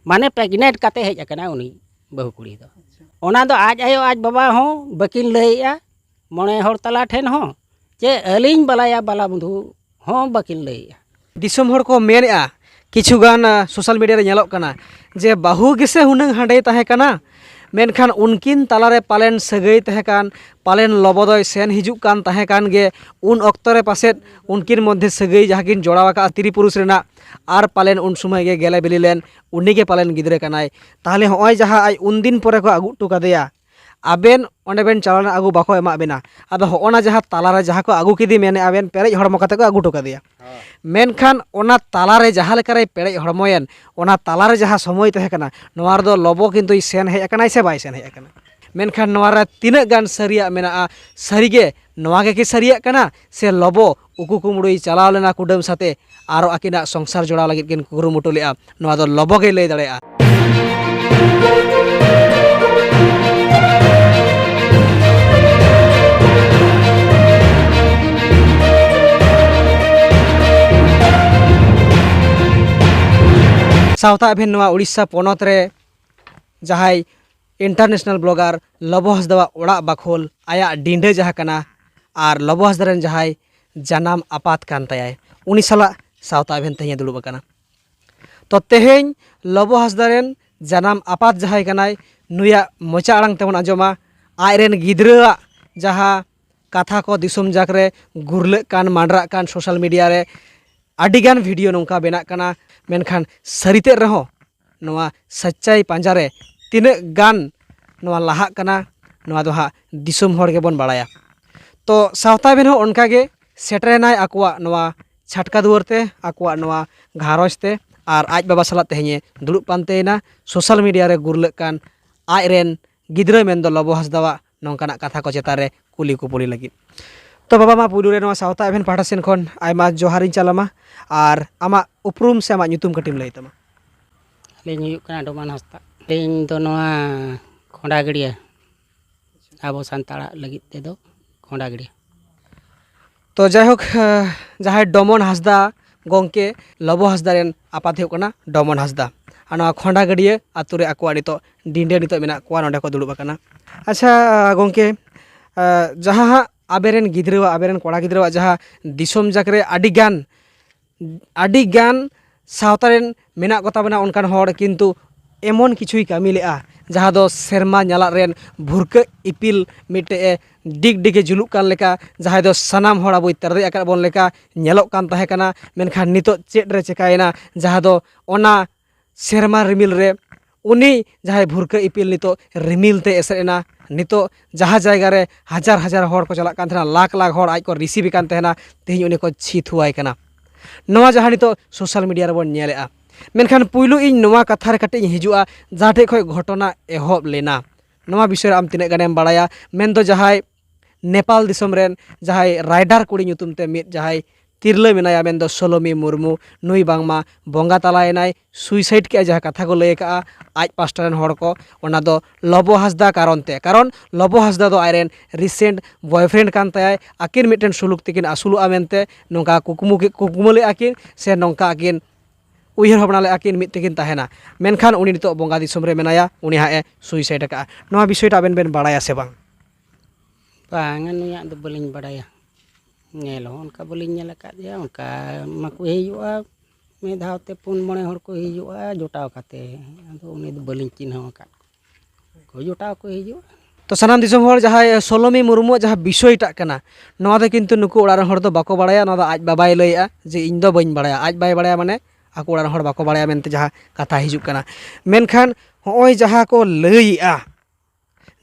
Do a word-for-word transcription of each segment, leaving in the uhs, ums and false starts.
ᱢᱟᱱᱮ ᱯᱨᱮᱜᱽᱱᱮᱱᱴ ᱠᱟᱛᱮ ᱦᱮᱡ ᱟᱠᱟᱱᱟ ᱩᱱᱤ ᱵᱟᱹᱦᱩ ᱠᱩᱲᱤ ᱫᱚ᱾ ᱚᱱᱟ ᱫᱚ ᱟᱡ ᱟᱭᱳ ᱟᱡ ᱵᱟᱵᱟ ᱦᱚᱸ ᱵᱟᱹᱠᱤᱱ ᱞᱟᱹᱭᱮᱜᱼᱟ, ᱢᱚᱬᱮ ᱦᱚᱲ ᱛᱟᱞᱟ ᱴᱷᱮᱱ ᱦᱚᱸ, ᱪᱮ ᱟᱹᱞᱤᱧ ᱵᱟᱞᱟᱭᱟ ᱵᱟᱞᱟ ᱵᱚᱱᱫᱷᱩ ᱦᱚᱸ ᱵᱟᱹᱠᱤᱱ ᱞᱟᱹᱭᱮᱜᱼᱟ᱾ ᱫᱤᱥᱚᱢ ᱦᱚᱲ ᱠᱚ ᱢᱮᱱᱮᱜᱼᱟ, ᱠᱤᱪᱷᱩ ᱜᱟᱱ, ᱟ, ᱥᱳᱥᱟᱞ ᱢᱤᱰᱤᱭᱟ ᱨᱮ ᱧᱮᱞᱚᱜ ᱠᱟᱱᱟ ᱡᱮ ᱵᱟᱹᱦᱩ ᱜᱮᱥᱮ ᱦᱩᱱᱟᱹᱝ ᱦᱟᱸᱰᱮᱭ ᱛᱟᱦᱮᱸ ᱠᱟᱱᱟ, ᱢᱮᱱᱠᱷᱟᱱ ᱩᱱᱠᱤᱱ ᱛᱟᱞᱟᱨᱮ ᱯᱟᱞᱮᱱ ᱥᱟᱹᱜᱟᱹᱭ ᱛᱟᱦᱮᱸ ᱠᱟᱱ, ᱯᱟᱞᱮᱱ ᱞᱚᱵᱚ ᱫᱚᱭ ᱥᱮᱱ ᱦᱤᱡᱩᱜ ᱠᱟᱱ ᱛᱟᱦᱮᱸ ᱠᱟᱱ ᱜᱮ, ᱩᱱ ᱚᱠᱛᱚ ᱨᱮ ᱯᱟᱥᱮᱫ ᱩᱱᱠᱤᱱ ᱢᱚᱫᱽᱫᱷᱮ ᱥᱟᱹᱜᱟᱹᱭ ᱡᱟᱦᱟᱸ ᱠᱤᱱ ᱡᱚᱲᱟᱣ ᱟᱠᱟᱫᱼᱟ ᱛᱤᱨᱤ ᱯᱩᱨᱩᱥ ᱨᱮᱱᱟᱜ, ᱟᱨ ᱯᱟᱞᱮᱱ ᱩᱱ ᱥᱚᱢᱚᱭ ᱜᱮ ᱜᱮᱞᱮ ᱵᱤᱞᱤ ᱞᱮᱱ, ᱩᱱᱤ ᱜᱮ ᱯᱟᱞᱮᱱ ᱜᱤᱫᱽᱨᱟᱹ ᱠᱟᱱᱟᱭ᱾ ᱛᱟᱦᱚᱞᱮ ᱦᱚᱸᱜᱼᱚᱭ ᱡᱟᱦᱟᱸ ᱟᱡ ᱩᱱᱫᱤᱱ ᱯᱚᱨᱮ ᱠᱚ ᱟᱹᱜᱩ ᱦᱚᱴᱚ ᱠᱟᱫᱮᱭᱟ, ᱟᱵᱮᱱ ᱚᱸᱰᱮ ᱵᱮᱱ ᱪᱟᱞᱟᱣ ᱞᱮᱱᱟ, ᱟᱹᱜᱩ ᱵᱟᱠᱚ ᱮᱢᱟᱜ ᱵᱮᱱᱟ, ᱟᱫᱚ ᱦᱚᱸᱜᱼᱚ ᱱᱟ ᱡᱟᱦᱟᱸ ᱛᱟᱞᱟᱨᱮ ᱡᱟᱦᱟᱸ ᱠᱚ ᱟᱹᱜᱩ ᱠᱮᱫᱮ ᱢᱮᱱᱮᱫᱼᱟ ᱵᱮᱱ, ᱯᱮᱨᱮᱡ ᱦᱚᱲᱢᱚ ᱠᱟᱛᱮ ᱠᱚ ᱟᱹᱜᱩ ᱦᱚᱴᱚ ᱠᱟᱫᱮᱭᱟ᱾ ᱢᱮᱱᱠᱷᱟᱱ ᱚᱱᱟ ᱛᱟᱞᱟᱨᱮ ᱡᱟᱦᱟᱸ ᱞᱮᱠᱟᱨᱮᱭ ᱯᱮᱨᱮᱡ ᱦᱚᱲᱢᱚᱭᱮᱱ, ᱚᱱᱟ ᱛᱟᱞᱟᱨᱮ ᱡᱟᱦᱟᱸ ᱥᱚᱢᱚᱭ ᱛᱟᱦᱮᱸ ᱠᱟᱱᱟ, ᱱᱚᱣᱟ ᱨᱮᱫᱚ ᱞᱚᱵᱚ ᱠᱤᱱᱛᱩᱭ ᱥᱮᱱ ᱦᱮᱡ ᱟᱠᱟᱱᱟᱭ ᱥᱮ ᱵᱟᱭ ᱥᱮᱱ ᱦᱮᱡ ᱟᱠᱟᱱᱟ? ᱢᱮᱱᱠᱷᱟᱱ ᱱᱚᱣᱟ ᱨᱮ ᱛᱤᱱᱟᱹᱜ ᱜᱟᱱ ᱥᱟᱹᱨᱤᱭᱟᱜ ᱢᱮᱱᱟᱜᱼᱟ? ᱥᱟᱹᱨᱤᱜᱮ ᱱᱚᱣᱟ ᱜᱮᱠᱤ ᱥᱟᱹᱨᱤᱭᱟᱜ ᱠᱟᱱᱟ, ᱥᱮ ᱞᱚᱵᱚ ᱩᱠᱩ ᱠᱩᱢᱲᱩᱭ ᱪᱟᱞᱟᱣ ᱞᱮᱱᱟ ᱠᱩᱰᱟᱹᱢ ᱥᱟᱛᱮ, ᱟᱨᱚ ᱟᱹᱠᱤᱱᱟᱜ ᱥᱚᱝᱥᱟᱨ ᱡᱚᱲᱟᱣ ᱞᱟᱹᱜᱤᱫ ᱠᱤᱱ ᱠᱩᱨᱩᱢᱩᱴᱩ ᱞᱮᱫᱼᱟ? ᱱᱚᱣᱟ ᱫᱚ ᱞᱚᱵᱚ ᱜᱮᱭ ᱞᱟᱹᱭ ᱫᱟᱲᱮᱭᱟᱜᱼᱟ᱾ ᱥᱟᱶᱛᱟ ᱮᱵᱷᱮᱱ ᱱᱚᱣᱟ ᱩᱲᱤᱥᱥᱟ ᱯᱚᱱᱚᱛ ᱨᱮ ᱡᱟᱦᱟᱸᱭ ᱤᱱᱴᱟᱨᱱᱮᱥᱱᱟᱞ ᱵᱞᱚᱜᱟᱨ ᱞᱚᱵᱚ ᱦᱟᱸᱥᱫᱟᱣᱟᱜ ᱚᱲᱟᱜ ᱵᱟᱠᱷᱳᱞ, ᱟᱭᱟᱜ ᱰᱤᱸᱰᱟᱹ ᱡᱟᱦᱟᱸ ᱠᱟᱱᱟ, ᱟᱨ ᱞᱚᱵᱚ ᱦᱟᱸᱥᱫᱟ ᱨᱮᱱ ᱡᱟᱦᱟᱸᱭ ᱡᱟᱱᱟᱢ ᱟᱯᱟᱛ ᱠᱟᱱ ᱛᱟᱭᱟᱭ, ᱩᱱᱤ ᱥᱟᱞᱟᱜ ᱥᱟᱶᱛᱟ ᱮᱵᱷᱮᱱ ᱛᱮᱦᱮᱧ ᱮ ᱫᱩᱲᱩᱵ ᱟᱠᱟᱱᱟ᱾ ᱛᱚ ᱛᱮᱦᱮᱧ ᱞᱚᱵᱚ ᱦᱟᱸᱥᱫᱟ ᱨᱮᱱ ᱡᱟᱱᱟᱢ ᱟᱯᱟᱛ ᱡᱟᱦᱟᱸᱭ ᱠᱟᱱᱟᱭ, ᱱᱩᱭᱟᱜ ᱢᱚᱪᱟ ᱟᱲᱟᱝ ᱛᱮᱵᱚᱱ ᱟᱸᱡᱚᱢᱟ ᱟᱡ ᱨᱮᱱ ᱜᱤᱫᱽᱨᱟᱹᱣᱟᱜ ᱡᱟᱦᱟᱸ ᱠᱟᱛᱷᱟ ᱠᱚ ᱫᱤᱥᱚᱢ ᱡᱟᱠ ᱨᱮ ᱜᱩᱨᱞᱟᱹᱜ ᱠᱟᱱ, ᱢᱟᱸᱰᱨᱟᱜ ᱠᱟᱱ ᱥᱳᱥᱟᱞ ᱢᱤᱰᱤᱭᱟ ᱨᱮ ᱟᱹᱰᱤᱜᱟᱱ ᱵᱷᱤᱰᱤᱭᱳ ᱱᱚᱝᱠᱟ ᱵᱮᱱᱟᱜ ᱠᱟᱱᱟ, ᱢᱮᱱᱠᱷᱟᱱ ᱥᱟᱹᱨᱤᱛᱮᱫ ᱨᱮᱦᱚᱸ ᱱᱚᱣᱟ ᱥᱟᱪᱪᱟᱭ ᱯᱟᱸᱡᱟ ᱨᱮ ᱛᱤᱱᱟᱹᱜ ᱜᱟᱱ ᱱᱚᱣᱟ ᱞᱟᱦᱟᱜ ᱠᱟᱱᱟ, ᱱᱚᱣᱟ ᱫᱚ ᱦᱟᱸᱜ ᱫᱤᱥᱚᱢ ᱦᱚᱲ ᱜᱮᱵᱚᱱ ᱵᱟᱲᱟᱭᱟ᱾ ᱛᱚ ᱥᱟᱶᱛᱟ ᱮᱵᱷᱮᱱ ᱦᱚᱸ ᱚᱱᱠᱟᱜᱮ ᱥᱮᱴᱮᱨᱮᱱᱟᱭ ᱟᱠᱚᱣᱟᱜ ᱱᱚᱣᱟ ᱪᱷᱟᱴᱠᱟ ᱫᱩᱣᱟᱹᱨ ᱛᱮ, ᱟᱠᱚᱣᱟᱜ ᱱᱚᱣᱟ ᱜᱷᱟᱨᱚᱸᱡᱽ ᱛᱮ, ᱟᱨ ᱟᱡ ᱵᱟᱵᱟ ᱥᱟᱞᱟᱜ ᱛᱮᱦᱮᱧᱮ ᱫᱩᱲᱩᱵ ᱯᱟᱱᱛᱮᱭᱮᱱᱟ ᱥᱳᱥᱟᱞ ᱢᱤᱰᱤᱭᱟ ᱨᱮ ᱜᱩᱨᱞᱟᱹᱜ ᱠᱟᱱ ᱟᱡ ᱨᱮᱱ ᱜᱤᱫᱽᱨᱟᱹ ᱢᱮᱱᱫᱚ ᱞᱚᱵᱚ ᱦᱟᱸᱥᱫᱟᱣᱟᱜ ᱱᱚᱝᱠᱟᱱᱟᱜ ᱠᱟᱛᱷᱟ ᱠᱚ ᱪᱮᱛᱟᱱ ᱨᱮ ᱠᱩᱞᱤ ᱠᱩᱯᱩᱞᱤ ᱞᱟᱹᱜᱤᱫ᱾ ᱛᱚ ᱵᱟᱵᱟ, ᱢᱟ ᱯᱩᱭᱞᱩ ᱨᱮ ᱱᱚᱣᱟ ᱥᱟᱶᱛᱟ ᱮᱵᱷᱮᱱ ᱯᱟᱦᱴᱟ ᱥᱮᱱ ᱠᱷᱚᱱ ᱟᱭᱢᱟ ᱡᱚᱦᱟᱨᱤᱧ ᱪᱟᱞᱟᱢᱟ, ᱟᱨ ᱟᱢᱟᱜ ᱩᱯᱨᱩᱢ ᱥᱮ ᱟᱢᱟᱜ ᱧᱩᱛᱩᱢ ᱠᱟᱹᱴᱤᱡ ᱮᱢ ᱞᱟᱹᱭ ᱛᱟᱢᱟ᱾ ᱟᱹᱞᱤᱧ ᱦᱩᱭᱩᱜ ᱠᱟᱱᱟ ᱰᱚᱢᱟᱱ ᱦᱟᱸᱥᱫᱟ᱾ ᱟᱹᱞᱤᱧ ᱫᱚ ᱱᱚᱣᱟ ᱠᱷᱚᱸᱰᱟᱜᱟᱹᱲᱭᱟᱹ, ᱟᱵᱚ ᱥᱟᱱᱛᱟᱲᱟᱜ ᱞᱟᱹᱜᱤᱫ ᱛᱮᱫᱚ ᱠᱷᱚᱸᱰᱟᱜᱟᱹᱲᱭᱟᱹ᱾ ᱛᱚ ᱡᱟᱭᱦᱳᱠ, ᱡᱟᱦᱟᱸᱭ ᱰᱚᱢᱚᱱ ᱦᱟᱸᱥᱫᱟ ᱜᱚᱢᱠᱮ, ᱞᱚᱵᱚ ᱦᱟᱸᱥᱫᱟ ᱨᱮᱱ ᱟᱯᱟᱛ ᱦᱩᱭᱩᱜ ᱠᱟᱱᱟ ᱰᱚᱢᱚᱱ ᱦᱟᱸᱥᱫᱟ᱾ ᱟᱨ ᱱᱚᱣᱟ ᱠᱷᱚᱸᱰᱟ ᱜᱟᱹᱰᱭᱟᱹ ᱟᱛᱳ ᱨᱮ ᱟᱠᱚᱣᱟᱜ ᱱᱤᱛᱚᱜ ᱰᱤᱸᱰᱟᱹ ᱱᱤᱛᱚᱜ ᱢᱮᱱᱟᱜ ᱠᱚᱣᱟ, ᱱᱚᱸᱰᱮ ᱠᱚ ᱫᱩᱲᱩᱵ ᱟᱠᱟᱱᱟ᱾ ᱟᱪᱪᱷᱟ ᱜᱚᱢᱠᱮ, ᱡᱟᱦᱟᱸ ᱦᱟᱸᱜ ᱟᱵᱮᱱ ᱨᱮᱱ ᱜᱤᱫᱽᱨᱟᱹᱣᱟᱜ, ᱟᱵᱮᱱ ᱨᱮᱱ ᱠᱚᱲᱟ ᱜᱤᱫᱽᱨᱟᱹᱣᱟᱜ ᱡᱟᱦᱟᱸ ᱫᱤᱥᱚᱢ ᱡᱟᱠ ᱨᱮ ᱟᱹᱰᱤ ᱜᱟᱱ, ᱟᱹᱰᱤ ᱜᱟᱱ ᱥᱟᱶᱛᱟ ᱨᱮᱱ ᱢᱮᱱᱟᱜ ᱠᱚ ᱛᱟᱵᱚᱱᱟ ᱚᱱᱠᱟᱱ ᱦᱚᱲ, ᱠᱤᱱᱛᱩ ᱮᱢᱚᱱ ᱠᱤᱪᱷᱩᱭ ᱠᱟᱹᱢᱤ ᱞᱮᱜᱼᱟ ᱡᱟᱦᱟᱸ ᱫᱚ ᱥᱮᱨᱢᱟ ᱧᱟᱞᱟᱫ ᱨᱮᱱ ᱵᱷᱩᱨᱠᱟᱹᱜ ᱤᱯᱤᱞ ᱢᱤᱫᱴᱮᱡ ᱮ ᱰᱤᱜᱽ ᱰᱤᱜᱽ ᱮ ᱡᱩᱞᱩᱜ ᱠᱟᱱ ᱞᱮᱠᱟ, ᱡᱟᱦᱟᱸᱭ ᱫᱚ ᱥᱟᱱᱟᱢ ᱦᱚᱲ ᱟᱵᱚᱭ ᱛᱮᱨᱫᱮᱡ ᱟᱠᱟᱫ ᱵᱚᱱ ᱞᱮᱠᱟ ᱧᱮᱞᱚᱜ ᱠᱟᱱ ᱛᱟᱦᱮᱸ ᱠᱟᱱᱟ᱾ ᱢᱮᱱᱠᱷᱟᱱ ᱱᱤᱛᱚᱜ ᱪᱮᱫ ᱨᱮ ᱪᱮᱠᱟᱭᱮᱱᱟ, ᱡᱟᱦᱟᱸ ᱫᱚ ᱚᱱᱟ ᱥᱮᱨᱢᱟ ᱨᱤᱢᱤᱞ ᱨᱮ ᱩᱱᱤ ᱡᱟᱦᱟᱸᱭ ᱵᱷᱩᱨᱠᱟᱹ ᱤᱯᱤᱞ ᱱᱤᱛᱚᱜ ᱨᱤᱢᱤᱞ ᱛᱮ ᱮᱥᱮᱫ ᱮᱱᱟ᱾ ᱱᱤᱛᱚᱜ ᱡᱟᱦᱟᱸ ᱡᱟᱭᱜᱟ ᱨᱮ ᱦᱟᱡᱟᱨ ᱦᱟᱡᱟᱨ ᱦᱚᱲ ᱠᱚ ᱪᱟᱞᱟᱜ ᱠᱟᱱ ᱛᱟᱦᱮᱱᱟ, ᱞᱟᱠᱷ ᱞᱟᱠᱷ ᱦᱚᱲ ᱟᱡ ᱠᱚ ᱨᱤᱥᱤᱵᱷ ᱮ ᱠᱟᱱ ᱛᱟᱦᱮᱱᱟ, ᱛᱮᱦᱮᱧ ᱩᱱᱤ ᱠᱚ ᱪᱷᱤ ᱛᱷᱩᱣᱟᱭ ᱠᱟᱱᱟ᱾ ᱱᱚᱣᱟ ᱡᱟᱦᱟᱸ ᱱᱤᱛᱚᱜ ᱥᱳᱥᱟᱞ ᱢᱤᱰᱤᱭᱟ ᱨᱮᱵᱚᱱ ᱧᱮᱞᱮᱜᱼᱟ᱾ ᱢᱮᱱᱠᱷᱟᱱ ᱯᱩᱭᱞᱩ ᱤᱧ ᱱᱚᱣᱟ ᱠᱟᱛᱷᱟ ᱨᱮ ᱠᱟᱹᱴᱤᱡ ᱤᱧ ᱦᱤᱡᱩᱜᱼᱟ, ᱡᱟᱦᱟᱸ ᱴᱷᱮᱡ ᱠᱷᱚᱱ ᱜᱷᱚᱴᱚᱱᱟ ᱮᱦᱚᱵ ᱞᱮᱱᱟ, ᱱᱚᱣᱟ ᱵᱤᱥᱚᱭ ᱨᱮ ᱟᱢ ᱛᱤᱱᱟᱹᱜ ᱜᱟᱱᱮᱢ ᱵᱟᱲᱟᱭᱟ? ᱢᱮᱱᱫᱚ ᱡᱟᱦᱟᱸᱭ ᱱᱮᱯᱟᱞ ᱫᱤᱥᱚᱢ ᱨᱮᱱ ᱡᱟᱦᱟᱸᱭ ᱨᱟᱭᱰᱟᱨ ᱠᱩᱲᱤ ᱧᱩᱛᱩᱢ ᱛᱮ ᱢᱤᱫ ᱡᱟᱦᱟᱸᱭ ᱛᱤᱨᱞᱟᱹ ᱢᱮᱱᱟᱭᱟ, ᱢᱮᱱᱫᱚ ᱥᱳᱞᱳᱢᱤ ᱢᱩᱨᱢᱩ, ᱱᱩᱭ ᱵᱟᱝᱢᱟ ᱵᱚᱸᱜᱟ ᱛᱟᱞᱟᱭᱮᱱᱟᱭ, ᱥᱩᱭᱥᱟᱭᱤᱰ ᱠᱮᱜᱼᱟᱭ, ᱡᱟᱦᱟᱸ ᱠᱟᱛᱷᱟ ᱠᱚ ᱞᱟᱹᱭ ᱟᱠᱟᱜᱼᱟ ᱟᱡ ᱯᱟᱥᱴᱟ ᱨᱮᱱ ᱦᱚᱲ ᱠᱚ, ᱚᱱᱟ ᱫᱚ ᱞᱚᱵᱚ ᱦᱟᱸᱥᱫᱟ ᱠᱟᱨᱚᱱ ᱛᱮ᱾ ᱠᱟᱨᱚᱱ ᱞᱚᱵᱚ ᱦᱟᱸᱥᱫᱟ ᱫᱚ ᱟᱡᱨᱮᱱ ᱨᱤᱥᱮᱱᱴ ᱵᱚᱭᱯᱷᱨᱮᱱᱰ ᱠᱟᱱ ᱛᱟᱭᱟᱭ, ᱟᱹᱠᱤᱱ ᱢᱤᱫᱴᱮᱱ ᱥᱩᱞᱩᱠ ᱛᱮᱠᱤᱱ ᱟᱹᱥᱩᱞᱚᱜᱼᱟ ᱢᱮᱱᱛᱮ ᱱᱚᱝᱠᱟ ᱠᱩᱠᱢᱩ ᱠᱮ-, ᱠᱩᱠᱢᱩ ᱞᱮᱫᱼᱟ ᱠᱤᱱ, ᱥᱮ ᱱᱚᱝᱠᱟ ᱟᱹᱠᱤᱱ ᱩᱭᱦᱟᱹᱨ ᱵᱷᱟᱵᱽᱱᱟ ᱞᱮᱫᱼᱟ ᱠᱤᱱ ᱢᱤᱫ ᱛᱮᱠᱤᱱ ᱛᱟᱦᱮᱱᱟ᱾ ᱢᱮᱱᱠᱷᱟᱱ ᱩᱱᱤ ᱱᱤᱛᱚᱜ ᱵᱚᱸᱜᱟ ᱫᱤᱥᱚᱢ ᱨᱮ ᱢᱮᱱᱟᱭᱟ, ᱩᱱᱤ ᱦᱟᱸᱜ ᱮ ᱥᱩᱭᱥᱟᱭᱤᱰ ᱟᱠᱟᱜᱼᱟ᱾ ᱱᱚᱣᱟ ᱵᱤᱥᱚᱭ ᱴᱟ ᱟᱵᱮᱱ ᱵᱮᱱ ᱵᱟᱲᱟᱭᱟ ᱥᱮ ᱵᱟᱝ? ᱵᱟᱝᱟ, ᱱᱩᱭᱟᱜ ᱫᱚ ᱵᱟᱹᱞᱤᱧ ᱵᱟᱲᱟᱭᱟ᱾ ᱧᱮᱞ ᱦᱚᱸ ᱚᱱᱠᱟ ᱵᱟᱹᱞᱤᱧ ᱧᱮᱞ ᱟᱠᱟᱫᱮᱭᱟ᱾ ᱚᱱᱠᱟ ᱢᱟᱠᱚ ᱦᱤᱡᱩᱜᱼᱟ, ᱢᱤᱫ ᱫᱷᱟᱣ ᱛᱮ ᱯᱩᱱ ᱢᱚᱬᱮ ᱦᱚᱲ ᱠᱚ ᱦᱤᱡᱩᱜᱼᱟ ᱡᱚᱴᱟᱣ ᱠᱟᱛᱮ᱾ ᱟᱫᱚ ᱩᱱᱤ ᱫᱚ ᱵᱟᱹᱞᱤᱧ ᱪᱤᱱᱦᱟᱹᱣ ᱟᱠᱟᱫ ᱠᱚᱣᱟ᱾ ᱡᱚᱴᱟᱣ ᱠᱚ ᱦᱤᱡᱩᱜᱼᱟ᱾ ᱛᱚ ᱥᱟᱱᱟᱢ ᱫᱤᱥᱚᱢ ᱦᱚᱲ, ᱡᱟᱦᱟᱸᱭ ᱥᱳᱞᱳᱢᱤ ᱢᱩᱨᱢᱩᱣᱟᱜ ᱡᱟᱦᱟᱸ ᱵᱤᱥᱚᱭᱴᱟᱜ ᱠᱟᱱᱟ, ᱱᱚᱣᱟ ᱫᱚ ᱠᱤᱱᱛᱩ ᱱᱩᱠᱩ ᱚᱲᱟᱜ ᱨᱮᱱ ᱦᱚᱲ ᱫᱚ ᱵᱟᱠᱚ ᱵᱟᱲᱟᱭᱟ᱾ ᱱᱚᱣᱟ ᱫᱚ ᱟᱡ ᱵᱟᱵᱟᱭ ᱞᱟᱹᱭᱮᱜᱼᱟ ᱡᱮ ᱤᱧ ᱫᱚ ᱵᱟᱹᱧ ᱵᱟᱲᱟᱭᱟ, ᱟᱡ ᱵᱟᱭ ᱵᱟᱲᱟᱭᱟ, ᱢᱟᱱᱮ ᱟᱠᱚ ᱚᱲᱟᱜ ᱨᱮᱱ ᱦᱚᱲ ᱵᱟᱠᱚ ᱵᱟᱲᱟᱭᱟ ᱢᱮᱱᱛᱮ ᱡᱟᱦᱟᱸ ᱠᱟᱛᱷᱟ ᱦᱤᱡᱩᱜ ᱠᱟᱱᱟ᱾ ᱢᱮᱱᱠᱷᱟᱱ ᱦᱚᱸᱜᱼᱚᱭ ᱡᱟᱦᱟᱸ ᱠᱚ ᱞᱟᱹᱭᱮᱜᱼᱟ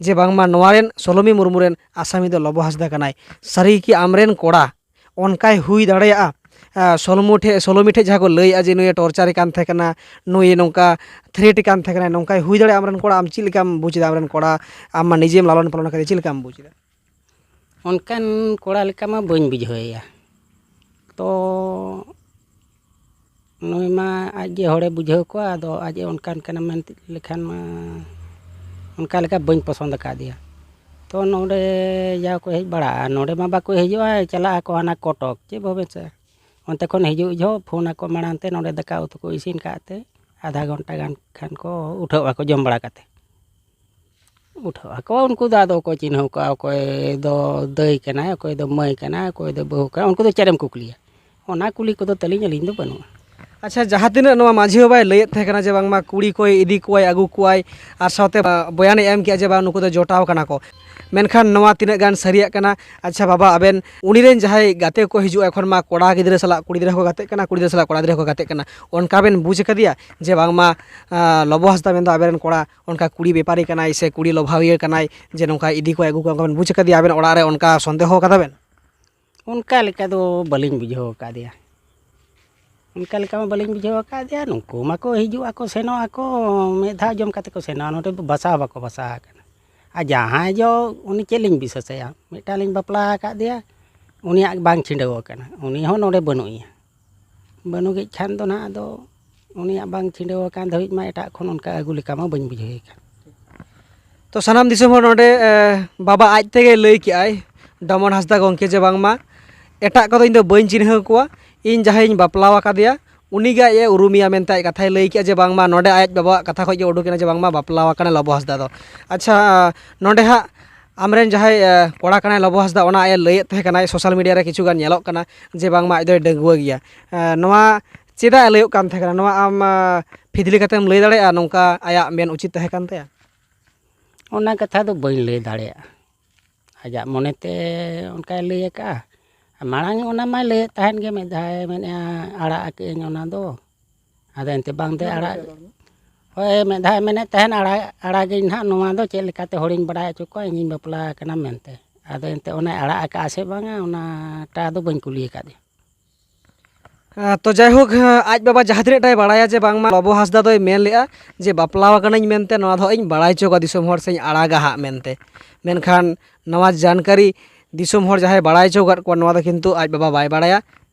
ᱡᱮ ᱵᱟᱝᱢᱟ ᱱᱚᱣᱟ ᱨᱮᱱ ᱥᱳᱞᱳᱢᱤ ᱢᱩᱨᱢᱩ ᱨᱮᱱ ᱟᱥᱟᱢᱤ ᱫᱚ ᱞᱚᱵᱚ ᱦᱟᱸᱥᱫᱟ ᱠᱟᱱᱟᱭ, ᱥᱟᱹᱨᱤ ᱜᱮ ᱠᱤ ᱟᱢᱨᱮᱱ ᱠᱚᱲᱟ ᱚᱱᱠᱟᱭ ᱦᱩᱭ ᱫᱟᱲᱮᱭᱟᱜᱼᱟ? ᱟᱸ, ᱥᱳᱞᱳᱢᱤ ᱴᱷᱮᱡ, ᱥᱳᱞᱳᱢᱤ ᱴᱷᱮᱡ ᱡᱟᱦᱟᱸ ᱠᱚ ᱞᱟᱹᱭᱮᱜᱼᱟ ᱡᱮ ᱱᱩᱭᱮ ᱴᱚᱨᱪᱟᱨᱮ ᱠᱟᱱ ᱛᱟᱦᱮᱸ ᱠᱟᱱᱟ, ᱱᱩᱭ ᱱᱚᱝᱠᱟ ᱛᱷᱨᱮᱴ ᱠᱟᱱ ᱛᱟᱦᱮᱸ ᱠᱟᱱᱟ, ᱱᱚᱝᱠᱟᱭ ᱦᱩᱭ ᱫᱟᱲᱮᱭᱟᱜᱼᱟ ᱟᱢᱨᱮᱱ ᱠᱚᱲᱟ? ᱟᱢ ᱪᱮᱫ ᱞᱮᱠᱟᱢ ᱵᱩᱡᱽ ᱮᱫᱟ ᱟᱢᱨᱮᱱ ᱠᱚᱲᱟ? ᱟᱢ ᱢᱟ ᱱᱤᱡᱮᱢ ᱞᱟᱞᱚᱱ ᱯᱟᱞᱚᱱ ᱠᱟᱫᱮᱭᱟ, ᱪᱮᱫ ᱞᱮᱠᱟᱢ ᱵᱩᱡᱽ ᱮᱫᱟ? ᱚᱱᱠᱟᱱ ᱠᱚᱲᱟ ᱞᱮᱠᱟ ᱢᱟ ᱵᱟᱹᱧ ᱵᱩᱡᱷᱟᱹᱣᱮᱭᱟ᱾ ᱛᱚ ᱱᱩᱭ ᱢᱟ ᱟᱡ ᱜᱮ ᱦᱚᱲᱮ ᱵᱩᱡᱷᱟᱹᱣ ᱠᱚᱣᱟ, ᱟᱫᱚ ᱟᱡ ᱮ ᱚᱱᱠᱟᱱ ᱠᱟᱱᱟ ᱢᱮᱱ ᱞᱮᱠᱷᱟᱱ ᱢᱟ ᱚᱱᱠᱟ ᱞᱮᱠᱟ ᱵᱟᱹᱧ ᱯᱚᱥᱚᱸᱫ ᱟᱠᱟᱫᱮᱭᱟ᱾ ᱛᱚ ᱱᱚᱰᱮ ᱡᱟ ᱠᱚ ᱦᱮᱡ ᱵᱟᱲᱟᱜᱼᱟ, ᱱᱚᱰᱮ ᱢᱟ ᱵᱟᱠᱚ ᱦᱤᱡᱩᱜᱼᱟ, ᱪᱟᱞᱟᱜ ᱟᱠᱚ ᱦᱟᱱᱟ ᱠᱚᱴᱚᱠ ᱪᱮ ᱵᱷᱩᱵᱽᱱᱮᱥᱚᱨ᱾ ᱚᱱᱛᱮ ᱠᱷᱚᱱ ᱦᱤᱡᱩᱜ ᱡᱚᱦᱚᱜ ᱯᱷᱳᱱ ᱟᱠᱚ ᱢᱟᱲᱟᱝ ᱛᱮ, ᱱᱚᱰᱮ ᱫᱟᱠᱟ ᱩᱛᱩ ᱠᱚ ᱤᱥᱤᱱ ᱠᱟᱜ ᱛᱮ ᱟᱫᱷᱟ ᱜᱷᱚᱱᱴᱟ ᱜᱟᱱ ᱠᱷᱟᱱ ᱠᱚ ᱩᱴᱷᱟᱹᱣ ᱟᱠᱚ ᱡᱚᱢ ᱵᱟᱲᱟ ᱠᱟᱛᱮ᱾ ᱩᱴᱷᱟᱹᱣ ᱟᱠᱚ, ᱩᱱᱠᱩ ᱫᱚ ᱟᱫᱚ ᱠᱚ ᱪᱤᱱᱦᱟᱹᱣ ᱠᱚᱣᱟ, ᱚᱠᱚᱭ ᱫᱚ ᱫᱟᱹᱭ ᱠᱟᱱᱟᱭ, ᱚᱠᱚᱭ ᱫᱚ ᱢᱟᱹᱭ ᱠᱟᱱᱟᱭ, ᱚᱠᱚᱭ ᱫᱚ ᱵᱟᱹᱦᱩ ᱠᱟᱱᱟᱭ, ᱩᱱᱠᱩ ᱫᱚ ᱪᱮᱫ ᱮᱢ ᱠᱩᱠᱞᱤᱭᱟ? ᱚᱱᱟ ᱠᱩᱞᱤ ᱠᱚᱫᱚ ᱛᱟᱹᱞᱤᱧ ᱟᱹᱞᱤᱧ ᱫᱚ ᱵᱟᱹᱱᱩᱜᱼᱟ᱾ ᱟᱪᱪᱷᱟ, ᱡᱟᱦᱟᱸ ᱛᱤᱱᱟᱹᱜ ᱱᱚᱣᱟ ᱢᱟᱹᱡᱷᱤ ᱵᱟᱵᱟᱭ ᱞᱟᱹᱭᱮᱫ ᱛᱟᱦᱮᱸ ᱠᱟᱱᱟ ᱡᱮ ᱵᱟᱝᱢᱟ ᱠᱩᱲᱤ ᱠᱚᱭ ᱤᱫᱤ ᱠᱚᱣᱟᱭ, ᱟᱹᱜᱩ ᱠᱚᱣᱟᱭ, ᱟᱨ ᱥᱟᱶᱛᱮ ᱵᱚᱭᱟᱱᱮ ᱮᱢ ᱠᱮᱜᱼᱟ ᱡᱮ ᱵᱟᱝ ᱱᱩᱠᱩ ᱫᱚ ᱡᱚᱴᱟᱣ ᱠᱟᱱᱟ ᱠᱚ, ᱢᱮᱱᱠᱷᱟᱱ ᱱᱚᱣᱟ ᱛᱤᱱᱟᱹᱜ ᱜᱟᱱ ᱥᱟᱹᱨᱤᱭᱟᱜ ᱠᱟᱱᱟ? ᱟᱪᱪᱷᱟ ᱵᱟᱵᱟ, ᱟᱵᱮᱱ ᱩᱱᱤ ᱨᱮᱱ ᱡᱟᱦᱟᱸᱭ ᱜᱟᱛᱮ ᱠᱚ ᱦᱤᱡᱩᱜᱼᱟ, ᱮᱠᱷᱚᱱ ᱢᱟ ᱠᱚᱲᱟ ᱜᱤᱫᱽᱨᱟᱹ ᱥᱟᱞᱟᱜ ᱠᱩᱲᱤ ᱜᱤᱫᱽᱨᱟᱹ ᱦᱚᱸᱠᱚ ᱜᱟᱛᱮᱜ ᱠᱟᱱᱟ, ᱠᱩᱲᱤ ᱜᱤᱫᱽᱨᱟᱹ ᱥᱟᱞᱟᱜ ᱠᱚᱲᱟ ᱜᱤᱫᱽᱨᱟᱹ ᱦᱚᱸᱠᱚ ᱜᱟᱛᱮᱜ ᱠᱟᱱᱟ, ᱚᱱᱠᱟ ᱵᱮᱱ ᱵᱩᱡᱽ ᱟᱠᱟᱫᱮᱭᱟ ᱡᱮ ᱵᱟᱝᱢᱟ, ᱟᱸ, ᱞᱚᱵᱚ ᱦᱟᱸᱥᱫᱟ ᱢᱮᱱᱫᱚ ᱟᱵᱮᱱ ᱨᱮᱱ ᱠᱚᱲᱟ ᱚᱱᱠᱟ ᱠᱩᱲᱤ ᱵᱮᱯᱟᱨᱤ ᱠᱟᱱᱟᱭ ᱥᱮ ᱠᱩᱲᱤ ᱞᱚᱵᱷᱟᱣᱤᱭᱟᱹ ᱠᱟᱱᱟᱭ, ᱡᱮ ᱱᱚᱝᱠᱟ ᱤᱫᱤ ᱠᱚᱣᱟᱭ, ᱟᱹᱜᱩ ᱠᱚᱣᱟᱭ, ᱚᱱᱠᱟ ᱵᱮᱱ ᱵᱩᱡᱽ ᱟᱠᱟᱫᱮᱭᱟ ᱟᱵᱮᱱ ᱚᱲᱟᱜ ᱨᱮ, ᱚᱱᱠᱟ ᱥᱚᱱᱫᱮᱦᱚ ᱠᱟᱫᱟ ᱵᱮᱱ? ᱚᱱᱠᱟ ᱞᱮᱠᱟ ᱫᱚ ᱵᱟᱹᱞᱤᱧ ᱵᱩᱡᱷᱟᱹᱣ ᱟᱠᱟᱫᱮᱭᱟ᱾ ᱚᱱᱠᱟ ᱞᱮᱠᱟ ᱢᱟ ᱵᱟᱹᱞᱤᱧ ᱵᱩᱡᱷᱟᱹᱣ ᱟᱠᱟᱫᱮᱭᱟ᱾ ᱱᱩᱠᱩ ᱢᱟᱠᱚ ᱦᱤᱡᱩᱜ ᱟᱠᱚ, ᱥᱮᱱᱚᱜ ᱟᱠᱚ, ᱢᱤᱫ ᱫᱷᱟᱣ ᱡᱚᱢ ᱠᱟᱛᱮ ᱠᱚ ᱥᱮᱱᱚᱜᱼᱟ, ᱱᱚᱰᱮ ᱵᱟᱥᱟ ᱦᱚᱸ ᱵᱟᱠᱚ ᱵᱟᱥᱟ ᱟᱠᱟᱱᱟ᱾ ᱟᱨ ᱡᱟᱦᱟᱸᱭ ᱡᱚ, ᱩᱱᱤ ᱪᱮᱫ ᱞᱤᱧ ᱵᱤᱥᱟᱹᱥᱟᱭᱟ? ᱢᱤᱫᱴᱟᱝ ᱞᱤᱧ ᱵᱟᱯᱞᱟ ᱟᱠᱟᱫᱮᱭᱟ, ᱩᱱᱤᱭᱟᱜ ᱵᱟᱝ ᱪᱷᱤᱰᱟᱹᱣ ᱟᱠᱟᱱᱟ, ᱩᱱᱤ ᱦᱚᱸ ᱱᱚᱰᱮ ᱵᱟᱹᱱᱩᱜ ᱮᱭᱟ᱾ ᱵᱟᱹᱱᱩᱜᱤᱡ ᱠᱷᱟᱱ ᱫᱚ ᱱᱟᱦᱟᱜ ᱟᱫᱚ ᱩᱱᱤᱭᱟᱜ ᱵᱟᱝ ᱪᱷᱤᱰᱟᱹᱣ ᱟᱠᱟᱱ ᱫᱷᱟᱹᱵᱤᱡ ᱢᱟ ᱮᱴᱟᱜ ᱠᱷᱚᱱ ᱚᱱᱠᱟ ᱟᱹᱜᱩ ᱞᱮᱠᱟ ᱢᱟ ᱵᱟᱹᱧ ᱵᱩᱡᱷᱟᱹᱣᱮ ᱠᱟᱱ᱾ ᱛᱚ ᱥᱟᱱᱟᱢ ᱫᱤᱥᱚᱢ ᱦᱚᱲ ᱱᱚᱰᱮ, ᱮ, ᱵᱟᱵᱟ ᱟᱡ ᱛᱮᱜᱮ ᱞᱟᱹᱭ ᱠᱮᱜᱼᱟᱭ, ᱰᱚᱢᱚᱱ ᱦᱟᱸᱥᱫᱟ ᱜᱚᱢᱠᱮ, ᱡᱮ ᱵᱟᱝᱢᱟ ᱮᱴᱟᱜ ᱠᱚᱫᱚ ᱤᱧ ᱫᱚ ᱵᱟᱹᱧ ᱪᱤᱱᱦᱟᱹᱣ ᱠᱚᱣᱟ, ᱤᱧ ᱡᱟᱦᱟᱸᱭᱤᱧ ᱵᱟᱯᱞᱟ ᱟᱠᱟᱫᱮᱭᱟ ᱩᱱᱤᱜᱮ ᱟᱡ ᱮ ᱩᱨᱩᱢᱮᱭᱟ ᱢᱮᱱᱛᱮ ᱟᱡ ᱠᱟᱛᱷᱟᱭ ᱞᱟᱹᱭ ᱠᱮᱜᱼᱟ ᱡᱮ ᱵᱟᱝᱢᱟ ᱱᱚᱰᱮ ᱟᱡ ᱵᱟᱵᱟᱣᱟᱜ ᱠᱟᱛᱷᱟ ᱠᱷᱚᱱ ᱜᱮ ᱩᱰᱩᱠ ᱮᱱᱟ ᱡᱮ ᱵᱟᱝᱢᱟ ᱵᱟᱯᱞᱟ ᱟᱠᱟᱱᱟᱭ ᱞᱚᱵᱚ ᱦᱟᱸᱥᱫᱟ ᱫᱚ᱾ ᱟᱪᱪᱷᱟ, ᱱᱚᱰᱮ ᱦᱟᱸᱜ ᱟᱢᱨᱮᱱ ᱡᱟᱦᱟᱸᱭ, ᱮ, ᱠᱚᱲᱟ ᱠᱟᱱᱟᱭ ᱞᱚᱵᱚ ᱦᱟᱸᱥᱫᱟ, ᱚᱱᱟ ᱟᱡ ᱮ ᱞᱟᱹᱭᱮᱫ ᱛᱟᱦᱮᱸ ᱠᱟᱱᱟᱭ, ᱥᱳᱥᱟᱞ ᱢᱤᱰᱤᱭᱟ ᱨᱮ ᱠᱤᱪᱷᱩ ᱜᱟᱱ ᱧᱮᱞᱚᱜ ᱠᱟᱱᱟ ᱡᱮ ᱵᱟᱝᱢᱟ ᱟᱡ ᱫᱚᱭ ᱰᱟᱺᱜᱩᱣᱟᱹ ᱜᱮᱭᱟ᱾ ᱮ, ᱱᱚᱣᱟ ᱪᱮᱫᱟᱜ ᱮ ᱞᱟᱹᱭᱚᱜ ᱠᱟᱱ ᱛᱟᱦᱮᱸ ᱠᱟᱱᱟ? ᱱᱚᱣᱟ ᱟᱢ, ᱮ, ᱯᱷᱤᱫᱽᱞᱤ ᱠᱟᱛᱮᱢ ᱞᱟᱹᱭ ᱫᱟᱲᱮᱭᱟᱜᱼᱟ ᱱᱚᱝᱠᱟ ᱟᱭᱟᱜ ᱢᱮᱱ ᱩᱪᱤᱛ ᱛᱟᱦᱮᱸ ᱠᱟᱱ ᱛᱟᱭᱟ? ᱚᱱᱟ ᱠᱟᱛᱷᱟ ᱫᱚ ᱵᱟᱹᱧ ᱞᱟᱹᱭ ᱫᱟᱲᱮᱭᱟᱜᱼᱟ᱾ ᱟᱡᱟᱜ ᱢᱚᱱᱮᱛᱮ ᱚᱱᱠᱟᱭ ᱞᱟᱹᱭ ᱟᱠᱟᱫᱼᱟ᱾ ᱢᱟᱲᱟᱝ ᱚᱱᱟ ᱢᱟᱭ ᱞᱟᱹᱭᱮᱫ ᱛᱟᱦᱮᱱ ᱜᱮ, ᱢᱤᱫ ᱫᱷᱟᱣ ᱢᱮᱱᱮᱫᱼᱟ ᱟᱲᱟᱜ ᱟᱠᱟᱫ ᱟᱹᱧ ᱚᱱᱟ ᱫᱚ᱾ ᱟᱫᱚ ᱮᱱᱛᱮ ᱵᱟᱝ ᱫᱚ ᱟᱲᱟᱜ, ᱦᱳᱭ, ᱢᱤᱫ ᱫᱷᱟᱣ ᱢᱮᱱᱮᱫ ᱛᱟᱦᱮᱱ ᱟᱲᱟᱜ, ᱟᱲᱟᱜᱟᱹᱧ ᱱᱟᱦᱟᱜ, ᱱᱚᱣᱟ ᱫᱚ ᱪᱮᱫ ᱞᱮᱠᱟᱛᱮ ᱦᱚᱲᱤᱧ ᱵᱟᱲᱟᱭ ᱦᱚᱪᱚ ᱠᱚᱣᱟ ᱤᱧᱤᱧ ᱵᱟᱯᱞᱟ ᱟᱠᱟᱱᱟ ᱢᱮᱱᱛᱮ᱾ ᱟᱫᱚ ᱮᱱᱛᱮ ᱚᱱᱟᱭ ᱟᱲᱟᱜ ᱟᱠᱟᱫᱼᱟ ᱥᱮ ᱵᱟᱝᱟ, ᱚᱱᱟᱴᱟ ᱫᱚ ᱵᱟᱹᱧ ᱠᱩᱞᱤ ᱟᱠᱟᱫᱮᱭᱟ᱾ ᱟᱸ, ᱛᱚ ᱡᱟᱭᱦᱳᱠ, ᱟᱸ, ᱟᱡ ᱵᱟᱵᱟ ᱡᱟᱦᱟᱸ ᱛᱤᱱᱟᱹᱜ ᱴᱟᱭ ᱵᱟᱲᱟᱭᱟ ᱡᱮ ᱵᱟᱝᱢᱟ ᱞᱚᱵᱚ ᱦᱟᱸᱥᱫᱟ ᱫᱚᱭ ᱢᱮᱱ ᱞᱮᱜᱼᱟ ᱡᱮ ᱵᱟᱯᱞᱟ ᱟᱠᱟᱱᱟᱹᱧ ᱢᱮᱱᱛᱮ, ᱱᱚᱣᱟ ᱫᱚ ᱦᱟᱸᱜ ᱤᱧ ᱵᱟᱲᱟᱭ ᱦᱚᱪᱚ ᱠᱚᱣᱟ ᱫᱤᱥᱚᱢ ᱦᱚᱲ ᱥᱮᱧ ᱟᱲᱟᱜᱟ ᱦᱟᱸᱜ ᱢᱮᱱᱛᱮ᱾ ᱢᱮᱱᱠᱷᱟᱱ ᱱᱚᱣᱟ ᱡᱟᱱᱠᱟᱨᱤ ᱫᱤᱥᱚᱢ ᱦᱚᱲ ᱡᱟᱦᱟᱸᱭ ᱵᱟᱲᱟᱭ ᱦᱚᱪᱚ ᱟᱠᱟᱫ ᱠᱚᱣᱟ, ᱱᱚᱣᱟ ᱫᱚ ᱠᱤᱱᱛᱩ ᱟᱡ ᱵᱟᱵᱟ ᱵᱟᱭ ᱵᱟᱲᱟᱭᱟ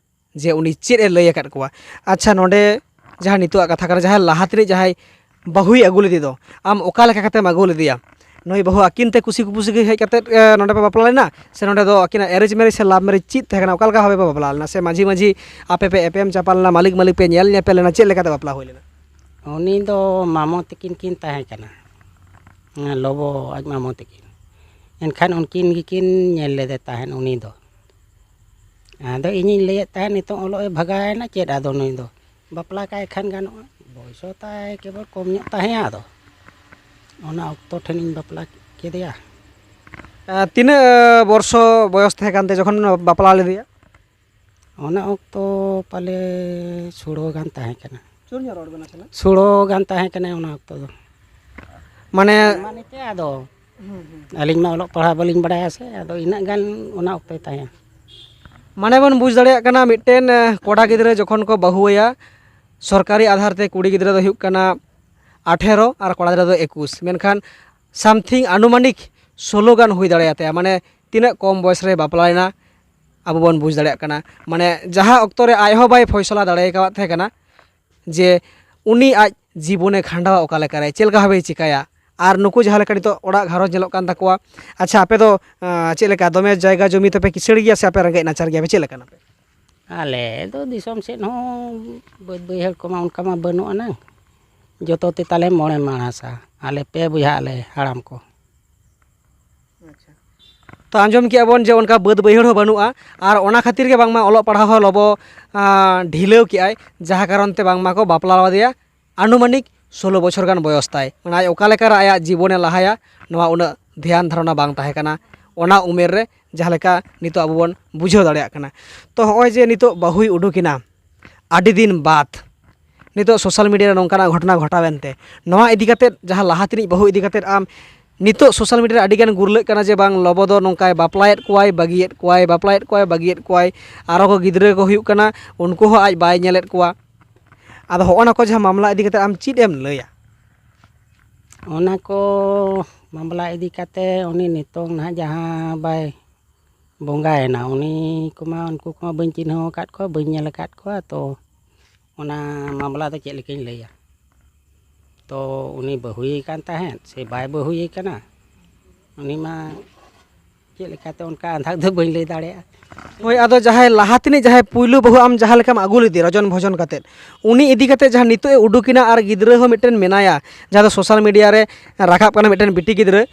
ᱡᱮ ᱩᱱᱤ ᱪᱮᱫ ᱮ ᱞᱟᱹᱭ ᱟᱠᱟᱫ ᱠᱚᱣᱟ᱾ ᱟᱪᱪᱷᱟ, ᱱᱚᱰᱮ ᱡᱟᱦᱟᱸ ᱱᱤᱛᱚᱜ ᱟᱜ ᱠᱟᱛᱷᱟ ᱠᱟᱱᱟ, ᱡᱟᱦᱟᱸᱭ ᱞᱟᱦᱟ ᱛᱮᱱᱤᱡ ᱡᱟᱦᱟᱸᱭ ᱵᱟᱹᱦᱩᱭ ᱟᱹᱜᱩ ᱞᱮᱫᱮ ᱫᱚ, ᱟᱢ ᱚᱠᱟ ᱞᱮᱠᱟ ᱠᱟᱛᱮᱢ ᱟᱹᱜᱩ ᱞᱮᱫᱮᱭᱟ? ᱱᱩᱭ ᱵᱟᱹᱦᱩ ᱟᱹᱠᱤᱱ ᱛᱮ ᱠᱩᱥᱤ ᱠᱩᱯᱩᱥᱤ ᱜᱮ ᱦᱮᱡ ᱠᱟᱛᱮᱫ, ᱮ, ᱱᱚᱰᱮ ᱯᱮ ᱵᱟᱯᱞᱟ ᱞᱮᱱᱟ? ᱥᱮ ᱱᱚᱰᱮ ᱫᱚ ᱟᱹᱠᱤᱱᱟᱜ arrange marriage ᱥᱮ love marriage ᱪᱮᱫ ᱛᱟᱦᱮᱸ ᱠᱟᱱᱟ? ᱚᱠᱟ ᱞᱮᱠᱟ ᱵᱷᱟᱵᱮ ᱯᱮ ᱵᱟᱯᱞᱟ ᱞᱮᱱᱟ? ᱥᱮ ᱢᱟᱹᱡᱷᱤ ᱢᱟᱹᱡᱷᱤ ᱟᱯᱮ ᱯᱮ ᱮᱯᱮᱢ ᱪᱟᱯᱟᱞ ᱞᱮᱱᱟ, ᱢᱟᱹᱞᱤᱠ ᱢᱟᱹᱞᱤᱠ ᱯᱮ ᱧᱮᱞ ᱧᱮᱯᱮᱞ ᱞᱮᱱᱟ, ᱪᱮᱫ ᱞᱮᱠᱟᱛᱮ ᱵᱟᱯᱞᱟ ᱦᱩᱭ ᱞᱮᱱᱟ? ᱩᱱᱤ ᱫᱚ ᱢᱟᱢᱚ ᱛᱟᱹᱠᱤᱱ ᱠᱤᱱ ᱛᱟᱦᱮᱸ ᱠᱟᱱᱟ, ᱦᱮᱸ, ᱞᱚᱵᱚ ᱟᱡ ᱢᱟᱢᱚ ᱛᱟᱹᱠᱤᱱ᱾ ᱮᱱᱠᱷᱟᱱ ᱩᱱᱠᱤᱱ ᱜᱮᱠᱤᱱ ᱧᱮᱞ ᱞᱮᱫᱮ ᱛᱟᱦᱮᱸᱫ ᱩᱱᱤ ᱫᱚ᱾ ᱟᱫᱚ ᱤᱧᱤᱧ ᱞᱟᱹᱭᱮᱫ ᱛᱟᱦᱮᱸᱫ, ᱱᱤᱛᱚᱜ ᱚᱞᱚᱜ ᱮ ᱵᱷᱟᱜᱟᱣᱮᱱᱟ, ᱪᱮᱫ ᱟᱫᱚ ᱱᱩᱭ ᱫᱚ ᱵᱟᱯᱞᱟ ᱠᱟᱭ ᱠᱷᱟᱱ ᱜᱟᱱᱚᱜᱼᱟ? ᱵᱚᱭᱥᱚ ᱛᱟᱭ ᱠᱮᱵᱚᱞ ᱠᱚᱢ ᱧᱚᱜ ᱛᱟᱦᱮᱸᱭᱟ, ᱟᱫᱚ ᱚᱱᱟ ᱚᱠᱛᱚ ᱴᱷᱮᱱᱤᱧ ᱵᱟᱯᱞᱟ ᱠᱮᱫᱮᱭᱟ᱾ ᱛᱤᱱᱟᱹᱜ ᱵᱚᱨᱥᱚ ᱵᱚᱭᱚᱥ ᱛᱟᱦᱮᱸ ᱠᱟᱱ ᱛᱮ ᱡᱚᱠᱷᱚᱱ ᱵᱟᱯᱞᱟ ᱞᱮᱫᱮᱭᱟ? ᱚᱱᱟ ᱚᱠᱛᱚ ᱯᱟᱞᱮ ᱥᱳᱲᱳ ᱜᱟᱱ ᱛᱟᱦᱮᱸ ᱠᱟᱱᱟ᱾ ᱥᱩᱨ ᱧᱚᱜ ᱨᱚᱲ ᱵᱮᱱ ᱱᱟᱥᱮᱱᱟᱜ᱾ ᱥᱳᱲᱳ ᱜᱟᱱ ᱛᱟᱦᱮᱸ ᱠᱟᱱᱟ ᱚᱱᱟ ᱚᱠᱛᱚ ᱫᱚ᱾ ᱢᱟᱱᱮ ᱢᱟᱱᱮ ᱛᱮ ᱟᱫᱚ ᱟᱹᱞᱤᱧ ᱢᱟ ᱚᱞᱚᱜ ᱯᱟᱲᱦᱟᱣ ᱵᱟᱹᱞᱤᱧ ᱵᱟᱲᱟᱭᱟ ᱥᱮ, ᱟᱫᱚ ᱤᱱᱟᱹᱜ ᱜᱟᱱ ᱚᱱᱟ ᱚᱠᱛᱚᱭ ᱛᱟᱦᱮᱸ᱾ ᱢᱟᱱᱮ ᱵᱚᱱ ᱵᱩᱡᱽ ᱫᱟᱲᱮᱭᱟᱜ ᱠᱟᱱᱟ, ᱢᱤᱫᱴᱮᱱ ᱠᱚᱲᱟ ᱜᱤᱫᱽᱨᱟᱹ ᱡᱚᱠᱷᱚᱱ ᱠᱚ ᱵᱟᱹᱦᱩᱣᱟᱭᱟ, ᱥᱚᱨᱠᱟᱨᱤ ᱟᱫᱷᱟᱨ ᱛᱮ ᱠᱩᱲᱤ ᱜᱤᱫᱽᱨᱟᱹ ᱫᱚ ᱦᱩᱭᱩᱜ ᱠᱟᱱᱟ ᱟᱴᱷᱮᱨᱚ ᱟᱨ ᱠᱚᱲᱟ ᱜᱤᱫᱽᱨᱟᱹ ᱫᱚ ᱮᱠᱩᱥ, ᱢᱮᱱᱠᱷᱟᱱ ᱥᱟᱢᱛᱷᱤᱝ ᱟᱱᱩᱢᱟᱱᱤᱠ ᱥᱳᱞᱳ ᱜᱟᱱ ᱦᱩᱭ ᱫᱟᱲᱮᱭᱟᱛᱟᱭᱟ᱾ ᱢᱟᱱᱮ ᱛᱤᱱᱟᱹᱜ ᱠᱚᱢ ᱵᱚᱭᱮᱥ ᱨᱮ ᱵᱟᱯᱞᱟᱭᱮᱱᱟ, ᱟᱵᱚ ᱵᱚᱱ ᱵᱩᱡᱽ ᱫᱟᱲᱮᱭᱟᱜ ᱠᱟᱱᱟ᱾ ᱢᱟᱱᱮ ᱡᱟᱦᱟᱸ ᱚᱠᱛᱚ ᱨᱮ ᱟᱡ ᱦᱚᱸ ᱵᱟᱭ ᱯᱷᱚᱭᱥᱚᱞᱟ ᱫᱟᱲᱮ ᱟᱠᱟᱫ ᱛᱟᱦᱮᱸ ᱠᱟᱱᱟ ᱡᱮ ᱩᱱᱤ ᱟᱡ ᱡᱤᱵᱚᱱᱮ ᱠᱷᱟᱸᱰᱟᱣᱟ ᱚᱠᱟ ᱞᱮᱠᱟᱨᱮ, ᱪᱮᱫ ᱞᱮᱠᱟ ᱵᱷᱟᱵᱮᱭ ᱪᱤᱠᱟᱹᱭᱟ, ᱟᱨ ᱱᱩᱠᱩ ᱡᱟᱦᱟᱸ ᱞᱮᱠᱟ ᱱᱤᱛᱚᱜ ᱚᱲᱟᱜ ᱜᱷᱟᱨᱚᱸᱡᱽ ᱧᱮᱞᱚᱜ ᱠᱟᱱ ᱛᱟᱠᱚᱣᱟ᱾ ᱟᱪᱪᱷᱟ, ᱟᱯᱮ ᱫᱚ ᱟᱸ, ᱪᱮᱫ ᱞᱮᱠᱟ, ᱫᱚᱢᱮ ᱡᱟᱭᱜᱟ ᱡᱚᱢᱤ ᱛᱟᱯᱮ ᱠᱤᱥᱟᱹᱲ ᱜᱮᱭᱟ ᱥᱮ ᱟᱯᱮ ᱨᱮᱸᱜᱮᱡ ᱱᱟᱪᱟᱨ ᱜᱮᱭᱟ ᱯᱮ, ᱪᱮᱫ ᱞᱮᱠᱟᱱᱟ ᱯᱮ? ᱟᱞᱮ ᱫᱚ ᱫᱤᱥᱚᱢ ᱥᱮᱫ ᱦᱚᱸ ᱵᱟᱹᱫᱽ ᱵᱟᱹᱭᱦᱟᱹᱲ ᱠᱚᱢᱟ ᱚᱱᱠᱟ ᱢᱟ ᱵᱟᱹᱱᱩᱜ ᱟᱱᱟᱝ, ᱡᱚᱛᱚ ᱛᱮ ᱛᱟᱞᱮ ᱢᱚᱬᱮ ᱢᱟᱬᱟᱥᱟ, ᱟᱞᱮ ᱯᱮ ᱵᱚᱭᱦᱟ ᱟᱞᱮ ᱦᱟᱲᱟᱢ ᱠᱚ᱾ ᱛᱚ, ᱟᱸᱡᱚᱢ ᱠᱮᱜᱼᱟ ᱵᱚᱱ ᱡᱮ ᱚᱱᱠᱟ ᱵᱟᱹᱫᱽ ᱵᱟᱹᱭᱦᱟᱹᱲ ᱦᱚᱸ ᱵᱟᱹᱱᱩᱜᱼᱟ, ᱟᱨ ᱚᱱᱟ ᱠᱷᱟᱹᱛᱤᱨ ᱜᱮ ᱵᱟᱝᱢᱟ ᱚᱞᱚᱜ ᱯᱟᱲᱦᱟᱣ ᱦᱚᱸ ᱞᱚᱵᱚ, ᱟᱸ, ᱰᱷᱤᱞᱟᱹᱣ ᱠᱮᱜᱼᱟᱭ, ᱡᱟᱦᱟᱸ ᱠᱟᱨᱚᱱ ᱛᱮ ᱵᱟᱝᱢᱟ ᱠᱚ ᱵᱟᱯᱞᱟ ᱟᱫᱮᱭᱟ ᱟᱱᱩᱢᱟᱱᱤᱠ ᱥᱳᱞᱳ ᱵᱚᱪᱷᱚᱨ ᱜᱟᱱ ᱵᱚᱭᱚᱥ ᱛᱟᱭ᱾ ᱢᱟᱱᱮ ᱟᱡ ᱚᱠᱟ ᱞᱮᱠᱟᱨᱮ ᱟᱭᱟᱜ ᱡᱤᱵᱚᱱᱮ ᱞᱟᱦᱟᱭᱟ, ᱱᱚᱣᱟ ᱩᱱᱟᱹᱜ ᱫᱷᱮᱭᱟᱱ ᱫᱷᱟᱨᱚᱱᱟ ᱵᱟᱝ ᱛᱟᱦᱮᱸ ᱠᱟᱱᱟ ᱚᱱᱟ ᱩᱢᱮᱨ ᱨᱮ, ᱡᱟᱦᱟᱸ ᱞᱮᱠᱟ ᱱᱤᱛᱚᱜ ᱟᱵᱚ ᱵᱚᱱ ᱵᱩᱡᱷᱟᱹᱣ ᱫᱟᱲᱮᱭᱟᱜ ᱠᱟᱱᱟ᱾ ᱛᱚ, ᱦᱚᱸᱜᱼᱚᱭ ᱡᱮ ᱱᱤᱛᱚᱜ ᱵᱟᱹᱦᱩᱭ ᱩᱰᱩᱠᱮᱱᱟ ᱟᱹᱰᱤ ᱫᱤᱱ ᱵᱟᱫᱽ, ᱱᱤᱛᱚᱜ ᱥᱳᱥᱟᱞ ᱢᱤᱰᱤᱭᱟ ᱨᱮ ᱱᱚᱝᱠᱟᱱᱟᱜ ᱜᱷᱚᱴᱚᱱᱟ ᱜᱷᱚᱴᱟᱣᱮᱱ ᱛᱮ, ᱱᱚᱣᱟ ᱤᱫᱤ ᱠᱟᱛᱮᱫ, ᱡᱟᱦᱟᱸ ᱞᱟᱦᱟ ᱛᱮᱱᱤᱡ ᱵᱟᱹᱦᱩ ᱤᱫᱤ ᱠᱟᱛᱮᱫ ᱟᱢ ᱱᱤᱛᱚᱜ ᱥᱳᱥᱟᱞ ᱢᱤᱰᱤᱭᱟ ᱨᱮ ᱟᱹᱰᱤᱜᱟᱱ ᱜᱩᱨᱞᱟᱹᱜ ᱠᱟᱱᱟ ᱡᱮ ᱵᱟᱝ, ᱞᱚᱵᱚ ᱫᱚ ᱱᱚᱝᱠᱟᱭ ᱵᱟᱯᱞᱟᱭᱮᱫ ᱠᱚᱣᱟᱭ, ᱵᱟᱹᱜᱤᱭᱮᱫ ᱠᱚᱣᱟᱭ, ᱵᱟᱯᱞᱟᱭᱮᱫ ᱠᱚᱣᱟᱭ, ᱵᱟᱹᱜᱤᱭᱮᱫ ᱠᱚᱣᱟᱭ, ᱟᱨᱚ ᱠᱚ ᱜᱤᱫᱽᱨᱟᱹ ᱠᱚ ᱦᱩᱭᱩᱜ ᱠᱟᱱᱟ, ᱩᱱᱠᱩ ᱦᱚᱸ ᱟᱡ ᱵᱟᱭ ᱧᱮᱞᱮᱫ ᱠᱚᱣᱟ᱾ ᱟᱫᱚ ᱦᱚᱸᱜᱼᱚ ᱱᱟ ᱠᱚ ᱡᱟᱦᱟᱸ ᱢᱟᱢᱞᱟ ᱤᱫᱤ ᱠᱟᱛᱮᱫ ᱟᱢ ᱪᱮᱫ ᱮᱢ ᱞᱟᱹᱭᱟ? ᱚᱱᱟ ᱠᱚ ᱢᱟᱢᱞᱟ ᱤᱫᱤ ᱠᱟᱛᱮ ᱩᱱᱤ ᱱᱤᱛᱚᱝ ᱱᱟᱦᱟᱜ ᱡᱟᱦᱟᱸ ᱵᱟᱭ ᱵᱚᱸᱜᱟᱭᱮᱱᱟ, ᱩᱱᱤ ᱠᱚᱢᱟ, ᱩᱱᱠᱩ ᱠᱚᱢᱟ ᱵᱟᱹᱧ ᱪᱤᱱᱦᱟᱹᱣ ᱟᱠᱟᱫ ᱠᱚᱣᱟ, ᱵᱟᱹᱧ ᱧᱮᱞ ᱟᱠᱟᱫ ᱠᱚᱣᱟ᱾ ᱛᱚ, ᱚᱱᱟ ᱢᱟᱢᱞᱟ ᱫᱚ ᱪᱮᱫ ᱞᱮᱠᱟᱧ ᱞᱟᱹᱭᱟ? ᱛᱚ, ᱩᱱᱤ ᱵᱟᱹᱦᱩᱭᱮ ᱠᱟᱱ ᱛᱟᱦᱮᱸᱫ ᱥᱮ ᱵᱟᱭ ᱵᱟᱹᱦᱩᱭᱮ ᱠᱟᱱᱟ, ᱩᱱᱤ ᱢᱟ ᱪᱮᱫ ᱞᱮᱠᱟᱛᱮ ᱚᱱᱠᱟ ᱟᱸᱫᱷᱟ ᱫᱚ ᱵᱟᱹᱧ ᱞᱟᱹᱭ ᱫᱟᱲᱮᱭᱟᱜᱼᱟ᱾ ᱦᱳᱭ, ᱟᱫᱚ ᱡᱟᱦᱟᱸᱭ ᱞᱟᱦᱟ ᱛᱮᱱᱤᱡ ᱡᱟᱦᱟᱸᱭ ᱯᱩᱭᱞᱩ ᱵᱟᱹᱦᱩ ᱟᱢ ᱡᱟᱦᱟᱸ ᱞᱮᱠᱟᱢ ᱟᱹᱜᱩ ᱞᱮᱫᱮ ᱨᱚᱡᱚᱱ ᱵᱷᱚᱡᱚᱱ ᱠᱟᱛᱮᱫ, ᱩᱱᱤ ᱤᱫᱤ ᱠᱟᱛᱮᱫ ᱡᱟᱦᱟᱸ ᱱᱤᱛᱚᱜ ᱮ ᱩᱰᱩᱠᱮᱱᱟ ᱟᱨ ᱜᱤᱫᱽᱨᱟᱹ ᱦᱚᱸ ᱢᱤᱫᱴᱮᱱ ᱢᱮᱱᱟᱭᱟ, ᱡᱟᱦᱟᱸ ᱫᱚ ᱥᱳᱥᱟᱞ ᱢᱤᱰᱤᱭᱟ ᱨᱮ ᱨᱟᱠᱟᱵ ᱠᱟᱱᱟ ᱢᱤᱫᱴᱮᱱ ᱵᱤᱴᱤ ᱜᱤᱫᱽᱨᱟᱹ,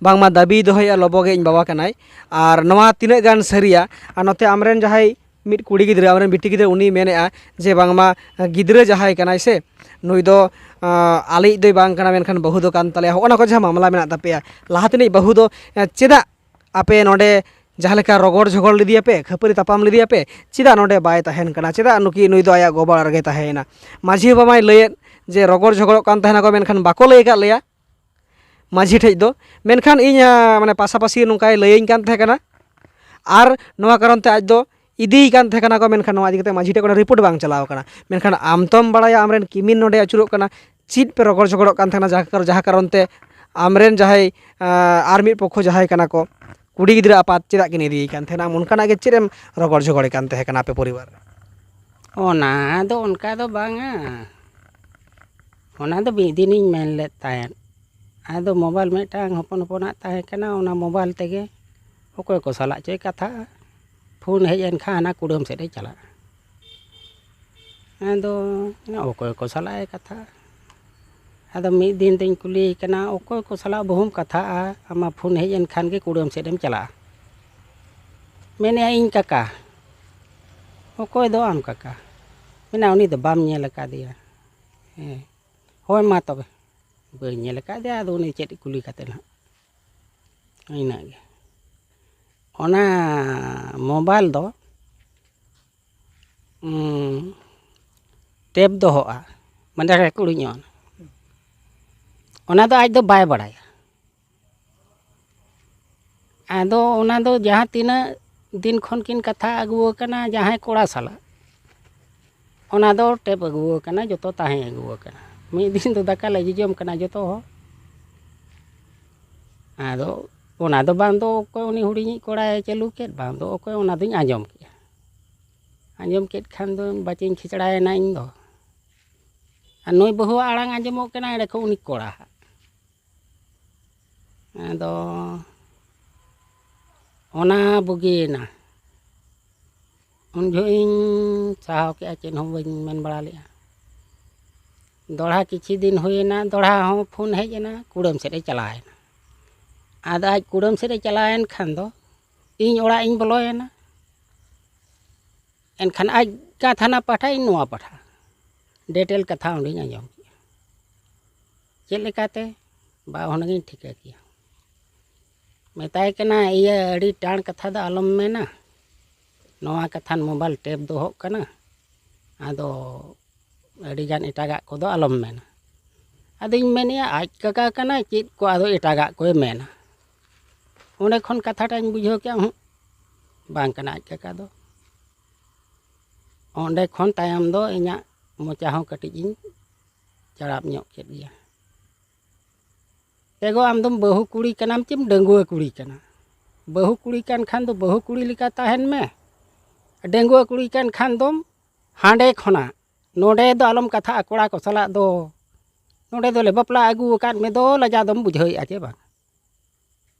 ᱵᱟᱝᱢᱟ ᱫᱟᱹᱵᱤᱭ ᱫᱚᱦᱚᱭᱮᱫᱼᱟ ᱞᱚᱵᱚ ᱜᱮ ᱤᱧ ᱵᱟᱵᱟ ᱠᱟᱱᱟᱭ᱾ ᱟᱨ ᱱᱚᱣᱟ ᱛᱤᱱᱟᱹᱜ ᱜᱟᱱ ᱥᱟᱹᱨᱤᱭᱟ? ᱟᱨ ᱱᱚᱛᱮ ᱟᱢᱨᱮᱱ ᱡᱟᱦᱟᱸᱭ ᱢᱤᱫ ᱠᱩᱲᱤ ᱜᱤᱫᱽᱨᱟᱹ, ᱟᱢᱨᱮᱱ ᱵᱤᱴᱤ ᱜᱤᱫᱽᱨᱟᱹ, ᱩᱱᱤ ᱢᱮᱱᱮᱫᱼᱟ ᱡᱮ ᱵᱟᱝᱢᱟ ᱜᱤᱫᱽᱨᱟᱹ ᱡᱟᱦᱟᱸᱭ ᱠᱟᱱᱟᱭ ᱥᱮ, ᱱᱩᱭ ᱫᱚ ᱟᱸ, ᱟᱞᱮᱭᱤᱡ ᱫᱚᱭ ᱵᱟᱝ ᱠᱟᱱᱟ, ᱢᱮᱱᱠᱷᱟᱱ ᱵᱟᱹᱦᱩ ᱫᱚ ᱠᱟᱱ ᱛᱟᱞᱮᱭᱟ᱾ ᱦᱚᱸᱜᱼᱚ ᱱᱟ ᱠᱚ ᱡᱟᱦᱟᱸ ᱢᱟᱢᱞᱟ ᱢᱮᱱᱟᱜ ᱛᱟᱯᱮᱭᱟ, ᱞᱟᱦᱟ ᱛᱮᱱᱤᱡ ᱵᱟᱹᱦᱩ ᱫᱚ ᱮᱸ, ᱪᱮᱫᱟᱜ ᱟᱯᱮ ᱱᱚᱰᱮ ᱡᱟᱦᱟᱸ ᱞᱮᱠᱟ ᱨᱚᱜᱚᱲ ᱡᱷᱚᱜᱚᱲ ᱞᱮᱫᱮᱭᱟᱯᱮ, ᱠᱷᱟᱹᱯᱟᱹᱨᱤ ᱛᱟᱯᱟᱢ ᱞᱮᱫᱮᱭᱟᱯᱮ, ᱪᱮᱫᱟᱜ ᱱᱚᱰᱮ ᱵᱟᱭ ᱛᱟᱦᱮᱱ ᱠᱟᱱᱟ? ᱪᱮᱫᱟᱜ ᱱᱩᱠᱤ, ᱱᱩᱭ ᱫᱚ ᱟᱭᱟᱜ ᱜᱚ ᱚᱲᱟᱜ ᱨᱮᱜᱮ ᱛᱟᱦᱮᱸᱭᱮᱱᱟ? ᱢᱟᱹᱡᱷᱤ ᱵᱟᱵᱟᱭ ᱞᱟᱹᱭᱮᱫ ᱡᱮ ᱨᱚᱜᱚᱲ ᱡᱷᱚᱜᱚᱲᱚᱜ ᱠᱟᱱ ᱛᱟᱦᱮᱱᱟᱠᱚ, ᱢᱮᱱᱠᱷᱟᱱ ᱵᱟᱠᱚ ᱞᱟᱹᱭ ᱟᱠᱟᱫ ᱞᱮᱭᱟ ᱢᱟᱹᱡᱷᱤ ᱴᱷᱮᱡ ᱫᱚ᱾ ᱢᱮᱱᱠᱷᱟᱱ ᱤᱧ, ᱟᱸ, ᱢᱟᱱᱮ ᱯᱟᱥᱟᱯᱟᱥᱤ ᱱᱚᱝᱠᱟᱭ ᱞᱟᱹᱭᱟᱹᱧ ᱠᱟᱱ ᱛᱟᱦᱮᱸ ᱠᱟᱱᱟ, ᱟᱨ ᱱᱚᱣᱟ ᱠᱟᱨᱚᱱ ᱛᱮ ᱟᱡ ᱫᱚ ᱤᱫᱤᱭᱮ ᱠᱟᱱ ᱛᱟᱦᱮᱸ ᱠᱟᱱᱟ ᱠᱚ, ᱢᱮᱱᱠᱷᱟᱱ ᱱᱚᱣᱟ ᱤᱫᱤ ᱠᱟᱛᱮ ᱢᱟᱹᱡᱷᱤ ᱴᱷᱮᱡ ᱠᱳᱱᱳ ᱨᱤᱯᱳᱨᱴ ᱵᱟᱝ ᱪᱟᱞᱟᱣ ᱠᱟᱱᱟ᱾ ᱢᱮᱱᱠᱷᱟᱱ ᱟᱢ ᱛᱚᱢ ᱵᱟᱲᱟᱭᱟ ᱟᱢᱨᱮᱱ ᱠᱤᱢᱤᱱ ᱱᱚᱰᱮ ᱟᱹᱪᱩᱨᱚᱜ ᱠᱟᱱᱟ, ᱪᱮᱫ ᱯᱮ ᱨᱚᱜᱚᱲ ᱡᱷᱚᱜᱚᱲᱚᱜ ᱠᱟᱱ ᱛᱟᱦᱮᱱᱟ, ᱡᱟᱦᱟᱸ ᱠᱟᱨ-, ᱡᱟᱦᱟᱸ ᱠᱟᱨᱚᱱ ᱛᱮ ᱟᱢᱨᱮᱱ ᱡᱟᱦᱟᱸᱭ, ᱟᱸ, ᱟᱨ ᱢᱤᱫ ᱯᱚᱠᱠᱷᱚ ᱡᱟᱦᱟᱸᱭ ᱠᱟᱱᱟ ᱠᱚ, ᱠᱩᱲᱤ ᱜᱤᱫᱽᱨᱟᱹ ᱟᱯᱟᱛ ᱪᱮᱫᱟᱜ ᱠᱤᱱ ᱤᱫᱤᱭᱮ ᱠᱟᱱ ᱛᱟᱦᱮᱱᱟ? ᱟᱢ ᱚᱱᱠᱟᱱᱟᱜ ᱜᱮ ᱪᱮᱫ ᱮᱢ ᱨᱚᱜᱚᱲ ᱡᱷᱚᱜᱚᱲᱮ ᱠᱟᱱ ᱛᱟᱦᱮᱸ ᱠᱟᱱᱟ ᱟᱯᱮ ᱯᱚᱨᱤᱵᱟᱨ ᱨᱮ? ᱚᱱᱟ ᱫᱚ ᱚᱱᱠᱟ ᱫᱚ ᱵᱟᱝᱟ, ᱚᱱᱟ ᱫᱚ ᱢᱤᱫ ᱫᱤᱱᱤᱧ ᱢᱮᱱ ᱞᱮᱫ ᱛᱟᱦᱮᱸᱫ᱾ ᱟᱫᱚ ᱢᱳᱵᱟᱭᱤᱞ ᱢᱤᱫᱴᱟᱝ ᱦᱚᱯᱚᱱ ᱦᱚᱯᱚᱱᱟᱜ ᱛᱟᱦᱮᱸ ᱠᱟᱱᱟ, ᱚᱱᱟ ᱢᱳᱵᱟᱭᱤᱞ ᱛᱮᱜᱮ ᱚᱠᱚᱭ ᱠᱚ ᱥᱟᱞᱟᱜ ᱪᱚᱭ ᱠᱟᱛᱷᱟᱜᱼᱟ᱾ ᱯᱷᱳᱱ ᱦᱮᱡ ᱮᱱ ᱠᱷᱟᱱ ᱦᱟᱱᱟ ᱠᱩᱰᱟᱹᱢ ᱥᱮᱫ ᱮ ᱪᱟᱞᱟᱜᱼᱟ᱾ ᱟᱫᱚ ᱚᱠᱚᱭ ᱠᱚ ᱥᱟᱞᱟᱜ ᱮ ᱠᱟᱛᱷᱟᱜᱼᱟ? ᱟᱫᱚ ᱢᱤᱫ ᱫᱤᱱ ᱫᱚᱧ ᱠᱩᱞᱤᱭᱮ ᱠᱟᱱᱟ, "ᱚᱠᱚᱭ ᱠᱚ ᱥᱟᱞᱟᱜ ᱵᱟᱹᱦᱩᱢ ᱠᱟᱛᱷᱟᱜᱼᱟ? ᱟᱢᱟᱜ ᱯᱷᱳᱱ ᱦᱮᱡ ᱮᱱ ᱠᱷᱟᱱ ᱜᱮ ᱠᱩᱰᱟᱹᱢ ᱥᱮᱫ ᱮᱢ ᱪᱟᱞᱟᱜᱼᱟ?" ᱢᱮᱱᱮᱫᱼᱟ, "ᱤᱧ ᱠᱟᱠᱟ." "ᱚᱠᱚᱭ ᱫᱚ ᱟᱢ ᱠᱟᱠᱟ?" ᱢᱮᱱᱟ, "ᱩᱱᱤ ᱫᱚ ᱵᱟᱢ ᱧᱮᱞ ᱟᱠᱟᱫᱮᱭᱟ?" "ᱦᱮᱸ, ᱦᱳᱭ ᱢᱟ ᱛᱚᱵᱮ, ᱵᱟᱹᱧ ᱧᱮᱞ ᱟᱠᱟᱫᱮᱭᱟ, ᱟᱫᱚ ᱩᱱᱤ ᱪᱮᱫ ᱠᱩᱞᱤ ᱠᱟᱛᱮ ᱱᱟᱦᱟᱜ?" ᱤᱱᱟᱹᱜ ᱜᱮ᱾ ᱚᱱᱟ ᱢᱳᱵᱟᱭᱤᱞ ᱫᱚ ᱩᱸ, ᱴᱮᱯ ᱫᱚᱦᱚᱜᱼᱟ, ᱢᱟᱱᱮ ᱨᱮᱠᱚᱨᱰᱤᱝᱚᱜᱼᱟ᱾ ᱚᱱᱟ ᱫᱚ ᱟᱡ ᱫᱚ ᱵᱟᱭ ᱵᱟᱲᱟᱭᱟ᱾ ᱟᱫᱚ ᱚᱱᱟ ᱫᱚ ᱡᱟᱦᱟᱸ ᱛᱤᱱᱟᱹᱜ ᱫᱤᱱ ᱠᱷᱚᱱ ᱠᱤᱱ ᱠᱟᱛᱷᱟ ᱟᱹᱜᱩ ᱟᱠᱟᱱᱟ ᱡᱟᱦᱟᱸᱭ ᱠᱚᱲᱟ ᱥᱟᱞᱟᱜ, ᱚᱱᱟ ᱫᱚ ᱴᱮᱯ ᱟᱹᱜᱩ ᱟᱠᱟᱱᱟ, ᱡᱚᱛᱚ ᱛᱟᱦᱮᱸ ᱟᱹᱜᱩ ᱟᱠᱟᱱᱟ᱾ ᱢᱤᱫ ᱫᱤᱱ ᱫᱚ ᱫᱟᱠᱟ ᱞᱮ ᱡᱚᱡᱚᱢ ᱠᱟᱱᱟ ᱡᱚᱛᱚ ᱦᱚᱲ᱾ ᱟᱫᱚ ᱚᱱᱟ ᱫᱚ ᱵᱟᱝ ᱫᱚ ᱚᱠᱚᱭ ᱩᱱᱤ ᱦᱩᱰᱤᱧᱤᱡ ᱠᱚᱲᱟᱭ ᱪᱟᱹᱞᱩ ᱠᱮᱫ, ᱵᱟᱝ ᱫᱚ ᱚᱠᱚᱭ, ᱚᱱᱟ ᱫᱚᱧ ᱟᱸᱡᱚᱢ ᱠᱮᱫᱼᱟ᱾ ᱟᱸᱡᱚᱢ ᱠᱮᱫ ᱠᱷᱟᱱ ᱫᱚ ᱵᱟᱪᱚᱧ ᱠᱷᱮᱪᱲᱟᱭᱮᱱᱟ ᱤᱧ ᱫᱚ᱾ ᱟᱨ ᱱᱩᱭ ᱵᱟᱹᱦᱩᱣᱟᱜ ᱟᱲᱟᱝ ᱟᱸᱡᱚᱢᱚᱜ ᱠᱟᱱᱟ, ᱮᱸᱰᱮ ᱠᱷᱚᱱ ᱩᱱᱤ ᱠᱚᱲᱟ ᱦᱟᱸᱜ᱾ ᱟᱫᱚ ᱚᱱᱟ ᱵᱩᱜᱤᱭᱮᱱᱟ᱾ ᱩᱱ ᱡᱚᱦᱚᱜ ᱤᱧ ᱥᱟᱦᱟᱣ ᱠᱮᱜᱼᱟ, ᱪᱮᱫ ᱦᱚᱸ ᱵᱟᱹᱧ ᱢᱮᱱ ᱵᱟᱲᱟ ᱞᱮᱜᱼᱟ᱾ ᱫᱚᱦᱲᱟ ᱠᱤᱪᱷᱩ ᱫᱤᱱ ᱦᱩᱭᱮᱱᱟ, ᱫᱚᱦᱲᱟ ᱦᱚᱸ ᱯᱷᱳᱱ ᱦᱮᱡ ᱮᱱᱟ, ᱠᱩᱰᱟᱹᱢ ᱥᱮᱫ ᱮ ᱪᱟᱞᱟᱣᱮᱱᱟ᱾ ᱟᱫᱚ ᱟᱡ ᱠᱩᱰᱟᱹᱢ ᱥᱮᱫ ᱮ ᱪᱟᱞᱟᱣᱮᱱ ᱠᱷᱟᱱ ᱫᱚ ᱤᱧ ᱚᱲᱟᱜ ᱤᱧ ᱵᱚᱞᱚᱭᱮᱱᱟ᱾ ᱮᱱᱠᱷᱟᱱ ᱟᱡ ᱠᱟᱛᱷᱟ ᱦᱟᱱᱟ ᱯᱟᱦᱴᱟ, ᱤᱧ ᱱᱚᱣᱟ ᱯᱟᱦᱴᱟ, ᱰᱮᱴᱮᱞ ᱠᱟᱛᱷᱟ ᱚᱸᱰᱮᱧ ᱟᱸᱡᱚᱢ ᱠᱮᱜᱼᱟ᱾ ᱪᱮᱫ ᱞᱮᱠᱟᱛᱮ ᱵᱟ ᱦᱩᱱᱟᱹᱝ ᱤᱧ ᱴᱷᱤᱠᱟᱹ ᱠᱮᱭᱟ? ᱢᱮᱛᱟᱭ ᱠᱟᱱᱟ, "ᱤᱭᱟᱹ, ᱟᱹᱰᱤ ᱴᱟᱬ ᱠᱟᱛᱷᱟ ᱫᱚ ᱟᱞᱚᱢ ᱢᱮᱱᱟ, ᱱᱚᱣᱟ ᱠᱟᱛᱷᱟᱱ ᱢᱳᱵᱟᱭᱤᱞ ᱴᱮᱯ ᱫᱚᱦᱚᱜ ᱠᱟᱱᱟ, ᱟᱫᱚ ᱟᱹᱰᱤᱜᱟᱱ ᱮᱴᱟᱜᱟᱜ ᱠᱚᱫᱚ ᱟᱞᱚᱢ ᱢᱮᱱᱟ᱾" ᱟᱫᱚᱧ ᱢᱮᱱᱮᱜᱼᱟ, ᱟᱡ ᱠᱟᱠᱟ ᱠᱟᱱᱟᱭ, ᱪᱮᱫ ᱠᱚ ᱟᱫᱚ ᱮᱴᱟᱜᱟᱜ ᱠᱚᱭ ᱢᱮᱱᱟ? ᱚᱸᱰᱮ ᱠᱷᱚᱱ ᱠᱟᱛᱷᱟᱴᱟᱜ ᱤᱧ ᱵᱩᱡᱷᱟᱹᱣ ᱠᱮᱜᱼᱟ, ᱦᱩᱸ, ᱵᱟᱝ ᱠᱟᱱᱟ ᱟᱡ ᱠᱟᱠᱟ ᱫᱚ᱾ ᱚᱸᱰᱮ ᱠᱷᱚᱱ ᱛᱟᱭᱚᱢ ᱫᱚ ᱤᱧᱟᱹᱜ ᱢᱚᱪᱟ ᱦᱚᱸ ᱠᱟᱹᱴᱤᱡ ᱤᱧ ᱪᱟᱲᱟᱯ ᱧᱚᱜ ᱠᱮᱫ ᱜᱮᱭᱟ᱾ ᱮᱜᱳ, ᱟᱢ ᱫᱚᱢ ᱵᱟᱹᱦᱩ ᱠᱩᱲᱤ ᱠᱟᱱᱟᱢ ᱪᱮᱢ ᱰᱟᱺᱜᱩᱣᱟᱹ ᱠᱩᱲᱤ ᱠᱟᱱᱟ? ᱵᱟᱹᱦᱩ ᱠᱩᱲᱤ ᱠᱟᱱ ᱠᱷᱟᱱ ᱫᱚ ᱵᱟᱹᱦᱩ ᱠᱩᱲᱤ ᱞᱮᱠᱟ ᱛᱟᱦᱮᱱ ᱢᱮ᱾ ᱰᱟᱺᱜᱩᱣᱟᱹ ᱠᱩᱲᱤ ᱠᱟᱱ ᱠᱷᱟᱱ ᱫᱚᱢ ᱦᱟᱸᱰᱮ ᱠᱷᱚᱱᱟᱜ ᱱᱚᱰᱮ ᱫᱚ ᱟᱞᱚᱢ ᱠᱟᱛᱷᱟᱜᱼᱟ ᱠᱚᱲᱟ ᱠᱚ ᱥᱟᱞᱟᱜ ᱫᱚ᱾ ᱱᱚᱰᱮ ᱫᱚᱞᱮ ᱵᱟᱯᱞᱟ ᱟᱹᱜᱩ ᱟᱠᱟᱫ ᱢᱮ ᱫᱚ, ᱞᱟᱡᱟᱣ ᱫᱚᱢ ᱵᱩᱡᱷᱟᱹᱣᱮᱫᱼᱟ ᱪᱮ ᱵᱟᱝ?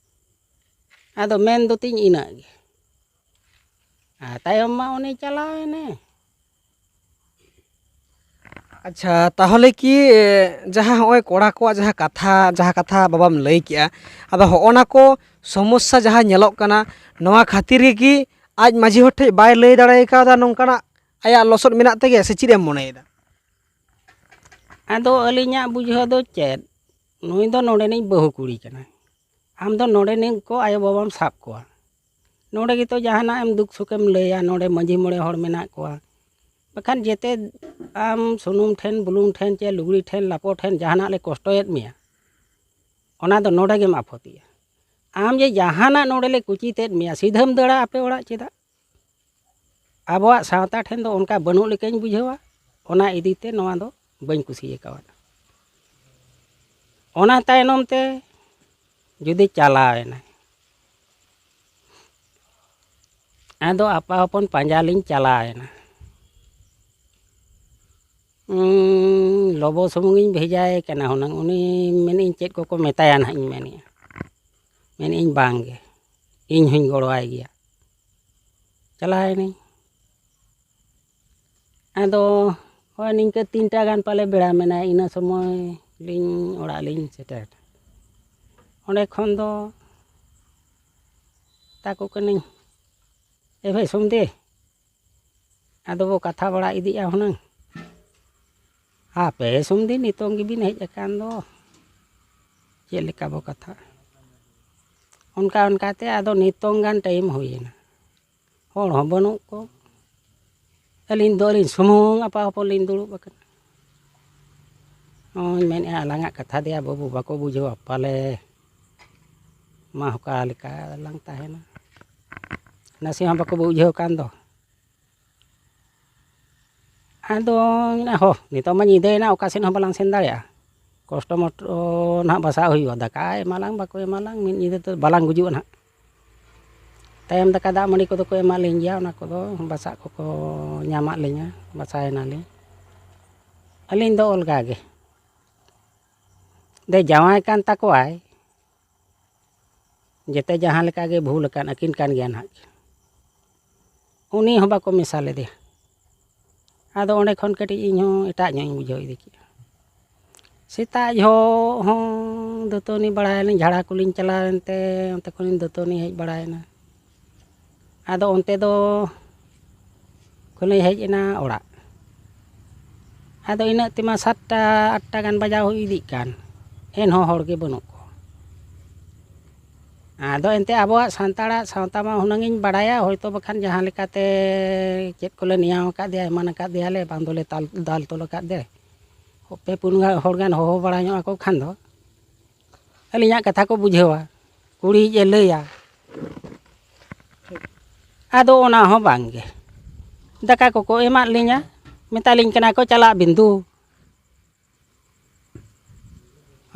ᱟᱫᱚ ᱢᱮᱱ ᱫᱚ ᱛᱤᱧ ᱤᱱᱟᱹᱜ ᱜᱮ᱾ ᱟᱨ ᱛᱟᱭᱚᱢ ᱢᱟ ᱩᱱᱤ ᱪᱟᱞᱟᱣᱮᱱᱮ᱾ ᱟᱪᱪᱷᱟ, ᱛᱟᱦᱚᱞᱮ ᱠᱤ, ᱮ, ᱡᱟᱦᱟᱸ ᱦᱚᱸᱜᱼᱚᱭ ᱠᱚᱲᱟ ᱠᱚᱣᱟᱜ ᱡᱟᱦᱟᱸ ᱠᱟᱛᱷᱟ, ᱡᱟᱦᱟᱸ ᱠᱟᱛᱷᱟ ᱵᱟᱵᱟᱢ ᱞᱟᱹᱭ ᱠᱮᱜᱼᱟ, ᱟᱫᱚ ᱦᱚᱸᱜᱼᱚ ᱱᱟ ᱠᱚ ᱥᱚᱢᱚᱥᱥᱟ ᱡᱟᱦᱟᱸ ᱧᱮᱞᱚᱜ ᱠᱟᱱᱟ, ᱱᱚᱣᱟ ᱠᱷᱟᱹᱛᱤᱨ ᱜᱮ ᱠᱤ ᱟᱡ ᱢᱟᱺᱡᱷᱤ ᱦᱚᱲ ᱴᱷᱮᱡ ᱵᱟᱭ ᱞᱟᱹᱭ ᱫᱟᱲᱮ ᱠᱟᱣᱫᱟ, ᱱᱚᱝᱠᱟᱱᱟᱜ ᱟᱭᱟᱜ ᱞᱚᱥᱚᱫ ᱢᱮᱱᱟᱜ ᱛᱮᱜᱮ, ᱥᱮ ᱪᱮᱫ ᱮᱢ ᱢᱚᱱᱮᱭᱮᱫᱟ? ᱟᱫᱚ ᱟᱹᱞᱤᱧᱟᱜ ᱵᱩᱡᱷᱟᱹᱣ ᱫᱚ ᱪᱮᱫ, ᱱᱩᱭ ᱫᱚ ᱱᱚᱰᱮᱱᱤᱡ ᱵᱟᱹᱦᱩ ᱠᱩᱲᱤ ᱠᱟᱱᱟᱭ᱾ ᱟᱢ ᱫᱚ ᱱᱚᱰᱮᱱᱤᱡ ᱠᱚ ᱟᱭᱳᱼᱵᱟᱵᱟᱢ ᱥᱟᱵ ᱠᱚᱣᱟ, ᱱᱚᱰᱮ ᱜᱮᱛᱚ ᱡᱟᱦᱟᱱᱟᱜ ᱮᱢ ᱫᱩᱠ ᱥᱩᱠᱮᱢ ᱞᱟᱹᱭᱟ, ᱱᱚᱰᱮ ᱢᱟᱺᱡᱷᱤ ᱢᱚᱬᱮ ᱦᱚᱲ ᱢᱮᱱᱟᱜ ᱠᱚᱣᱟ᱾ ᱵᱟᱠᱷᱟᱱ ᱡᱮᱛᱮ ᱟᱢ ᱥᱩᱱᱩᱢ ᱴᱷᱮᱱ, ᱵᱩᱞᱩᱝ ᱴᱷᱮᱱ, ᱪᱮ ᱞᱩᱜᱽᱲᱤ ᱴᱷᱮᱱ, ᱞᱟᱯᱚ ᱴᱷᱮᱱ ᱡᱟᱦᱟᱱᱟᱜ ᱞᱮ ᱠᱚᱥᱴᱚᱭᱮᱫ ᱢᱮᱭᱟ, ᱚᱱᱟ ᱫᱚ ᱱᱚᱰᱮ ᱜᱮᱢ ᱟᱯᱷᱚᱛᱤᱭᱟ᱾ ᱟᱢ ᱡᱮ ᱡᱟᱦᱟᱱᱟᱜ ᱱᱚᱰᱮ ᱞᱮ ᱠᱩᱪᱤᱛᱮᱫ ᱢᱮᱭᱟ, ᱥᱤᱫᱷᱟᱹᱢ ᱫᱟᱹᱲᱟ ᱟᱯᱮ ᱚᱲᱟᱜ ᱪᱮᱫᱟᱜ? ᱟᱵᱚᱣᱟᱜ ᱥᱟᱶᱛᱟ ᱴᱷᱮᱱ ᱫᱚ ᱚᱱᱠᱟ ᱵᱟᱹᱱᱩᱜ ᱞᱮᱠᱟᱧ ᱵᱩᱡᱷᱟᱹᱣᱟ᱾ ᱚᱱᱟ ᱤᱫᱤᱛᱮ ᱱᱚᱣᱟ ᱫᱚ ᱵᱟᱹᱧ ᱠᱩᱥᱤ ᱟᱠᱟᱣᱟᱫᱟ᱾ ᱚᱱᱟ ᱛᱟᱭᱱᱚᱢ ᱛᱮ ᱡᱩᱫᱤ ᱪᱟᱞᱟᱣ ᱮᱱᱟᱭ, ᱟᱫᱚ ᱟᱯᱟ ᱦᱚᱯᱚᱱ ᱯᱟᱸᱡᱟ ᱞᱤᱧ ᱪᱟᱞᱟᱣ ᱮᱱᱟ᱾ ᱩᱸ, ᱞᱚᱵᱚ ᱥᱩᱢᱩᱝ ᱤᱧ ᱵᱷᱮᱡᱟᱭᱮ ᱠᱟᱱᱟ ᱦᱩᱱᱟᱹᱝ, ᱩᱱᱤ ᱢᱮᱱᱮᱫ ᱤᱧ ᱪᱮᱫ ᱠᱚᱠᱚ ᱢᱮᱛᱟᱭᱟ ᱱᱟᱦᱟᱜ ᱤᱧ ᱢᱮᱱᱮᱫᱼᱟ, ᱢᱮᱱᱮᱫ ᱤᱧ ᱵᱟᱝ ᱜᱮ᱾ ᱤᱧ ᱦᱚᱧ ᱜᱚᱲᱚᱣᱟᱭ ᱜᱮᱭᱟ᱾ ᱪᱟᱞᱟᱣ ᱮᱱᱟᱹᱧ᱾ ᱟᱫᱚ ᱦᱳᱭ ᱱᱤᱝᱠᱟᱹ ᱛᱤᱱᱴᱟ ᱜᱟᱱ ᱯᱟᱞᱮ ᱵᱮᱲᱟ ᱢᱮᱱᱟᱭ, ᱤᱱᱟᱹ ᱥᱚᱢᱚᱭ ᱞᱤᱧ ᱚᱲᱟᱜ ᱞᱤᱧ ᱥᱮᱴᱮᱨ᱾ ᱚᱸᱰᱮ ᱠᱷᱚᱱ ᱫᱚ ᱢᱮᱛᱟ ᱠᱚ ᱠᱟᱹᱱᱟᱹᱧ, "ᱮ ᱵᱷᱟᱹᱭ ᱥᱚᱢᱫᱮ, ᱟᱫᱚ ᱵᱚ ᱠᱟᱛᱷᱟ ᱵᱟᱲᱟ ᱤᱫᱤᱜᱼᱟ ᱦᱩᱱᱟᱹᱝ?" "ᱦᱟᱯᱮ ᱥᱚᱢᱫᱮ, ᱱᱤᱛᱚᱝ ᱜᱮᱵᱤᱱ ᱦᱮᱡ ᱟᱠᱟᱱ ᱫᱚ, ᱪᱮᱫ ᱞᱮᱠᱟ ᱵᱚ ᱠᱟᱛᱷᱟᱜᱼᱟ?" ᱚᱱᱠᱟ ᱚᱱᱠᱟᱛᱮ ᱟᱫᱚ ᱱᱤᱛᱚᱝ ᱜᱟᱱ ᱴᱟᱭᱤᱢ ᱦᱩᱭᱮᱱᱟ, ᱦᱚᱲ ᱦᱚᱸ ᱵᱟᱹᱱᱩᱜ ᱠᱚ᱾ ᱟᱹᱞᱤᱧ ᱫᱚ ᱟᱹᱞᱤᱧ ᱥᱩᱢᱩᱝ ᱟᱯᱟ ᱦᱚᱯᱚᱱ ᱞᱤᱧ ᱫᱩᱲᱩᱵ ᱟᱠᱟᱱᱟ᱾ ᱦᱚᱸᱧ ᱢᱮᱱᱮᱫᱼᱟ, ᱟᱞᱟᱝᱟᱜ ᱠᱟᱛᱷᱟ ᱫᱮᱭᱟ ᱵᱟᱹᱵᱩ ᱵᱟᱠᱚ ᱵᱩᱡᱷᱟᱹᱣᱟ ᱯᱟᱞᱮ, ᱢᱟ ᱚᱠᱟ ᱞᱮᱠᱟ ᱞᱟᱝ ᱛᱟᱦᱮᱱᱟ, ᱱᱟᱥᱮ ᱦᱚᱸ ᱵᱟᱠᱚ ᱵᱩᱡᱷᱟᱹᱣ ᱠᱟᱱ ᱫᱚ᱾ ᱟᱫᱚ ᱢᱮᱱᱟ, ᱦᱚ, ᱱᱤᱛᱚᱜ ᱢᱟ ᱧᱤᱫᱟᱹᱭᱮᱱᱟ, ᱚᱠᱟ ᱥᱮᱫ ᱦᱚᱸ ᱵᱟᱞᱟᱝ ᱥᱮᱱ ᱫᱟᱲᱮᱭᱟᱜᱼᱟ, ᱠᱚᱥᱴᱚ ᱢᱚᱥᱴᱚ ᱱᱟᱦᱟᱜ ᱵᱟᱥᱟᱜ ᱦᱩᱭᱩᱜᱼᱟ, ᱫᱟᱠᱟ ᱮᱢᱟᱞᱟᱝ ᱵᱟᱠᱚ ᱮᱢᱟᱞᱟᱝ, ᱢᱤᱫ ᱧᱤᱫᱟᱹ ᱛᱮ ᱵᱟᱞᱟᱝ ᱜᱩᱡᱩᱜᱼᱟ ᱱᱟᱦᱟᱜ᱾ ᱛᱟᱭᱚᱢ ᱫᱟᱠᱟ ᱫᱟᱜ ᱢᱟᱹᱰᱤ ᱠᱚᱫᱚ ᱠᱚ ᱮᱢᱟᱜ ᱞᱤᱧ ᱜᱮᱭᱟ, ᱚᱱᱟ ᱠᱚᱫᱚ ᱵᱟᱥᱟᱜ ᱠᱚᱠᱚ ᱧᱟᱢᱟᱜ ᱞᱤᱧᱟ, ᱵᱟᱥᱟᱭᱮᱱᱟᱞᱤᱧ᱾ ᱟᱹᱞᱤᱧ ᱫᱚ ᱚᱞᱜᱟ ᱜᱮ, ᱫᱮ ᱡᱟᱶᱟᱭ ᱠᱟᱱ ᱛᱟᱠᱚᱣᱟᱭ, ᱡᱮᱛᱮ ᱡᱟᱦᱟᱸ ᱞᱮᱠᱟ ᱜᱮ ᱵᱷᱩᱞ ᱟᱠᱟᱱ, ᱟᱹᱠᱤᱱ ᱠᱟᱱ ᱜᱮᱭᱟ ᱱᱟᱦᱟᱜ ᱠᱤᱱ᱾ ᱩᱱᱤ ᱦᱚᱸ ᱵᱟᱠᱚ ᱢᱮᱥᱟ ᱞᱮᱫᱮᱭᱟ᱾ ᱟᱫᱚ ᱚᱸᱰᱮ ᱠᱷᱚᱱ ᱠᱟᱹᱴᱤᱡ ᱤᱧ ᱦᱚᱸ ᱮᱴᱟᱜ ᱧᱚᱜ ᱤᱧ ᱵᱩᱡᱷᱟᱹᱣ ᱤᱫᱤ ᱠᱮᱫᱼᱟ᱾ ᱥᱮᱛᱟᱜ ᱡᱚᱦᱚᱜ ᱦᱚᱸ ᱫᱟᱹᱛᱟᱹᱱᱤ ᱵᱟᱲᱟᱭᱮᱱᱟᱹᱧ, ᱡᱷᱟᱲᱟ ᱠᱚᱞᱤᱧ ᱪᱟᱞᱟᱣ ᱮᱱᱛᱮ ᱚᱱᱛᱮ ᱠᱷᱚᱱᱤᱧ ᱫᱟᱹᱛᱟᱹᱱᱤ ᱦᱮᱡ ᱵᱟᱲᱟᱭᱮᱱᱟ᱾ ᱟᱫᱚ ᱚᱱᱛᱮ ᱫᱚ ᱠᱷᱚᱱᱤᱧ ᱦᱮᱡ ᱮᱱᱟ ᱚᱲᱟᱜ᱾ ᱟᱫᱚ ᱤᱱᱟᱹᱜ ᱛᱮᱢᱟ ᱥᱟᱛᱴᱟ ᱟᱴᱴᱟ ᱜᱟᱱ ᱵᱟᱡᱟᱣ ᱦᱩᱭ ᱤᱫᱤᱜ ᱠᱟᱱ, ᱮᱱᱦᱚᱸ ᱦᱚᱲ ᱜᱮ ᱵᱟᱹᱱᱩᱜ ᱠᱚᱣᱟ᱾ ᱟᱫᱚ ᱮᱱᱛᱮ ᱟᱵᱚᱣᱟᱜ ᱥᱟᱱᱛᱟᱲᱟᱜ ᱥᱟᱶᱛᱟ ᱢᱟ ᱦᱩᱱᱟᱹᱝ ᱤᱧ ᱵᱟᱲᱟᱭᱟ, ᱦᱚᱭᱛᱳ ᱵᱟᱠᱷᱟᱱ ᱡᱟᱦᱟᱸ ᱞᱮᱠᱟᱛᱮ ᱪᱮᱫ ᱠᱚᱞᱮ ᱱᱮᱭᱟᱣ ᱟᱠᱟᱫᱮᱭᱟ, ᱮᱢᱟᱱ ᱟᱠᱟᱫᱮᱭᱟᱞᱮ, ᱵᱟᱝ ᱫᱚᱞᱮ ᱛᱟᱞ-, ᱫᱟᱞ ᱛᱚᱞ ᱟᱠᱟᱫᱮ᱾ ᱯᱮ ᱯᱩᱱ ᱜᱟ-, ᱦᱚᱲ ᱜᱟᱱ ᱦᱚᱦᱚ ᱵᱟᱲᱟ ᱧᱚᱜ ᱟᱠᱚ ᱠᱷᱟᱱ ᱫᱚ ᱟᱹᱞᱤᱧᱟᱜ ᱠᱟᱛᱷᱟ ᱠᱚ ᱵᱩᱡᱷᱟᱹᱣᱟ, ᱠᱩᱲᱤᱭᱤᱡ ᱮ ᱞᱟᱹᱭᱟ᱾ ᱟᱫᱚ ᱚᱱᱟ ᱦᱚᱸ ᱵᱟᱝ ᱜᱮ, ᱫᱟᱠᱟ ᱠᱚᱠᱚ ᱮᱢᱟᱫ ᱞᱤᱧᱟ, ᱢᱮᱛᱟᱞᱤᱧ ᱠᱟᱱᱟ ᱠᱚ, "ᱪᱟᱞᱟᱜ ᱵᱤᱱ ᱫᱩ᱾"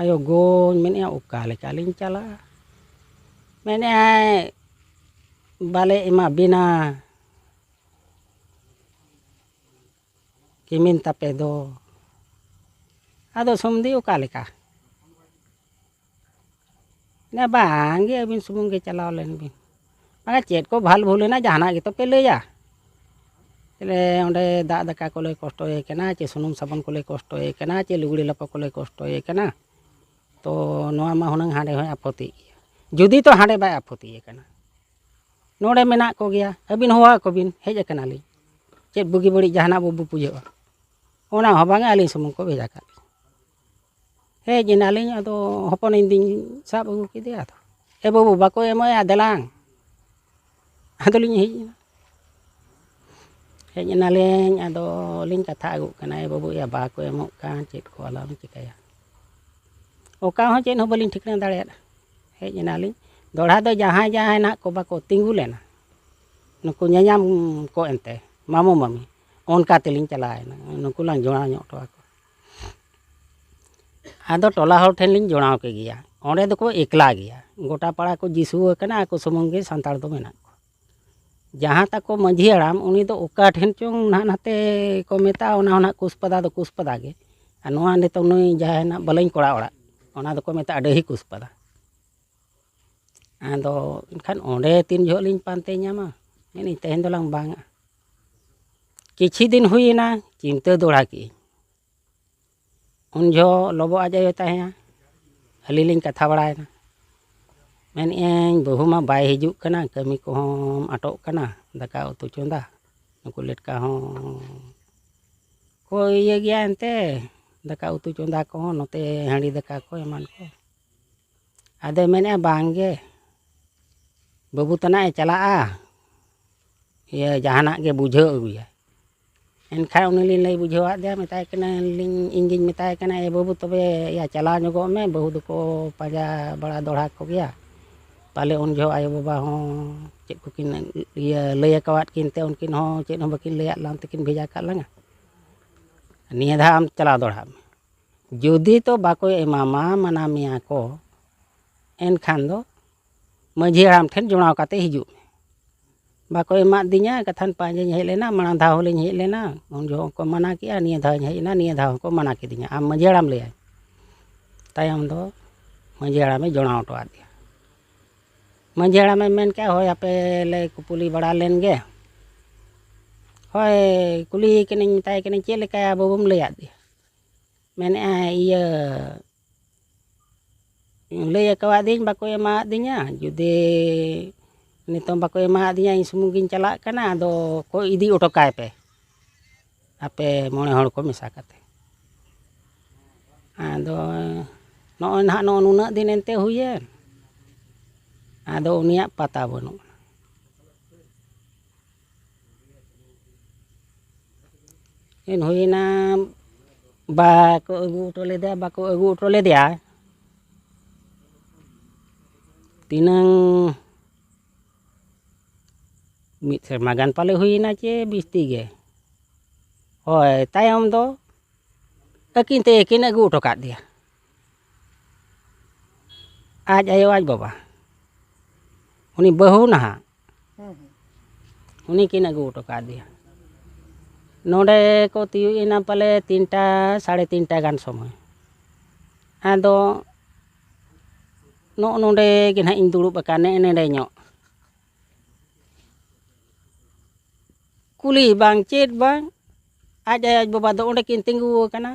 ᱟᱭᱳ ᱜᱳᱧ ᱢᱮᱱᱮᱫᱼᱟ, "ᱚᱠᱟ ᱞᱮᱠᱟᱞᱤᱧ ᱪᱟᱞᱟᱜᱼᱟ?" ᱢᱮᱱᱮᱫᱼᱟᱭ, "ᱵᱟᱞᱮ ᱮᱢᱟ ᱵᱤᱱᱟ ᱠᱤᱢᱤᱱ ᱛᱟᱯᱮ ᱫᱚ᱾" ᱟᱫᱚ ᱥᱚᱢᱫᱤ ᱚᱠᱟ ᱞᱮᱠᱟ? ᱢᱮᱱᱮᱫᱼᱟ, "ᱵᱟᱝ ᱜᱮ, ᱟᱹᱵᱤᱱ ᱥᱩᱢᱩᱝ ᱜᱮ ᱪᱟᱞᱟᱣ ᱞᱮᱱ ᱵᱤᱱ, ᱵᱟᱝᱟ, ᱪᱮᱫ ᱠᱚ ᱵᱷᱟᱞ ᱵᱷᱩᱞ ᱮᱱᱟ, ᱡᱟᱦᱟᱱᱟᱜ ᱜᱮᱛᱚ ᱯᱮ ᱞᱟᱹᱭᱟ᱾ ᱛᱟᱦᱞᱮ ᱚᱸᱰᱮ ᱫᱟᱜ ᱫᱟᱠᱟ ᱠᱚᱞᱮ ᱠᱚᱥᱴᱚᱭᱮ ᱠᱟᱱᱟ, ᱪᱮ ᱥᱩᱱᱩᱢ ᱥᱟᱵᱚᱱ ᱠᱚᱞᱮ ᱠᱚᱥᱴᱚᱭᱮ ᱠᱟᱱᱟ, ᱪᱮ ᱞᱩᱜᱽᱲᱤ ᱞᱟᱯᱚ ᱠᱚᱞᱮ ᱠᱚᱥᱴᱚᱭᱮ ᱠᱟᱱᱟ, ᱛᱚ ᱱᱚᱣᱟ ᱢᱟ ᱦᱩᱱᱟᱹᱝ ᱦᱟᱸᱰᱮ ᱦᱚᱸᱭ ᱟᱯᱷᱚᱛᱤᱭᱮᱫ ᱜᱮᱭᱟ᱾ ᱡᱩᱫᱤ ᱛᱚ ᱦᱟᱸᱰᱮ ᱵᱟᱭ ᱟᱯᱷᱚᱛᱤᱭᱮ ᱠᱟᱱᱟ, ᱱᱚᱰᱮ ᱢᱮᱱᱟᱜ ᱠᱚᱜᱮᱭᱟ, ᱟᱹᱵᱤᱱ ᱦᱚᱦᱚ ᱟᱠᱚ ᱵᱤᱱ, ᱦᱮᱡ ᱟᱠᱟᱱᱟᱞᱤᱧ, ᱪᱮᱫ ᱵᱩᱜᱤ ᱵᱟᱹᱲᱤᱡ ᱡᱟᱦᱟᱱᱟᱜ ᱵᱚ ᱵᱩᱯᱩᱡᱷᱟᱹᱜᱼᱟ, ᱚᱱᱟ ᱦᱚᱸ ᱵᱟᱝᱟ, ᱟᱹᱞᱤᱧ ᱥᱩᱢᱩᱝ ᱠᱚ ᱵᱷᱮᱡᱟ ᱠᱟᱜ ᱞᱤᱧᱟ᱾ ᱦᱮᱡ ᱮᱱᱟᱞᱤᱧ, ᱟᱫᱚ ᱦᱚᱯᱚᱱᱤᱧ ᱫᱤᱧ ᱥᱟᱵ ᱟᱹᱜᱩ ᱠᱮᱫᱮᱭᱟ᱾ ᱟᱫᱚ, "ᱮ ᱵᱟᱹᱵᱩ, ᱵᱟᱠᱚ ᱮᱢᱚᱜᱼᱟ, ᱫᱮᱞᱟᱝ᱾" ᱟᱫᱚᱞᱤᱧ ᱦᱮᱡ ᱮᱱᱟ᱾ ᱦᱮᱡ ᱮᱱᱟᱞᱤᱧ, ᱟᱫᱚ ᱞᱤᱧ ᱠᱟᱛᱷᱟ ᱟᱹᱜᱩᱜ ᱠᱟᱱᱟ, "ᱮ ᱵᱟᱹᱵᱩ, ᱭᱟ ᱵᱟᱠᱚ ᱮᱢᱚᱜ ᱠᱟᱱ, ᱪᱮᱫ ᱠᱚ ᱟᱞᱚᱢ ᱪᱤᱠᱟᱹᱭᱟ?" ᱚᱠᱟ ᱦᱚᱸ ᱪᱮᱫ ᱦᱚᱸ ᱵᱟᱹᱞᱤᱧ ᱴᱷᱤᱠᱟᱹ ᱫᱟᱲᱮᱭᱟᱫᱟ᱾ ᱦᱮᱡ ᱮᱱᱟᱞᱤᱧ, ᱫᱚᱦᱲᱟ ᱫᱚ ᱡᱟᱦᱟᱸᱭ ᱡᱟᱦᱟᱸᱭ ᱱᱟᱦᱟᱜ ᱠᱚ ᱵᱟᱠᱚ ᱛᱤᱸᱜᱩ ᱞᱮᱱᱟ, ᱱᱩᱠᱩ ᱧᱟᱧᱟᱢ ᱠᱚ ᱮᱱᱛᱮ, ᱢᱟᱢᱚ ᱢᱟᱹᱢᱤ, ᱚᱱᱠᱟ ᱛᱮᱞᱤᱧ ᱪᱟᱞᱟᱣᱮᱱᱟ, ᱱᱩᱠᱩ ᱞᱟᱝ ᱡᱚᱲᱟᱣ ᱧᱚᱜ ᱦᱚᱴᱚ ᱟᱠᱚ᱾ ᱟᱫᱚ ᱴᱚᱞᱟ ᱦᱚᱲ ᱴᱷᱮᱱ ᱞᱤᱧ ᱡᱚᱲᱟᱣ ᱠᱮᱫ ᱜᱮᱭᱟ᱾ ᱚᱸᱰᱮ ᱫᱚᱠᱚ ᱮᱠᱞᱟ ᱜᱮᱭᱟ, ᱜᱚᱴᱟ ᱯᱟᱲᱟ ᱠᱚ ᱡᱤᱥᱩ ᱟᱠᱟᱱᱟ, ᱟᱠᱚ ᱥᱩᱢᱩᱝ ᱜᱮ ᱥᱟᱱᱛᱟᱲ ᱫᱚ ᱢᱮᱱᱟᱜ ᱠᱚᱣᱟ᱾ ᱡᱟᱦᱟᱸ ᱛᱟᱠᱚ ᱢᱟᱹᱡᱷᱤ ᱦᱟᱲᱟᱢ, ᱩᱱᱤ ᱫᱚ ᱚᱠᱟ ᱴᱷᱮᱱ ᱪᱚᱝ ᱱᱟᱦᱟᱜ ᱱᱟᱛᱮ ᱠᱚ ᱢᱮᱛᱟᱜᱼᱟ, ᱚᱱᱟ ᱦᱚᱸ ᱱᱟᱦᱟᱜ ᱠᱩᱥᱯᱟᱫᱟ ᱫᱚ ᱠᱩᱥᱯᱟᱫᱟ ᱜᱮ᱾ ᱟᱨ ᱱᱚᱣᱟ ᱱᱤᱛᱚᱜ ᱱᱩᱭ ᱡᱟᱦᱟᱸᱭ ᱱᱟᱦᱟᱜ ᱵᱟᱹᱞᱟᱹᱧ ᱠᱚᱲᱟ ᱚᱲᱟᱜ, ᱚᱱᱟ ᱫᱚᱠᱚ ᱢᱮᱛᱟᱜᱼᱟ ᱰᱟᱹᱦᱤ ᱠᱩᱥᱯᱟᱫᱟ᱾ ᱟᱫᱚ ᱮᱱᱠᱷᱟᱱ ᱚᱸᱰᱮ ᱛᱤᱱ ᱡᱚᱦᱚᱜ ᱞᱤᱧ ᱯᱟᱱᱛᱮ ᱧᱟᱢᱟ, ᱢᱮᱱᱮᱫ ᱛᱮᱦᱮᱧ ᱫᱚᱞᱟᱝ ᱵᱟᱝᱟ᱾ ᱠᱤᱪᱷᱤ ᱫᱤᱱ ᱦᱩᱭᱮᱱᱟ, ᱪᱤᱱᱛᱟᱹ ᱫᱚᱦᱲᱟ ᱠᱮᱜᱼᱟᱹᱧ᱾ ᱩᱱ ᱡᱚᱦᱚᱜ ᱞᱚᱵᱚ ᱟᱡ ᱟᱭᱳ ᱛᱟᱦᱮᱸᱭᱟ, ᱟᱹᱞᱤᱧ ᱞᱤᱧ ᱠᱟᱛᱷᱟ ᱵᱟᱲᱟᱭᱮᱱᱟ᱾ ᱢᱮᱱᱮᱫᱼᱟᱹᱧ, "ᱵᱟᱹᱦᱩ ᱢᱟ ᱵᱟᱭ ᱦᱤᱡᱩᱜ ᱠᱟᱱᱟ, ᱠᱟᱹᱢᱤ ᱠᱚᱦᱚᱸ ᱟᱴᱚᱜ ᱠᱟᱱᱟ, ᱫᱟᱠᱟ ᱩᱛᱩ ᱪᱚᱸᱫᱟ, ᱱᱩᱠᱩ ᱞᱮᱴᱠᱟ ᱦᱚᱸ ᱠᱚ ᱤᱭᱟᱹ ᱜᱮᱭᱟ ᱮᱱᱛᱮ, ᱫᱟᱠᱟ ᱩᱛᱩ ᱪᱚᱸᱫᱟ ᱠᱚᱦᱚᱸ, ᱱᱚᱛᱮ ᱦᱟᱺᱰᱤ ᱫᱟᱠᱟ ᱠᱚ ᱮᱢᱟᱱ ᱠᱚ᱾" ᱟᱫᱚᱭ ᱢᱮᱱᱮᱫᱼᱟ, "ᱵᱟᱝ ᱜᱮ, ᱵᱟᱹᱵᱩ ᱛᱟᱱᱟᱜ ᱮ ᱪᱟᱞᱟᱜᱼᱟ, ᱤᱭᱟᱹ ᱡᱟᱦᱟᱱᱟᱜ ᱜᱮ ᱵᱩᱡᱷᱟᱹᱣ ᱟᱹᱜᱩᱭᱟ᱾" ᱮᱱᱠᱷᱟᱱ ᱩᱱᱤ ᱞᱤᱧ ᱞᱟᱹᱭ ᱵᱩᱡᱷᱟᱹᱣᱟᱫ ᱫᱮᱭᱟ, ᱢᱮᱛᱟᱭ ᱠᱟᱹᱱᱟᱹᱧ, ᱤᱧ ᱜᱤᱧ ᱢᱮᱛᱟᱭ ᱠᱟᱱᱟ, "ᱮ ᱵᱟᱹᱵᱩ, ᱛᱚᱵᱮ ᱭᱟ ᱪᱟᱞᱟᱣ ᱧᱚᱜᱚᱜ ᱢᱮ, ᱵᱟᱹᱦᱩ ᱫᱚᱠᱚ ᱯᱟᱸᱡᱟ ᱵᱟᱲᱟ ᱫᱚᱦᱲᱟ ᱠᱚᱜᱮᱭᱟ, ᱯᱟᱞᱮ ᱩᱱ ᱡᱚᱦᱚᱜ ᱟᱭᱳᱼᱵᱟᱵᱟ ᱦᱚᱸ ᱪᱮᱫ ᱠᱚᱠᱤᱱ ᱤᱭᱟᱹ ᱞᱟᱹᱭ ᱟᱠᱟᱣᱟᱫ ᱠᱤᱱ ᱛᱮ ᱩᱱᱠᱤᱱ ᱦᱚᱸ ᱪᱮᱫ ᱦᱚᱸ ᱵᱟᱹᱠᱤᱱ ᱞᱟᱹᱭᱟᱫ ᱞᱟᱝ ᱛᱮᱠᱤᱱ ᱵᱷᱮᱡᱟ ᱠᱟᱜ ᱞᱟᱝᱟ᱾ ᱱᱤᱭᱟᱹ ᱫᱷᱟᱣ ᱟᱢ ᱪᱟᱞᱟᱣ ᱫᱚᱦᱲᱟᱜ ᱢᱮ᱾ ᱡᱩᱫᱤ ᱛᱚ ᱵᱟᱠᱚ ᱮᱢᱟᱢᱟ, ᱢᱟᱱᱟ ᱢᱮᱭᱟ ᱠᱚ, ᱮᱱᱠᱷᱟᱱ ᱫᱚ ᱢᱟᱹᱡᱷᱤ ᱦᱟᱲᱟᱢ ᱴᱷᱮᱱ ᱡᱚᱲᱟᱣ ᱠᱟᱛᱮ ᱦᱤᱡᱩᱜ ᱢᱮ᱾" ᱵᱟᱠᱚ ᱮᱢᱟᱫ ᱫᱤᱧᱟ, ᱠᱟᱛᱷᱟᱱ ᱯᱟᱸᱡᱟᱧ ᱦᱮᱡ ᱞᱮᱱᱟ, ᱢᱟᱲᱟᱝ ᱫᱷᱟᱣ ᱦᱚᱸᱞᱤᱧ ᱦᱮᱡ ᱞᱮᱱᱟ, ᱩᱱ ᱡᱚᱦᱚᱜ ᱠᱚ ᱢᱟᱱᱟ ᱠᱮᱜᱼᱟ, ᱱᱤᱭᱟᱹ ᱫᱷᱟᱣ ᱤᱧ ᱦᱮᱡ ᱮᱱᱟ, ᱱᱤᱭᱟᱹ ᱫᱷᱟᱣ ᱦᱚᱸᱠᱚ ᱢᱟᱱᱟ ᱠᱤᱫᱤᱧᱟ, "ᱟᱢ ᱢᱟᱹᱡᱷᱤ ᱦᱟᱲᱟᱢ ᱞᱟᱹᱭᱟᱭ᱾" ᱛᱟᱭᱚᱢ ᱫᱚ ᱢᱟᱹᱡᱷᱤ ᱦᱟᱲᱟᱢᱮ ᱡᱚᱲᱟᱣ ᱦᱚᱴᱚ ᱟᱫᱮᱭᱟ᱾ ᱢᱟᱺᱡᱷᱤ ᱦᱟᱲᱟᱢᱮ ᱢᱮᱱ ᱠᱮᱜᱼᱟ, "ᱦᱳᱭ, ᱟᱯᱮ ᱞᱮ ᱠᱩᱯᱩᱞᱤ ᱵᱟᱲᱟ ᱞᱮᱱ ᱜᱮ᱾ ᱦᱳᱭ, ᱠᱩᱞᱤᱭᱮ ᱠᱟᱹᱱᱟᱹᱧ, ᱢᱮᱛᱟᱭ ᱠᱟᱹᱱᱟᱹᱧ, 'ᱪᱮᱫ ᱞᱮᱠᱟᱭᱟ ᱵᱟᱹᱵᱩᱢ ᱞᱟᱹᱭᱟᱫ ᱫᱮᱭᱟ?' ᱢᱮᱱᱮᱜᱼᱟᱭ, ᱤᱭᱟᱹ, ᱞᱟᱹᱭ ᱟᱠᱟᱣᱟᱫᱤᱧ, ᱵᱟᱠᱚ ᱮᱢᱟᱣᱟᱫᱤᱧᱟ᱾ ᱡᱩᱫᱤ ᱱᱤᱛᱚᱝ ᱵᱟᱠᱚ ᱮᱢᱟᱣᱟᱫᱤᱧᱟ, ᱤᱧ ᱥᱩᱢᱩᱝ ᱜᱤᱧ ᱪᱟᱞᱟᱜ ᱠᱟᱱᱟ, ᱟᱫᱚ ᱠᱚ ᱤᱫᱤ ᱚᱴᱚ ᱠᱟᱭ ᱯᱮ, ᱟᱯᱮ ᱢᱚᱬᱮ ᱦᱚᱲ ᱠᱚ ᱢᱮᱥᱟ ᱠᱟᱛᱮ᱾ ᱟᱫᱚ ᱱᱚᱜᱼᱚᱭ ᱱᱟᱦᱟᱜ ᱱᱚᱜᱼᱚ ᱱᱩᱱᱟᱹᱜ ᱫᱤᱱ ᱮᱱᱛᱮ ᱦᱩᱭᱮᱱ, ᱟᱫᱚ ᱩᱱᱤᱭᱟᱜ ᱯᱟᱛᱟ ᱵᱟᱹᱱᱩᱜᱼᱟ᱾ ᱫᱤᱱ ᱦᱩᱭᱮᱱᱟ, ᱵᱟᱠᱚ ᱟᱹᱜᱩ ᱦᱚᱴᱚ ᱞᱮᱫᱮᱭᱟ, ᱵᱟᱠᱚ ᱟᱹᱜᱩ ᱦᱚᱴᱚ ᱞᱮᱫᱮᱭᱟ᱾ ᱛᱤᱱᱟᱹᱝ ᱢᱤᱫ ᱥᱮᱨᱢᱟ ᱜᱟᱱ ᱯᱟᱞᱮ ᱦᱩᱭᱮᱱᱟ ᱪᱮ ᱵᱤᱥᱛᱤ ᱜᱮ᱾ ᱦᱳᱭ, ᱛᱟᱭᱚᱢ ᱫᱚ ᱟᱹᱠᱤᱱ ᱛᱮᱜᱮ ᱠᱤᱱ ᱟᱹᱜᱩ ᱦᱚᱴᱚ ᱠᱟᱫ ᱫᱮᱭᱟ᱾ ᱟᱡ ᱟᱭᱳ, ᱟᱡ ᱵᱟᱵᱟ, ᱩᱱᱤ ᱵᱟᱹᱦᱩ ᱱᱟᱦᱟᱜ, ᱦᱩᱸ, ᱦᱩᱸ᱾ ᱩᱱᱤ ᱠᱤᱱ ᱟᱹᱜᱩ ᱦᱚᱴᱚ ᱠᱟᱫᱮᱭᱟ᱾ ᱱᱚᱰᱮ ᱠᱚ ᱛᱤᱭᱳᱜ ᱮᱱᱟ ᱯᱟᱞᱮ ᱛᱤᱱᱴᱟ, ᱥᱟᱲᱮ ᱛᱤᱱᱴᱟ ᱜᱟᱱ ᱥᱚᱢᱚᱭ᱾ ᱟᱫᱚ ᱱᱚᱜᱼᱚ ᱱᱚᱰᱮ ᱜᱮ ᱱᱟᱦᱟᱜ ᱤᱧ ᱫᱩᱲᱩᱵ ᱟᱠᱟᱱ, ᱱᱮᱜᱼᱮ ᱱᱮᱰᱮ ᱧᱚᱜ᱾ ᱠᱩᱞᱤ ᱵᱟᱝ ᱪᱮᱫ ᱵᱟᱝ, ᱟᱡ ᱟᱭᱳ ᱟᱡ ᱵᱟᱵᱟ ᱫᱚ ᱚᱸᱰᱮ ᱠᱤᱱ ᱛᱤᱸᱜᱩ ᱟᱠᱟᱱᱟ᱾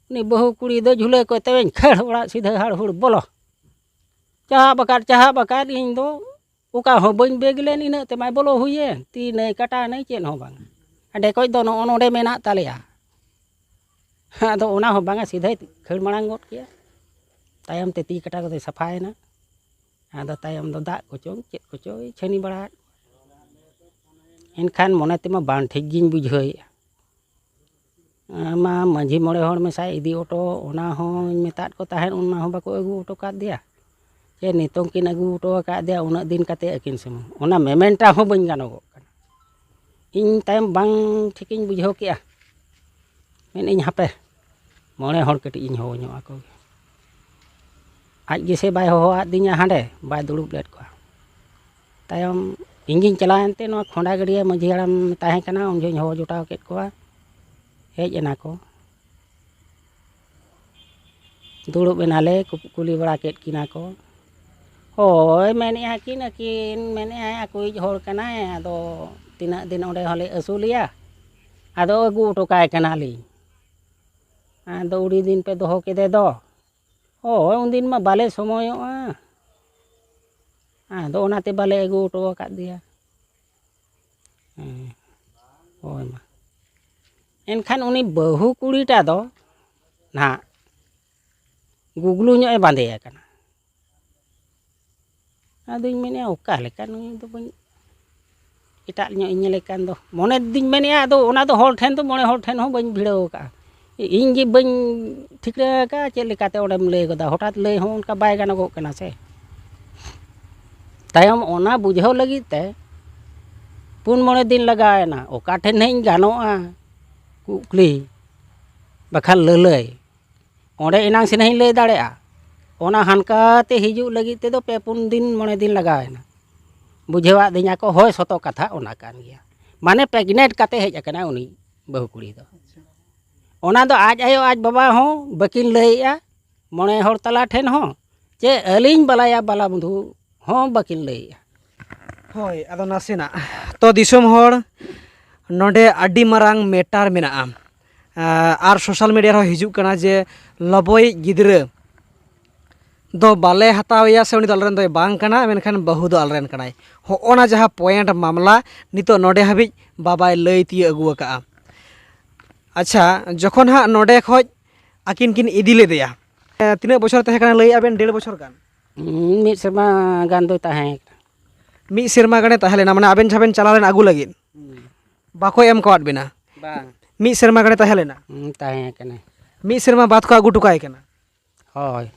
ᱩᱱᱤ ᱵᱟᱹᱦᱩ ᱠᱩᱲᱤ ᱫᱚ ᱡᱷᱩᱞᱟᱹ ᱠᱚ ᱛᱮᱣᱮᱧ ᱠᱷᱟᱹᱲ ᱚᱲᱟᱜ, ᱥᱤᱫᱷᱟᱹ ᱦᱟᱲ ᱦᱩᱲ ᱵᱚᱞᱚ᱾ ᱪᱟᱦᱟᱵ ᱟᱠᱟᱫ, ᱪᱟᱦᱟᱵ ᱟᱠᱟᱫ, ᱤᱧ ᱫᱚ ᱚᱠᱟ ᱦᱚᱸ ᱵᱟᱹᱧ ᱵᱮᱜᱽ ᱞᱮᱱ, ᱤᱱᱟᱹᱜ ᱛᱮᱢᱟᱭ ᱵᱚᱞᱚ ᱦᱩᱭᱮᱱ, ᱛᱤ ᱱᱟᱹᱭ ᱠᱟᱴᱟ ᱱᱟᱹᱭ ᱪᱮᱫ ᱦᱚᱸ ᱵᱟᱝ᱾ ᱰᱷᱮᱠᱚᱡ ᱫᱚ ᱱᱚᱜᱼᱚ ᱱᱚᱰᱮ ᱢᱮᱱᱟᱜ ᱛᱟᱞᱮᱭᱟ᱾ ᱟᱫᱚ ᱚᱱᱟ ᱦᱚᱸ ᱵᱟᱝᱟ, ᱥᱤᱫᱷᱟᱹᱭ ᱠᱷᱟᱹᱲ ᱢᱟᱲᱟᱝ ᱜᱚᱫ ᱠᱮᱜᱼᱟ᱾ ᱛᱟᱭᱚᱢ ᱛᱮ ᱛᱤ ᱠᱟᱴᱟ ᱠᱚᱫᱚᱭ ᱥᱟᱯᱷᱟᱭᱮᱱᱟ᱾ ᱟᱫᱚ ᱛᱟᱭᱚᱢ ᱫᱚ ᱫᱟᱜ ᱠᱚᱪᱚᱝ ᱪᱮᱫ ᱠᱚᱪᱚᱭ ᱪᱷᱟᱹᱱᱤ ᱵᱟᱲᱟᱭᱮᱫ᱾ ᱮᱱᱠᱷᱟᱱ ᱢᱚᱱᱮ ᱛᱮᱢᱟ ᱵᱟᱝ ᱴᱷᱤᱠ ᱜᱤᱧ ᱵᱩᱡᱷᱟᱹᱣᱮᱫᱼᱟ᱾ ᱢᱟ ᱢᱟᱺᱡᱷᱤ ᱢᱚᱬᱮ ᱦᱚᱲ ᱢᱮᱥᱟ ᱤᱫᱤ ᱚᱴᱚ, ᱚᱱᱟ ᱦᱚᱸᱧ ᱢᱮᱛᱟᱫ ᱠᱚ ᱛᱟᱦᱮᱸᱫ, ᱚᱱᱟ ᱦᱚᱸ ᱵᱟᱠᱚ ᱟᱹᱜᱩ ᱚᱴᱚ ᱠᱟᱫᱮᱭᱟ᱾ ᱪᱮ ᱱᱤᱛᱚᱝ ᱠᱤᱱ ᱟᱹᱜᱩ ᱚᱴᱚ ᱟᱠᱟᱫᱮᱭᱟ, ᱩᱱᱟᱹᱜ ᱫᱤᱱ ᱠᱟᱛᱮ ᱟᱹᱠᱤᱱ ᱥᱩᱢᱩᱝ, ᱚᱱᱟ ᱢᱮᱢᱮᱱᱴᱟ ᱦᱚᱸ ᱵᱟᱹᱧ ᱜᱟᱱᱚᱜᱚᱜ ᱠᱟᱱᱟ᱾ ᱤᱧ ᱛᱟᱭᱚᱢ ᱵᱟᱝ ᱴᱷᱤᱠᱤᱧ ᱵᱩᱡᱷᱟᱹᱣ ᱠᱮᱜᱼᱟ᱾ ᱢᱮᱱᱮᱫᱼᱟᱹᱧ, ᱦᱟᱯᱮ, ᱢᱚᱬᱮ ᱦᱚᱲ ᱠᱟᱹᱴᱤᱡ ᱤᱧ ᱦᱚᱦᱚ ᱧᱚᱜ ᱟᱠᱚ ᱜᱮ᱾ ᱟᱡ ᱜᱮᱥᱮ ᱵᱟᱭ ᱦᱚᱦᱚᱣᱟᱫ ᱫᱤᱧᱟ, ᱦᱟᱸᱰᱮ ᱵᱟᱭ ᱫᱩᱲᱩᱵ ᱞᱮᱫ ᱠᱚᱣᱟ᱾ ᱛᱟᱭᱚᱢ ᱤᱧᱜᱤᱧ ᱪᱟᱞᱟᱣᱮᱱ ᱛᱮ ᱱᱚᱣᱟ ᱠᱷᱚᱸᱰᱟ ᱜᱟᱹᱰᱭᱟᱹ ᱢᱟᱹᱡᱷᱤ ᱦᱟᱲᱟᱢ ᱛᱟᱦᱮᱸ ᱠᱟᱱᱟ, ᱩᱱ ᱡᱚᱦᱚᱜ ᱤᱧ ᱦᱚᱦᱚ ᱡᱚᱴᱟᱣ ᱠᱮᱫ ᱠᱚᱣᱟ᱾ ᱦᱮᱡ ᱮᱱᱟ ᱠᱚ, ᱫᱩᱲᱩᱵ ᱮᱱᱟᱞᱮ, ᱠᱩ-, ᱠᱩᱞᱤ ᱵᱟᱲᱟ ᱠᱮᱫ ᱠᱤᱱᱟ ᱠᱚ᱾ ᱦᱳᱭ, ᱢᱮᱱᱮᱫᱼᱟ ᱠᱤᱱ, ᱟᱹᱠᱤᱱ ᱢᱮᱱᱮᱫᱼᱟᱭ ᱟᱠᱚᱭᱤᱡ ᱦᱚᱲ ᱠᱟᱱᱟᱭ, ᱟᱫᱚ ᱛᱤᱱᱟᱹᱜ ᱫᱤᱱ ᱚᱸᱰᱮ ᱦᱚᱸᱞᱮ ᱟᱹᱥᱩᱞᱮᱭᱟ, ᱟᱫᱚ ᱟᱹᱜᱩ ᱦᱚᱴᱚ ᱠᱟᱭ ᱠᱟᱱᱟᱞᱤᱧ᱾ ᱟᱫᱚ ᱩᱰᱤ ᱫᱤᱱ ᱯᱮ ᱫᱚᱦᱚ ᱠᱮᱫᱮ ᱫᱚ᱾ ᱦᱳᱭ, ᱩᱱᱫᱤᱱ ᱢᱟ ᱵᱟᱞᱮ ᱥᱚᱢᱚᱭᱚᱜᱼᱟ, ᱟᱫᱚ ᱚᱱᱟᱛᱮ ᱵᱟᱞᱮ ᱟᱹᱜᱩ ᱦᱚᱴᱚ ᱟᱠᱟᱫ ᱫᱮᱭᱟ᱾ ᱦᱮᱸ, ᱦᱳᱭ ᱢᱟ᱾ ᱮᱱᱠᱷᱟᱱ ᱩᱱᱤ ᱵᱟᱹᱦᱩ ᱠᱩᱲᱤᱴᱟ ᱫᱚ ᱱᱟᱦᱟᱜ ᱜᱩᱜᱽᱞᱩ ᱧᱚᱜ ᱮ ᱵᱟᱸᱫᱮ ᱟᱠᱟᱱᱟ᱾ ᱟᱫᱚᱧ ᱢᱮᱱᱮᱫᱼᱟ, ᱚᱠᱟ ᱞᱮᱠᱟ ᱱᱩᱭ ᱫᱚ ᱵᱟᱹᱧ, ᱮᱴᱟᱜ ᱧᱚᱜ ᱤᱧ ᱧᱮᱞᱮ ᱠᱟᱱ ᱫᱚ᱾ ᱢᱚᱱᱮ ᱫᱩᱧ ᱢᱮᱱᱮᱫᱼᱟ, ᱟᱫᱚ ᱚᱱᱟ ᱫᱚ ᱦᱚᱲ ᱴᱷᱮᱱ ᱫᱚ, ᱢᱚᱬᱮ ᱦᱚᱲ ᱴᱷᱮᱱ ᱦᱚᱸ ᱵᱟᱹᱧ ᱵᱷᱤᱲᱟᱹᱣ ᱟᱠᱟᱫᱼᱟ᱾ ᱤᱧ ᱜᱮ ᱵᱟᱹᱧ ᱴᱷᱤᱠᱟᱹ ᱟᱠᱟᱫᱼᱟ ᱪᱮᱫ ᱞᱮᱠᱟᱛᱮ ᱚᱸᱰᱮᱢ ᱞᱟᱹᱭ ᱜᱚᱫᱟ, ᱦᱚᱴᱟᱛ ᱞᱟᱹᱭ ᱦᱚᱸ ᱚᱱᱠᱟ ᱵᱟᱭ ᱜᱟᱱᱚᱜᱚᱜ ᱠᱟᱱᱟ ᱥᱮ᱾ ᱛᱟᱭᱚᱢ ᱚᱱᱟ ᱵᱩᱡᱷᱟᱹᱣ ᱞᱟᱹᱜᱤᱫ ᱛᱮ ᱯᱩᱱ ᱢᱚᱬᱮ ᱫᱤᱱ ᱞᱟᱜᱟᱣᱮᱱᱟ, ᱚᱠᱟ ᱴᱷᱮᱱ ᱦᱟᱸᱜ ᱤᱧ ᱜᱟᱱᱚᱜᱼᱟ ᱠᱩᱠᱞᱤ ᱵᱟᱠᱷᱟᱱ ᱞᱟᱹᱞᱟᱹᱭ᱾ ᱚᱸᱰᱮ ᱮᱱᱟᱝ ᱥᱮᱱᱟᱜ ᱤᱧ ᱞᱟᱹᱭ ᱫᱟᱲᱮᱭᱟᱜᱼᱟ᱾ ᱚᱱᱟ ᱦᱟᱱᱠᱟ ᱛᱮ ᱦᱤᱡᱩᱜ ᱞᱟᱹᱜᱤᱫ ᱛᱮᱫᱚ ᱯᱮ ᱯᱩᱱ ᱫᱤᱱ, ᱢᱚᱬᱮ ᱫᱤᱱ ᱞᱟᱜᱟᱣᱮᱱᱟ᱾ ᱵᱩᱡᱷᱟᱹᱣᱟᱫ ᱫᱤᱧᱟ ᱠᱚ, ᱦᱳᱭ, ᱥᱚᱛᱚ ᱠᱟᱛᱷᱟ ᱚᱱᱟ ᱠᱟᱱ ᱜᱮᱭᱟ᱾ ᱢᱟᱱᱮ, ᱯᱨᱮᱜᱽᱱᱮᱱᱴ ᱠᱟᱛᱮ ᱦᱮᱡ ᱟᱠᱟᱱᱟ ᱩᱱᱤ ᱵᱟᱹᱦᱩ ᱠᱩᱲᱤ ᱫᱚ᱾ ᱚᱱᱟ ᱫᱚ ᱟᱡ ᱟᱭᱳ, ᱟᱡ ᱵᱟᱵᱟ ᱦᱚᱸ ᱵᱟᱹᱠᱤᱱ ᱞᱟᱹᱭᱮᱜᱼᱟ, ᱢᱚᱬᱮ ᱦᱚᱲ ᱛᱟᱞᱟ ᱴᱷᱮᱱ ᱦᱚᱸ, ᱪᱮ ᱟᱹᱞᱤᱧ ᱵᱟᱞᱟᱭᱟ ᱵᱟᱞᱟ ᱵᱚᱱᱫᱷᱩ ᱦᱚᱸ ᱵᱟᱹᱠᱤᱱ ᱞᱟᱹᱭᱮᱜᱼᱟ᱾ ᱦᱳᱭ, ᱟᱫᱚ ᱱᱟᱥᱮᱱᱟᱜ ᱛᱚ ᱫᱤᱥᱚᱢ ᱦᱚᱲ, ᱱᱚᱰᱮ ᱟᱹᱰᱤ ᱢᱟᱨᱟᱝ ᱢᱮᱴᱟᱨ ᱢᱮᱱᱟᱜᱼᱟ᱾ ᱟᱨ ᱥᱳᱥᱟᱞ ᱢᱤᱰᱤᱭᱟ ᱨᱮᱦᱚᱸ ᱦᱤᱡᱩᱜ ᱠᱟᱱᱟ ᱡᱮ ᱞᱚᱵᱚᱭᱤᱡ ᱜᱤᱫᱽᱨᱟᱹ ᱫᱚ ᱵᱟᱞᱮ ᱦᱟᱛᱟᱣᱮᱭᱟ ᱥᱮ ᱩᱱᱤ ᱫᱚ ᱟᱞᱮᱨᱮᱱ ᱫᱚᱭ ᱵᱟᱝ ᱠᱟᱱᱟ, ᱢᱮᱱᱠᱷᱟᱱ ᱵᱟᱹᱦᱩ ᱫᱚ ᱟᱞᱮᱨᱮᱱ ᱠᱟᱱᱟᱭ᱾ ᱦᱚᱸᱜᱼᱚ ᱱᱟ ᱡᱟᱦᱟᱸ ᱯᱚᱭᱮᱱᱴ ᱢᱟᱢᱞᱟ ᱱᱤᱛᱚᱜ ᱱᱚᱰᱮ ᱦᱟᱹᱵᱤᱡ ᱵᱟᱵᱟᱭ ᱞᱟᱹᱭ ᱛᱤᱭᱳᱜ ᱟᱹᱜᱩ ᱟᱠᱟᱫᱼᱟ᱾ ᱟᱪᱪᱷᱟ, ᱡᱚᱠᱷᱚᱱ ᱦᱟᱸᱜ ᱱᱚᱰᱮ ᱠᱷᱚᱡ ᱟᱹᱠᱤᱱ ᱠᱤᱱ ᱤᱫᱤ ᱞᱮᱫᱮᱭᱟ, ᱛᱤᱱᱟᱹᱜ ᱵᱚᱪᱷᱚᱨ ᱛᱟᱦᱮᱸ ᱠᱟᱱᱟ ᱞᱟᱹᱭᱮᱫᱼᱟ ᱵᱮᱱ? ᱰᱮᱲ ᱵᱚᱪᱷᱚᱨ ᱜᱟᱱ? ᱢᱤᱫ ᱥᱮᱨᱢᱟ ᱜᱟᱱ ᱫᱚᱭ ᱛᱟᱦᱮᱸ ᱠᱟᱱᱟ᱾ ᱢᱤᱫ ᱥᱮᱨᱢᱟ ᱜᱟᱱᱮ ᱛᱟᱦᱮᱸ ᱞᱮᱱᱟ, ᱢᱟᱱᱮ ᱟᱵᱮᱱ ᱡᱟᱦᱟᱸ ᱵᱮᱱ ᱪᱟᱞᱟᱣ ᱞᱮᱱᱟ ᱟᱹᱜᱩ ᱞᱟᱹᱜᱤᱫ? ᱵᱟᱠᱚ ᱮᱢ ᱠᱟᱣᱟᱫ ᱵᱮᱱᱟ? ᱵᱟᱝ᱾ ᱢᱤᱫ ᱥᱮᱨᱢᱟ ᱜᱟᱱᱮ ᱛᱟᱦᱮᱸ ᱞᱮᱱᱟ? ᱦᱩᱸ, ᱛᱟᱦᱮᱸ ᱠᱟᱱᱟᱭ᱾ ᱢᱤᱫ ᱥᱮᱨᱢᱟ ᱵᱟᱫᱽ ᱠᱚ ᱟᱹᱜᱩ ᱦᱚᱴᱚ ᱠᱟᱭ ᱠᱟᱱᱟ? ᱦᱳᱭ᱾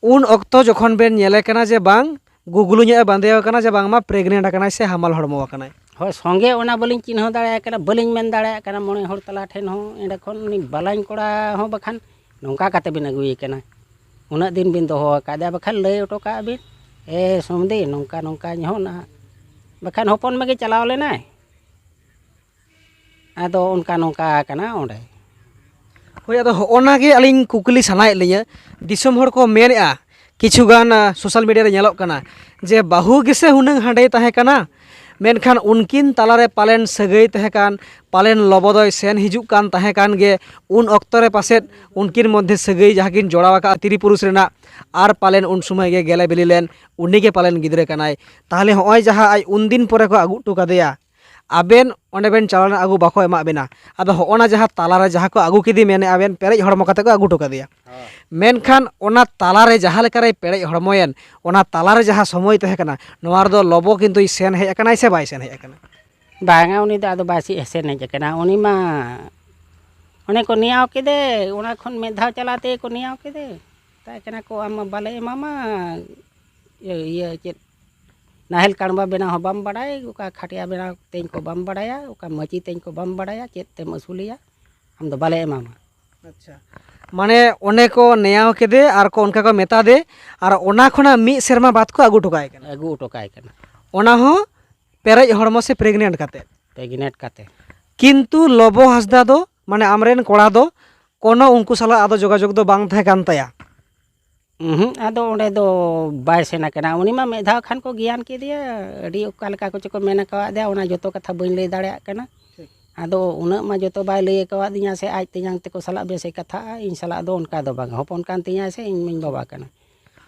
ᱩᱱ ᱚᱠᱛᱚ ᱡᱚᱠᱷᱚᱱ ᱵᱮᱱ ᱧᱮᱞᱮ ᱠᱟᱱᱟ ᱡᱮ ᱵᱟᱝ, ᱜᱩᱜᱽᱞᱩ ᱧᱚᱜ ᱮ ᱵᱟᱸᱫᱮ ᱟᱠᱟᱱᱟ ᱡᱮ ᱵᱟᱝᱢᱟ ᱯᱨᱮᱜᱽᱱᱮᱱᱴ ᱟᱠᱟᱱᱟᱭ ᱥᱮ ᱦᱟᱢᱟᱞ ᱦᱚᱲᱢᱚ ᱟᱠᱟᱱᱟᱭ? ᱦᱳᱭ, ᱥᱚᱸᱜᱮ ᱚᱱᱟ ᱵᱟᱹᱞᱤᱧ ᱪᱤᱱᱦᱟᱹᱣ ᱫᱟᱲᱮᱭᱟᱜ ᱠᱟᱱᱟ, ᱵᱟᱹᱞᱤᱧ ᱢᱮᱱ ᱫᱟᱲᱮᱭᱟᱜ ᱠᱟᱱᱟ ᱢᱚᱬᱮ ᱦᱚᱲ ᱛᱟᱞᱟ ᱴᱷᱮᱱ ᱦᱚᱸ᱾ ᱮᱸᱰᱮ ᱠᱷᱚᱱ ᱩᱱᱤ ᱵᱟᱞᱟᱧ ᱠᱚᱲᱟ ᱦᱚᱸ ᱵᱟᱠᱷᱟᱱ ᱱᱚᱝᱠᱟ ᱠᱟᱛᱮ ᱵᱤᱱ ᱟᱹᱜᱩᱭᱮ ᱠᱟᱱᱟ, ᱩᱱᱟᱹᱜ ᱫᱤᱱ ᱵᱤᱱ ᱫᱚᱦᱚ ᱟᱠᱟᱫᱮᱭᱟ, ᱵᱟᱠᱷᱟᱱ ᱞᱟᱹᱭ ᱦᱚᱴᱚ ᱠᱟᱜ ᱵᱤᱱ, "ᱮ ᱥᱚᱢᱫᱤ, ᱱᱚᱝᱠᱟ ᱱᱚᱝᱠᱟ ᱧᱚᱜ ᱱᱟᱦᱟᱜ", ᱵᱟᱠᱷᱟᱱ ᱦᱚᱯᱚᱱ ᱢᱟᱜᱮ ᱪᱟᱞᱟᱣ ᱞᱮᱱᱟᱭ᱾ ᱟᱫᱚ ᱚᱱᱠᱟ ᱱᱚᱝᱠᱟ ᱠᱟᱱᱟ ᱚᱸᱰᱮ᱾ ᱦᱳᱭ, ᱟᱫᱚ ᱦᱚᱸᱜᱼᱚ ᱱᱟ ᱜᱮ ᱟᱹᱞᱤᱧ ᱠᱩᱠᱞᱤ ᱥᱟᱱᱟᱭᱮᱫ ᱞᱤᱧᱟᱹ᱾ ᱫᱤᱥᱚᱢ ᱦᱚᱲ ᱠᱚ ᱢᱮᱱᱮᱫᱼᱟ, ᱠᱤᱪᱷᱩ ᱜᱟᱱ ᱥᱳᱥᱟᱞ ᱢᱤᱰᱤᱭᱟ ᱨᱮ ᱧᱮᱞᱚᱜ ᱠᱟᱱᱟ ᱡᱮ ᱵᱟᱹᱦᱩ ᱜᱮᱥᱮ ᱦᱩᱱᱟᱹᱝ ᱦᱟᱸᱰᱮᱭ ᱛᱟᱦᱮᱸ ᱠᱟᱱᱟ, ᱢᱮᱱᱠᱷᱟᱱ ᱩᱱᱠᱤᱱ ᱛᱟᱞᱟᱨᱮ ᱯᱟᱞᱮᱱ ᱥᱟᱹᱜᱟᱹᱭ ᱛᱟᱦᱮᱸ ᱠᱟᱱ, ᱯᱟᱞᱮᱱ ᱞᱚᱵᱚ ᱫᱚᱭ ᱥᱮᱱ ᱦᱤᱡᱩᱜ ᱠᱟᱱ ᱛᱟᱦᱮᱸ ᱠᱟᱱ ᱜᱮ᱾ ᱩᱱ ᱚᱠᱛᱚ ᱨᱮ ᱯᱟᱥᱮᱫ ᱩᱱᱠᱤᱱ ᱢᱚᱫᱽᱫᱷᱮ ᱥᱟᱹᱜᱟᱹᱭ ᱡᱟᱦᱟᱸ ᱠᱤᱱ ᱡᱚᱲᱟᱣ ᱟᱠᱟᱫᱼᱟ ᱛᱤᱨᱤ ᱯᱩᱨᱩᱥ ᱨᱮᱱᱟᱜ, ᱟᱨ ᱯᱟᱞᱮᱱ ᱩᱱ ᱥᱚᱢᱚᱭ ᱜᱮ ᱜᱮᱞᱮ ᱵᱤᱞᱤ ᱞᱮᱱ, ᱩᱱᱤ ᱜᱮ ᱯᱟᱞᱮᱱ ᱜᱤᱫᱽᱨᱟᱹ ᱠᱟᱱᱟᱭ᱾ ᱛᱟᱦᱚᱞᱮ ᱦᱚᱸᱜᱼᱚᱭ ᱡᱟᱦᱟᱸ ᱟᱡ ᱩᱱᱫᱤᱱ ᱯᱚᱨᱮ ᱠᱚ ᱟᱹᱜᱩ ᱦᱚᱴᱚ ᱠᱟᱫᱮᱭᱟ, ᱟᱵᱮᱱ ᱚᱸᱰᱮ ᱵᱮᱱ ᱪᱟᱞᱟᱣ ᱞᱮᱱᱟ, ᱟᱹᱜᱩ ᱵᱟᱠᱚ ᱮᱢᱟᱜ ᱵᱮᱱᱟ᱾ ᱟᱫᱚ ᱦᱚᱸᱜᱼᱚ ᱱᱟ ᱡᱟᱦᱟᱸ ᱛᱟᱞᱟᱨᱮ ᱡᱟᱦᱟᱸ ᱠᱚ ᱟᱹᱜᱩ ᱠᱮᱫᱮ, ᱢᱮᱱᱮᱫᱼᱟ ᱵᱮᱱ ᱯᱮᱨᱮᱡ ᱦᱚᱲᱢᱚ ᱠᱟᱛᱮ ᱠᱚ ᱟᱹᱜᱩ ᱦᱚᱴᱚ ᱠᱟᱫᱮᱭᱟ᱾ ᱦᱮᱸ᱾ ᱢᱮᱱᱠᱷᱟᱱ ᱚᱱᱟ ᱛᱟᱞᱟᱨᱮ ᱡᱟᱦᱟᱸ ᱞᱮᱠᱟᱨᱮ ᱯᱮᱨᱮᱡ ᱦᱚᱲᱢᱚᱭᱮᱱ, ᱚᱱᱟ ᱛᱟᱞᱟᱨᱮ ᱡᱟᱦᱟᱸ ᱥᱚᱢᱚᱭ ᱛᱟᱦᱮᱸ ᱠᱟᱱᱟ, ᱱᱚᱣᱟ ᱨᱮᱫᱚ ᱞᱚᱵᱚ ᱠᱤᱱᱛᱩᱭ ᱥᱮᱱ ᱦᱮᱡ ᱟᱠᱟᱱᱟᱭ ᱥᱮ ᱵᱟᱭ ᱥᱮᱱ ᱦᱮᱡ ᱟᱠᱟᱱᱟ? ᱵᱟᱝᱟ, ᱩᱱᱤ ᱫᱚ ᱟᱫᱚ ᱵᱟᱭ ᱥᱮ-, ᱥᱮᱱ ᱦᱮᱡ ᱟᱠᱟᱱᱟ᱾ ᱩᱱᱤ ᱢᱟ ᱚᱱᱮ ᱠᱚ ᱱᱮᱭᱟᱣ ᱠᱮᱫᱮ, ᱚᱱᱟ ᱠᱷᱚᱱ ᱢᱤᱫ ᱫᱷᱟᱣ ᱪᱟᱞᱟᱣ ᱛᱮᱜᱮ ᱠᱚ ᱱᱮᱭᱟᱣ ᱠᱮᱫᱮ᱾ ᱢᱮᱛᱟᱭ ᱠᱟᱱᱟ ᱠᱚ, "ᱟᱢ ᱢᱟ ᱵᱟᱞᱮ ᱮᱢᱟᱢᱟ, ᱤᱭᱟᱹ, ᱤᱭᱟᱹ ᱪᱮᱫ, ᱱᱟᱦᱮᱞ ᱠᱟᱬᱵᱟ ᱵᱮᱱᱟᱣ ᱦᱚᱸ ᱵᱟᱢ ᱵᱟᱲᱟᱭ, ᱚᱠᱟ ᱠᱷᱟᱴᱭᱟ ᱵᱮᱱᱟᱣ ᱛᱮᱧ ᱠᱚ ᱵᱟᱢ ᱵᱟᱲᱟᱭᱟ, ᱚᱠᱟ ᱢᱟᱹᱪᱤ ᱛᱮᱧ ᱠᱚ ᱵᱟᱢ ᱵᱟᱲᱟᱭᱟ, ᱪᱮᱫ ᱛᱮᱢ ᱟᱹᱥᱩᱞᱮᱭᱟ, ᱟᱢ ᱫᱚ ᱵᱟᱞᱮ ᱮᱢᱟᱢᱟ᱾" ᱟᱪᱪᱷᱟ, ᱢᱟᱱᱮ ᱚᱱᱮ ᱠᱚ ᱱᱮᱭᱟᱣ ᱠᱮᱫᱮ ᱟᱨ ᱠᱚ ᱚᱱᱠᱟ ᱠᱚ ᱢᱮᱛᱟ ᱫᱮ, ᱟᱨ ᱚᱱᱟ ᱠᱷᱚᱱᱟᱜ ᱢᱤᱫ ᱥᱮᱨᱢᱟ ᱵᱟᱫᱽ ᱠᱚ ᱟᱹᱜᱩ ᱦᱚᱴᱚ ᱠᱟᱭ ᱠᱟᱱᱟ᱾ ᱟᱹᱜᱩ ᱦᱚᱴᱚ ᱠᱟᱭ ᱠᱟᱱᱟ᱾ ᱚᱱᱟ ᱦᱚᱸ ᱯᱮᱨᱮᱡ ᱦᱚᱲᱢᱚ ᱥᱮ ᱯᱨᱮᱜᱱᱮᱱᱴ ᱠᱟᱛᱮ᱾ ᱯᱨᱮᱜᱱᱮᱱᱴ ᱠᱟᱛᱮ᱾ ᱠᱤᱱᱛᱩ ᱞᱚᱵᱚ ᱦᱟᱸᱥᱫᱟ ᱫᱚ, ᱢᱟᱱᱮ ᱟᱢᱨᱮᱱ ᱠᱚᱲᱟ ᱫᱚ, ᱠᱳᱱᱳ ᱩᱱᱠᱩ ᱥᱟᱞᱟᱜ ᱟᱫᱚ ᱡᱳᱜᱟᱡᱳᱜᱽ ᱫᱚ ᱵᱟᱝ ᱛᱟᱦᱮᱸ ᱠᱟᱱ ᱛᱟᱭᱟ᱾ ᱩᱦᱩᱸ, ᱟᱫᱚ ᱚᱸᱰᱮ ᱫᱚ ᱵᱟᱭ ᱥᱮᱱ ᱟᱠᱟᱱᱟ᱾ ᱩᱱᱤ ᱢᱟ ᱢᱤᱫ ᱫᱷᱟᱣ ᱠᱷᱟᱱ ᱠᱚ ᱜᱮᱭᱟᱱ ᱠᱮᱫᱮᱭᱟ, ᱟᱹᱰᱤ ᱚᱠᱟ ᱞᱮᱠᱟ ᱠᱚᱪᱚ ᱠᱚ ᱢᱮᱱ ᱟᱠᱟᱣᱟᱫᱮᱭᱟ, ᱚᱱᱟ ᱡᱚᱛᱚ ᱠᱟᱛᱷᱟ ᱵᱟᱹᱧ ᱞᱟᱹᱭ ᱫᱟᱲᱮᱭᱟᱜ ᱠᱟᱱᱟ᱾ ᱴᱷᱤᱠ᱾ ᱟᱫᱚ ᱩᱱᱟᱹᱜ ᱢᱟ ᱡᱚᱛᱚ ᱵᱟᱭ ᱞᱟᱹᱭ ᱟᱠᱟᱣᱟᱫᱤᱧᱟ, ᱥᱮ ᱟᱡ ᱛᱮᱧᱟᱝ ᱛᱮᱠᱚ ᱥᱟᱞᱟᱜ ᱵᱮᱥᱮ ᱠᱟᱛᱷᱟᱜᱼᱟ, ᱤᱧ ᱥᱟᱞᱟᱜ ᱫᱚ ᱚᱱᱠᱟ ᱫᱚ ᱵᱟᱝ, ᱦᱚᱯᱚᱱ ᱠᱟᱱ ᱛᱤᱧᱟᱭ ᱥᱮ ᱤᱧ ᱢᱟᱧ ᱵᱟᱵᱟ ᱠᱟᱱᱟ᱾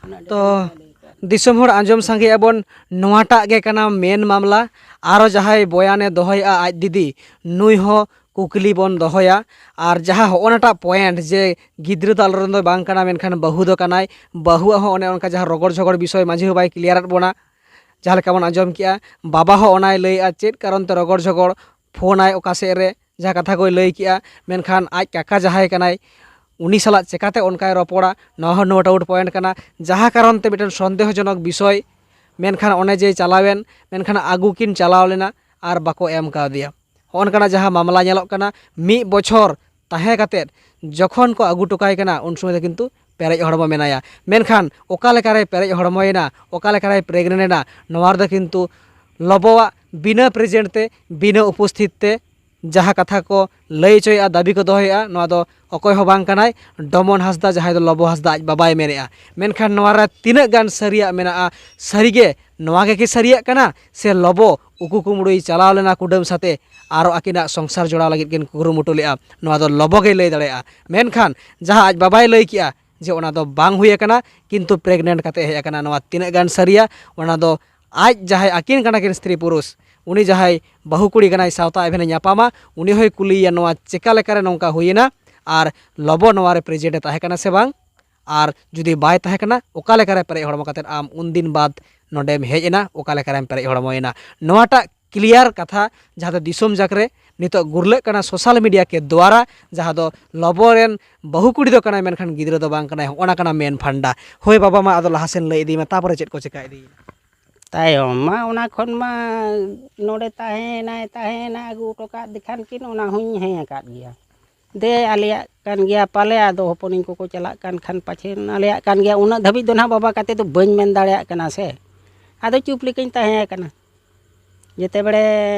ᱩᱱᱟᱹᱜ ᱰᱷᱮᱨ ᱛᱚ, ᱫᱚ ᱵᱟᱭ ᱞᱟᱹᱭ ᱟᱠᱟᱣᱟᱫ᱾ ᱫᱤᱥᱚᱢ ᱦᱚᱲ ᱟᱸᱡᱚᱢ ᱥᱟᱸᱜᱮᱭᱟᱜ ᱵᱚᱱ, ᱱᱚᱣᱟᱴᱟᱜ ᱜᱮ ᱠᱟᱱᱟ ᱢᱮᱱ ᱢᱟᱢᱞᱟ᱾ ᱟᱨᱚ ᱡᱟᱦᱟᱸᱭ ᱵᱚᱭᱟᱱᱮ ᱫᱚᱦᱚᱭᱮᱫᱼᱟ ᱟᱡ ᱫᱤᱫᱤ, ᱱᱩᱭ ᱦᱚᱸ ᱠᱩᱠᱞᱤ ᱵᱚᱱ ᱫᱚᱦᱚᱭᱟ᱾ ᱟᱨ ᱡᱟᱦᱟᱸ ᱦᱚᱸᱜᱼᱚ ᱱᱟᱴᱟᱜ ᱯᱚᱭᱮᱱᱴ ᱡᱮ ᱜᱤᱫᱽᱨᱟᱹ ᱫᱚ ᱟᱞᱮᱨᱮᱱ ᱫᱚ ᱵᱟᱝ ᱠᱟᱱᱟ, ᱢᱮᱱᱠᱷᱟᱱ ᱵᱟᱹᱦᱩ ᱫᱚ ᱠᱟᱱᱟᱭ, ᱵᱟᱹᱦᱩᱣᱟᱜ ᱦᱚᱸ ᱚᱱᱮ ᱚᱱᱠᱟ ᱡᱟᱦᱟᱸ ᱨᱚᱜᱚᱲ ᱡᱷᱚᱜᱚᱲ ᱵᱤᱥᱚᱭ ᱢᱟᱹᱡᱷᱤ ᱦᱚᱸ ᱵᱟᱭ ᱠᱞᱤᱭᱟᱨᱟᱫ ᱵᱚᱱᱟ, ᱡᱟᱦᱟᱸ ᱞᱮᱠᱟ ᱵᱚᱱ ᱟᱸᱡᱚᱢ ᱠᱮᱜᱼᱟ, ᱵᱟᱵᱟ ᱦᱚᱸ ᱚᱱᱟᱭ ᱞᱟᱹᱭᱮᱫᱼᱟ ᱪᱮᱫ ᱠᱟᱨᱚᱱ ᱛᱮ ᱨᱚᱜᱚᱲ ᱡᱷᱚᱜᱚᱲ, ᱯᱷᱳᱱᱟᱭ ᱚᱠᱟ ᱥᱮᱫ ᱨᱮ, ᱡᱟᱦᱟᱸ ᱠᱟᱛᱷᱟ ᱠᱚᱭ ᱞᱟᱹᱭ ᱠᱮᱜᱼᱟ, ᱢᱮᱱᱠᱷᱟᱱ ᱟᱡ ᱠᱟᱠᱟ ᱡᱟᱦᱟᱸᱭ ᱠᱟᱱᱟᱭ, ᱩᱱᱤ ᱥᱟᱞᱟᱜ ᱪᱮᱠᱟᱛᱮ ᱚᱱᱠᱟᱭ ᱨᱚᱯᱚᱲᱟ, ᱱᱚᱣᱟ ᱦᱚᱸ no doubt point ᱠᱟᱱᱟ᱾ ᱡᱟᱦᱟᱸ ᱠᱟᱨᱚᱱ ᱛᱮ ᱢᱤᱫᱴᱮᱱ ᱥᱚᱱᱫᱮᱦᱚᱡᱚᱱᱚᱠ ᱵᱤᱥᱚᱭ, ᱢᱮᱱᱠᱷᱟᱱ ᱚᱱᱮ ᱡᱮ ᱪᱟᱞᱟᱣᱮᱱ, ᱢᱮᱱᱠᱷᱟᱱ ᱟᱹᱜᱩ ᱠᱤᱱ ᱪᱟᱞᱟᱣ ᱞᱮᱱᱟ ᱟᱨ ᱵᱟᱠᱚ ᱮᱢ ᱠᱟᱣᱫᱮᱭᱟ᱾ ᱦᱚᱸᱜᱼᱚ ᱱᱚᱝᱠᱟᱱᱟᱜ ᱡᱟᱦᱟᱸ ᱢᱟᱢᱞᱟ ᱧᱮᱞᱚᱜ ᱠᱟᱱᱟ, ᱢᱤᱫ ᱵᱚᱪᱷᱚᱨ ᱛᱟᱦᱮᱸ ᱠᱟᱛᱮᱫ ᱡᱚᱠᱷᱚᱱ ᱠᱚ ᱟᱹᱜᱩ ᱦᱚᱴᱚ ᱠᱟᱭ ᱠᱟᱱᱟ, ᱩᱱ ᱥᱚᱢᱚᱭ ᱫᱚ ᱠᱤᱱᱛᱩ ᱯᱮᱨᱮᱡ ᱦᱚᱲᱢᱚ ᱢᱮᱱᱟᱭᱟ᱾ ᱢᱮᱱᱠᱷᱟᱱ ᱚᱠᱟ ᱞᱮᱠᱟᱨᱮ ᱯᱮᱨᱮᱡ ᱦᱚᱲᱢᱚᱭᱮᱱᱟ, ᱚᱠᱟ ᱞᱮᱠᱟᱨᱮ ᱯᱨᱮᱜᱱᱮᱱᱴ ᱮᱱᱟ, ᱱᱚᱣᱟ ᱨᱮᱫᱚ ᱠᱤᱱᱛᱩ ᱞᱚᱵᱚᱣᱟᱜ ᱵᱤᱱᱟᱹ ᱯᱨᱮᱡᱮᱱᱴ ᱛᱮ, ᱵᱤᱱᱟᱹ ᱩᱯᱚᱥᱛᱷᱤᱛ ᱛᱮ ᱡᱟᱦᱟᱸ ᱠᱟᱛᱷᱟ ᱠᱚ ᱞᱟᱹᱭ ᱦᱚᱪᱚᱭᱮᱫᱼᱟ, ᱫᱟᱹᱵᱤ ᱠᱚ ᱫᱚᱦᱚᱭᱮᱫᱼᱟ, ᱱᱚᱣᱟ ᱫᱚ ᱚᱠᱚᱭ ᱦᱚᱸ ᱵᱟᱝ ᱠᱟᱱᱟᱭ, ᱰᱚᱢᱚᱱ ᱦᱟᱸᱥᱫᱟ, ᱡᱟᱦᱟᱸᱭ ᱫᱚ ᱞᱚᱵᱚ ᱦᱟᱸᱥᱫᱟ ᱟᱡ ᱵᱟᱵᱟᱭ ᱢᱮᱱᱮᱫᱼᱟ᱾ ᱢᱮᱱᱠᱷᱟᱱ ᱱᱚᱣᱟ ᱨᱮ ᱛᱤᱱᱟᱹᱜ ᱜᱟᱱ ᱥᱟᱹᱨᱤᱭᱟᱜ ᱢᱮᱱᱟᱜᱼᱟ? ᱥᱟᱹᱨᱤᱜᱮ ᱱᱚᱣᱟ ᱜᱮ ᱠᱤ ᱥᱟᱹᱨᱤᱭᱟᱜ ᱠᱟᱱᱟ, ᱥᱮ ᱞᱚᱵᱚ ᱩᱠᱩ ᱠᱩᱢᱲᱩᱭ ᱪᱟᱞᱟᱣ ᱞᱮᱱᱟ ᱠᱩᱰᱟᱹᱢ ᱥᱟᱛᱮ, ᱟᱨᱚ ᱟᱹᱠᱤᱱᱟᱜ ᱥᱚᱝᱥᱟᱨ ᱡᱚᱲᱟᱣ ᱞᱟᱹᱜᱤᱫ ᱠᱤᱱ ᱠᱩᱨᱩᱢᱩᱴᱩ ᱞᱮᱫᱼᱟ? ᱱᱚᱣᱟ ᱫᱚ ᱞᱚᱵᱚ ᱜᱮᱭ ᱞᱟᱹᱭ ᱫᱟᱲᱮᱭᱟᱜᱼᱟ᱾ ᱢᱮᱱᱠᱷᱟᱱ ᱡᱟᱦᱟᱸ ᱟᱡ ᱵᱟᱵᱟᱭ ᱞᱟᱹᱭ ᱠᱮᱜᱼᱟ ᱡᱮ ᱚᱱᱟ ᱫᱚ ᱵᱟᱝ ᱦᱩᱭ ᱟᱠᱟᱱᱟ, ᱠᱤᱱᱛᱩ ᱯᱨᱮᱜᱱᱮᱱᱴ ᱠᱟᱛᱮ ᱦᱮᱡ ᱟᱠᱟᱱᱟ, ᱱᱚᱣᱟ ᱛᱤᱱᱟᱹᱜ ᱜᱟᱱ ᱥᱟᱹᱨᱤᱭᱟ? ᱚᱱᱟ ᱫᱚ ᱟᱡ ᱡᱟᱦᱟᱸᱭ ᱟᱹᱠᱤᱱ ᱠᱟᱱᱟ ᱠᱤᱱ ᱥᱛᱨᱤ ᱯᱩᱨᱩᱥ, ᱩᱱᱤ ᱡᱟᱦᱟᱸᱭ ᱵᱟᱹᱦᱩ ᱠᱩᱲᱤ ᱠᱟᱱᱟᱭ, ᱥᱟᱶᱛᱟ ᱮᱵᱷᱮᱱᱮ ᱧᱟᱯᱟᱢᱟ, ᱩᱱᱤ ᱦᱚᱸᱭ ᱠᱩᱞᱤᱭᱮᱭᱟ, ᱱᱚᱣᱟ ᱪᱮᱠᱟ ᱞᱮᱠᱟᱨᱮ ᱱᱚᱝᱠᱟ ᱦᱩᱭᱮᱱᱟ, ᱟᱨ ᱞᱚᱵᱚ ᱱᱚᱣᱟ ᱨᱮ ᱯᱨᱮᱡᱮᱱᱴ ᱮ ᱛᱟᱦᱮᱸ ᱠᱟᱱᱟ ᱥᱮ ᱵᱟᱝ, ᱟᱨ ᱡᱩᱫᱤ ᱵᱟᱭ ᱛᱟᱦᱮᱸ ᱠᱟᱱᱟ, ᱚᱠᱟ ᱞᱮᱠᱟᱨᱮ ᱯᱮᱨᱮᱡ ᱦᱚᱲᱢᱚ ᱠᱟᱛᱮᱫ ᱟᱢ ᱩᱱᱫᱤᱱ ᱵᱟᱫ ᱱᱚᱰᱮᱢ ᱦᱮᱡ ᱮᱱᱟ, ᱚᱠᱟ ᱞᱮᱠᱟᱨᱮᱢ ᱯᱮᱨᱮᱡ ᱦᱚᱲᱢᱚᱭᱮᱱᱟ? ᱱᱚᱣᱟᱴᱟᱜ ᱠᱞᱤᱭᱟᱨ ᱠᱟᱛᱷᱟ ᱡᱟᱦᱟᱸ ᱫᱚ ᱫᱤᱥᱚᱢ ᱡᱟᱠ ᱨᱮ ᱱᱤᱛᱚᱜ ᱜᱩᱨᱞᱟᱹᱜ ᱠᱟᱱᱟ ᱥᱳᱥᱟᱞ ᱢᱤᱰᱤᱭᱟ ᱠᱮ ᱫᱣᱟᱨᱟ, ᱡᱟᱦᱟᱸ ᱫᱚ ᱞᱚᱵᱚ ᱨᱮᱱ ᱵᱟᱹᱦᱩ ᱠᱩᱲᱤ ᱫᱚ ᱠᱟᱱᱟᱭ, ᱢᱮᱱᱠᱷᱟᱱ ᱜᱤᱫᱽᱨᱟᱹ ᱫᱚ ᱵᱟᱝ ᱠᱟᱱᱟᱭ᱾ ᱦᱚᱸᱜᱼᱚ ᱱᱟ ᱠᱟᱱᱟ ᱢᱮᱱ ᱯᱷᱟᱱᱰᱟ᱾ ᱦᱳᱭ ᱵᱟᱵᱟ, ᱢᱟ ᱟᱫᱚ ᱞᱟᱦᱟ ᱥᱮᱱ ᱞᱟᱹᱭ ᱤᱫᱤᱭ ᱢᱮ, ᱛᱟᱯᱚᱨᱮ ᱪᱮᱫ ᱠᱚ ᱪᱮᱠᱟ ᱤᱫᱤᱭᱮᱱᱟ? ᱛᱟᱭᱚᱢ ᱢᱟ ᱚᱱᱟ ᱠᱷᱚᱱ ᱢᱟ ᱱᱚᱰᱮ ᱛᱟᱦᱮᱸᱭᱮᱱᱟᱭ, ᱛᱟᱦᱮᱸᱭᱮᱱᱟ, ᱟᱹᱜᱩ ᱦᱚᱴᱚ ᱠᱟᱜ ᱫᱤ ᱠᱷᱟᱱ ᱠᱤᱱ, ᱚᱱᱟ ᱦᱚᱸᱧ ᱦᱮᱸ ᱟᱠᱟᱫ ᱜᱮᱭᱟ᱾ ᱫᱮ, ᱟᱞᱮᱭᱟᱜ ᱠᱟᱱ ᱜᱮᱭᱟ ᱯᱟᱞᱮ, ᱟᱫᱚ ᱦᱚᱯᱚᱱᱤᱧ ᱠᱚᱠᱚ ᱪᱟᱞᱟᱜ ᱠᱟᱱ ᱠᱷᱟᱱ ᱯᱟᱪᱷᱮ ᱟᱞᱮᱭᱟᱜ ᱠᱟᱱ ᱜᱮᱭᱟ, ᱩᱱᱟᱹᱜ ᱫᱷᱟᱹᱵᱤᱡ ᱫᱚ ᱱᱟᱦᱟᱜ ᱵᱟᱵᱟ ᱠᱟᱛᱮ ᱫᱚ ᱵᱟᱹᱧ ᱢᱮᱱ ᱫᱟᱲᱮᱭᱟᱜ ᱠᱟᱱᱟ ᱥᱮ᱾ ᱟᱫᱚ ᱪᱩᱯ ᱞᱮᱠᱟᱧ ᱛᱟᱦᱮᱸ ᱟᱠᱟᱱᱟ᱾ ᱡᱮᱛᱮ ᱵᱮᱲᱮ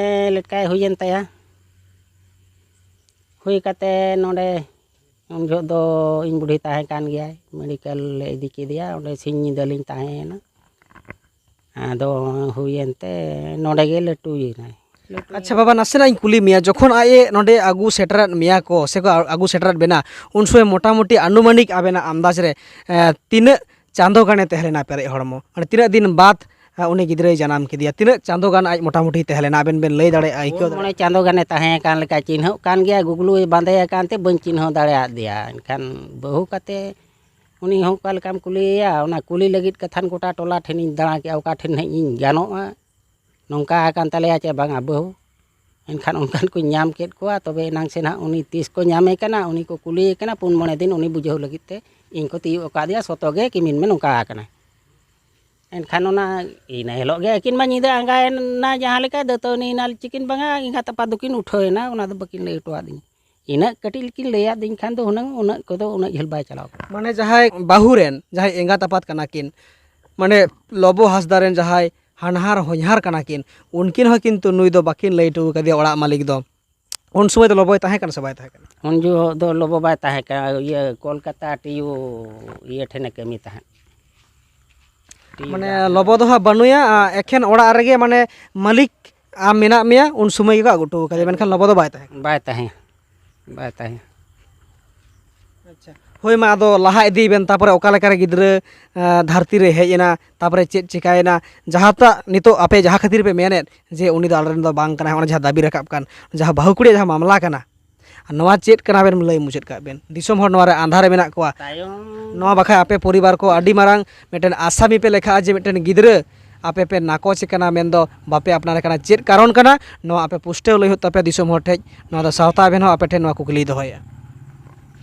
ᱞᱮᱴᱠᱟᱭ ᱦᱩᱭᱮᱱ ᱛᱟᱭᱟ, ᱦᱩᱭ ᱠᱟᱛᱮ ᱱᱚᱰᱮ ᱩᱱ ᱡᱚᱦᱚᱜ ᱫᱚ ᱤᱧ ᱵᱩᱰᱷᱤ ᱛᱟᱦᱮᱸ ᱠᱟᱱ ᱜᱮᱭᱟᱭ, ᱢᱮᱰᱤᱠᱮᱞ ᱞᱮ ᱤᱫᱤ ᱠᱮᱫᱮᱭᱟ, ᱚᱸᱰᱮ ᱥᱤᱧ ᱧᱤᱫᱟᱹ ᱞᱤᱧ ᱛᱟᱦᱮᱸᱭᱮᱱᱟ᱾ ᱟᱫᱚ ᱦᱩᱭᱮᱱ ᱛᱮ ᱱᱚᱰᱮ ᱜᱮ ᱞᱟᱹᱴᱩᱭᱮᱱᱟᱭ᱾ ᱞᱟᱹᱴᱩᱭᱮᱱ ᱟᱪᱪᱷᱟ ᱵᱟᱵᱟ, ᱱᱟᱥᱮᱱᱟᱜ ᱤᱧ ᱠᱩᱞᱤ ᱢᱮᱭᱟ, ᱡᱚᱠᱷᱚᱱ ᱟᱡ ᱮ ᱱᱚᱰᱮ ᱟᱹᱜᱩ ᱥᱮᱴᱮᱨᱟᱫ ᱢᱮᱭᱟ ᱠᱚ, ᱥᱮ ᱠᱚ ᱟᱹᱜᱩ ᱥᱮᱴᱮᱨᱟᱫ ᱵᱮᱱᱟ, ᱩᱱ ᱥᱚᱢᱚᱭ ᱢᱚᱴᱟᱢᱩᱴᱤ ᱟᱱᱩᱢᱟᱱᱤᱠ ᱟᱵᱮᱱᱟᱜ ᱟᱱᱫᱟᱡᱽ ᱨᱮ, ᱮ, ᱛᱤᱱᱟᱹᱜ ᱪᱟᱸᱫᱚ ᱜᱟᱱᱮ ᱛᱟᱦᱮᱸ ᱞᱮᱱᱟ ᱯᱮᱨᱮᱡ ᱦᱚᱲᱢᱚ? ᱢᱟᱱᱮ ᱛᱤᱱᱟᱹᱜ ᱫᱤᱱ ᱵᱟᱫ, ᱮ, ᱩᱱᱤ ᱜᱤᱫᱽᱨᱟᱹᱭ ᱡᱟᱱᱟᱢ ᱠᱮᱫᱮᱭᱟ? ᱛᱤᱱᱟᱹᱜ ᱪᱟᱸᱫᱚ ᱜᱟᱱ ᱟᱡ ᱢᱚᱴᱟᱢᱩᱴᱤ ᱛᱟᱦᱮᱸ ᱞᱮᱱᱟ, ᱟᱵᱮᱱ ᱵᱮᱱ ᱞᱟᱹᱭ ᱫᱟᱲᱮᱭᱟᱜᱼᱟ, ᱟᱹᱭᱠᱟᱹᱣ ᱯᱩᱱ ᱫᱟᱲᱮᱭᱟᱜᱼᱟ? ᱢᱚᱬᱮ ᱪᱟᱸᱫᱚ ᱜᱟᱱᱮ ᱛᱟᱦᱮᱸ ᱠᱟᱱ ᱞᱮᱠᱟ ᱪᱤᱱᱦᱟᱹᱜ ᱠᱟᱱ ᱜᱮᱭᱟ, ᱜᱩᱜᱽᱞᱩᱭ ᱵᱟᱸᱫᱮ ᱟᱠᱟᱱ ᱛᱮ ᱵᱟᱹᱧ ᱪᱤᱱᱦᱟᱹᱣ ᱫᱟᱲᱮᱭᱟᱫᱮᱭᱟ᱾ ᱮᱱᱠᱷᱟᱱ ᱵᱟᱹᱦᱩ ᱠᱟᱛᱮ ᱩᱱᱤ ᱦᱚᱸ ᱚᱠᱟ ᱞᱮᱠᱟᱢ ᱠᱩᱞᱤᱭᱮᱭᱟ? ᱚᱱᱟ ᱠᱩᱞᱤ ᱞᱟᱹᱜᱤᱫ ᱠᱟᱛᱷᱟᱱ ᱜᱚᱴᱟ ᱴᱚᱞᱟ ᱴᱷᱮᱱᱤᱧ ᱫᱟᱬᱟ ᱠᱮᱜᱼᱟ, ᱚᱠᱟ ᱴᱷᱮᱱ ᱦᱟᱸᱜ ᱤᱧ ᱜᱟᱱᱚᱜᱼᱟ, ᱱᱚᱝᱠᱟ ᱟᱠᱟᱱ ᱛᱟᱞᱮᱭᱟ ᱪᱮ ᱵᱟᱝᱟ ᱵᱟᱹᱦᱩ᱾ ᱮᱱᱠᱷᱟᱱ ᱚᱱᱠᱟᱱ ᱠᱚᱧ ᱧᱟᱢ ᱠᱮᱫ ᱠᱚᱣᱟ, ᱛᱚᱵᱮ ᱮᱱᱟᱝ ᱥᱮ ᱱᱟᱦᱟᱜ ᱩᱱᱤ ᱛᱤᱥ ᱠᱚ ᱧᱟᱢᱮ ᱠᱟᱱᱟ, ᱩᱱᱤ ᱠᱚ ᱠᱩᱞᱤᱭᱮ ᱠᱟᱱᱟ, ᱯᱩᱱ ᱢᱚᱬᱮ ᱫᱤᱱ ᱩᱱᱤ ᱵᱩᱡᱷᱟᱹᱣ ᱞᱟᱹᱜᱤᱫ ᱛᱮ ᱤᱧ ᱠᱚ ᱛᱤᱭᱳᱜ ᱟᱠᱟᱫᱮᱭᱟ, ᱥᱚᱛᱚ ᱜᱮ ᱠᱤᱢᱤᱱ ᱢᱮ ᱱᱚᱝᱠᱟ ᱟᱠᱟᱱᱟ᱾ ᱮᱱᱠᱷᱟᱱ ᱚᱱᱟ ᱤᱱᱟᱹ ᱦᱤᱞᱳᱜ ᱜᱮ ᱟᱹᱠᱤᱱ ᱢᱟ ᱧᱤᱫᱟᱹ ᱟᱸᱜᱟᱭᱮᱱᱟ, ᱡᱟᱦᱟᱸ ᱞᱮᱠᱟ ᱫᱟᱹᱛᱟᱹᱣᱱᱤ ᱮᱱᱟ ᱪᱤᱠᱤᱱ ᱵᱟᱝᱟ, ᱮᱸᱜᱟᱛ ᱟᱯᱟᱛ ᱫᱚᱠᱤᱱ ᱩᱴᱷᱟᱹᱣ ᱮᱱᱟ, ᱚᱱᱟ ᱫᱚ ᱵᱟᱹᱠᱤᱱ ᱞᱟᱹᱭ ᱦᱚᱴᱚᱣᱟᱫᱤᱧᱟ᱾ ᱤᱱᱟᱹᱜ ᱠᱟᱹᱴᱤᱡ ᱞᱮᱠᱤᱱ ᱞᱟᱹᱭᱟᱫᱤᱧ ᱠᱷᱟᱱ ᱫᱚ ᱦᱩᱱᱟᱹᱝ ᱩᱱᱟᱹᱜ ᱠᱚᱫᱚ ᱩᱱᱟᱹᱜ ᱡᱷᱟᱹᱞ ᱵᱟᱭ ᱪᱟᱞᱟᱣ ᱠᱚᱜᱼᱟ᱾ ᱢᱟᱱᱮ ᱡᱟᱦᱟᱸᱭ ᱵᱟᱹᱦᱩ ᱨᱮᱱ ᱡᱟᱦᱟᱸᱭ ᱮᱸᱜᱟᱛ ᱟᱯᱟᱛ ᱠᱟᱱᱟ ᱠᱤᱱ, ᱢᱟᱱᱮ ᱞᱚᱵᱚ ᱦᱟᱸᱥᱫᱟ ᱨᱮᱱ ᱡᱟᱦᱟᱸᱭ ᱦᱟᱱᱦᱟᱨ ᱦᱚᱧᱦᱟᱨ ᱠᱟᱱᱟ ᱠᱤᱱ, ᱩᱱᱠᱤᱱ ᱦᱚᱸ ᱠᱤᱱᱛᱩ ᱱᱩᱭ ᱫᱚ ᱵᱟᱹᱠᱤᱱ ᱞᱟᱹᱭ ᱦᱚᱴᱚ ᱟᱠᱟᱫᱮᱭᱟ ᱚᱲᱟᱜ ᱢᱟᱹᱞᱤᱠ ᱫᱚ᱾ ᱩᱱ ᱥᱚᱢᱚᱭ ᱫᱚ ᱞᱚᱵᱚᱭ ᱛᱟᱦᱮᱸ ᱠᱟᱱᱟ ᱥᱮ ᱵᱟᱭ ᱛᱟᱦᱮᱸ ᱠᱟᱱᱟ? ᱩᱱ ᱡᱚᱦᱚᱜ ᱫᱚ ᱞᱚᱵᱚ ᱵᱟᱭ ᱛᱟᱦᱮᱸ ᱠᱟᱱᱟ, ᱤᱭᱟᱹ ᱠᱳᱞᱠᱟᱛᱟ ᱴᱤᱭᱩ ᱤᱭᱟᱹ ᱴᱷᱮᱱᱮ ᱠᱟᱹᱢᱤ ᱛᱟᱦᱮᱸᱫ᱾ ᱴᱤᱭᱩ ᱢᱟᱱᱮ ᱡᱟᱦᱟᱸ ᱞᱚᱵᱚ ᱫᱚ ᱦᱟᱸᱜ ᱵᱟᱹᱱᱩᱭᱟ, ᱟ, ᱮᱠᱷᱮᱱ ᱚᱲᱟᱜ ᱨᱮᱜᱮ ᱢᱟᱱᱮ ᱢᱟᱹᱞᱤᱠ ᱟᱢ ᱢᱮᱱᱟᱜ ᱢᱮᱭᱟ, ᱩᱱ ᱥᱚᱢᱚᱭ ᱜᱮᱠᱚ ᱟᱹᱜᱩ ᱦᱚᱴᱚ ᱠᱟᱫᱮᱭᱟ, ᱢᱮᱱᱠᱷᱟᱱ ᱞᱚᱵᱚ ᱫᱚ ᱵᱟᱭ ᱛᱟᱦᱮᱸ ᱠᱟᱱᱟ᱾ ᱵᱟᱭ ᱛᱟᱦᱮᱸ, ᱵᱟᱭ ᱛᱟᱦᱮᱸ᱾ ᱟᱪᱪᱷᱟ, ᱦᱳᱭ, ᱢᱟ ᱟᱫᱚ ᱞᱟᱦᱟ ᱤᱫᱤᱭ ᱵᱮᱱ, ᱛᱟᱯᱚᱨᱮ ᱚᱠᱟ ᱞᱮᱠᱟ ᱨᱮ ᱜᱤᱫᱽᱨᱟᱹ, ᱟ, ᱫᱷᱟᱹᱨᱛᱤ ᱨᱮ ᱦᱮᱡ ᱮᱱᱟ, ᱛᱟᱯᱚᱨᱮ ᱪᱮᱫ ᱪᱤᱠᱟᱭᱮᱱᱟ, ᱡᱟᱦᱟᱸᱴᱟᱜ ᱱᱤᱛᱚᱜ ᱟᱯᱮ ᱡᱟᱦᱟᱸ ᱠᱷᱟᱹᱛᱤᱨ ᱯᱮ ᱢᱮᱱᱮᱫ ᱡᱮ ᱩᱱᱤ ᱫᱚ ᱟᱞᱮᱨᱮᱱ ᱫᱚ ᱵᱟᱝ ᱠᱟᱱᱟᱭ, ᱚᱱᱟ ᱡᱟᱦᱟᱸ ᱫᱟᱹᱵᱤ ᱨᱟᱠᱟᱵ ᱠᱟᱱ, ᱡᱟᱦᱟᱸ ᱵᱟᱹᱦᱩ ᱠᱩᱲᱤᱭᱟᱜ ᱡᱟᱦᱟᱸ ᱢᱟᱢᱞᱟ ᱠᱟᱱᱟ, ᱟᱨ ᱱᱚᱣᱟ ᱪᱮᱫ ᱠᱟᱱᱟ ᱵᱮᱱ ᱞᱟᱹᱭ ᱢᱩᱪᱟᱹᱫ ᱠᱟᱜ ᱵᱮᱱ? ᱫᱤᱥᱚᱢ ᱦᱚᱲ ᱱᱚᱣᱟ ᱨᱮ ᱟᱸᱫᱷᱟ ᱨᱮ ᱢᱮᱱᱟᱜ ᱠᱚᱣᱟ᱾ ᱛᱟᱭᱚᱢ ᱱᱚᱣᱟ ᱵᱟᱠᱷᱨᱟ ᱟᱯᱮ ᱯᱚᱨᱤᱵᱟᱨ ᱠᱚ ᱟᱹᱰᱤ ᱢᱟᱨᱟᱝ ᱢᱤᱫᱴᱮᱱ ᱟᱥᱟᱢᱤ ᱯᱮ ᱞᱮᱠᱷᱟᱜᱼᱟ ᱡᱮ ᱢᱤᱫᱴᱮᱱ ᱜᱤᱫᱽᱨᱟᱹ ᱟᱯᱮ ᱯᱮ ᱱᱟᱠᱚᱪ ᱠᱟᱱᱟ ᱢᱮᱱᱫᱚ ᱵᱟᱯᱮ ᱟᱯᱱᱟᱨ ᱠᱟᱱᱟ, ᱪᱮᱫ ᱠᱟᱨᱚᱱ ᱠᱟᱱᱟ? ᱱᱚᱣᱟ ᱟᱯᱮ ᱯᱩᱥᱴᱟᱹᱣ ᱞᱟᱹᱭ ᱦᱩᱭᱩᱜ ᱛᱟᱯᱮᱭᱟ ᱫᱤᱥᱚᱢ ᱦᱚᱲ ᱴᱷᱮᱡ᱾ ᱱᱚᱣᱟ ᱫᱚ ᱥᱟᱶᱛᱟ ᱟᱵᱮᱱ ᱦᱚᱸ ᱟᱯᱮ ᱴᱷᱮᱱ ᱱᱚᱣᱟ ᱠᱩᱠᱞᱤᱭ ᱫᱚᱦᱚᱭᱮᱫᱼᱟ᱾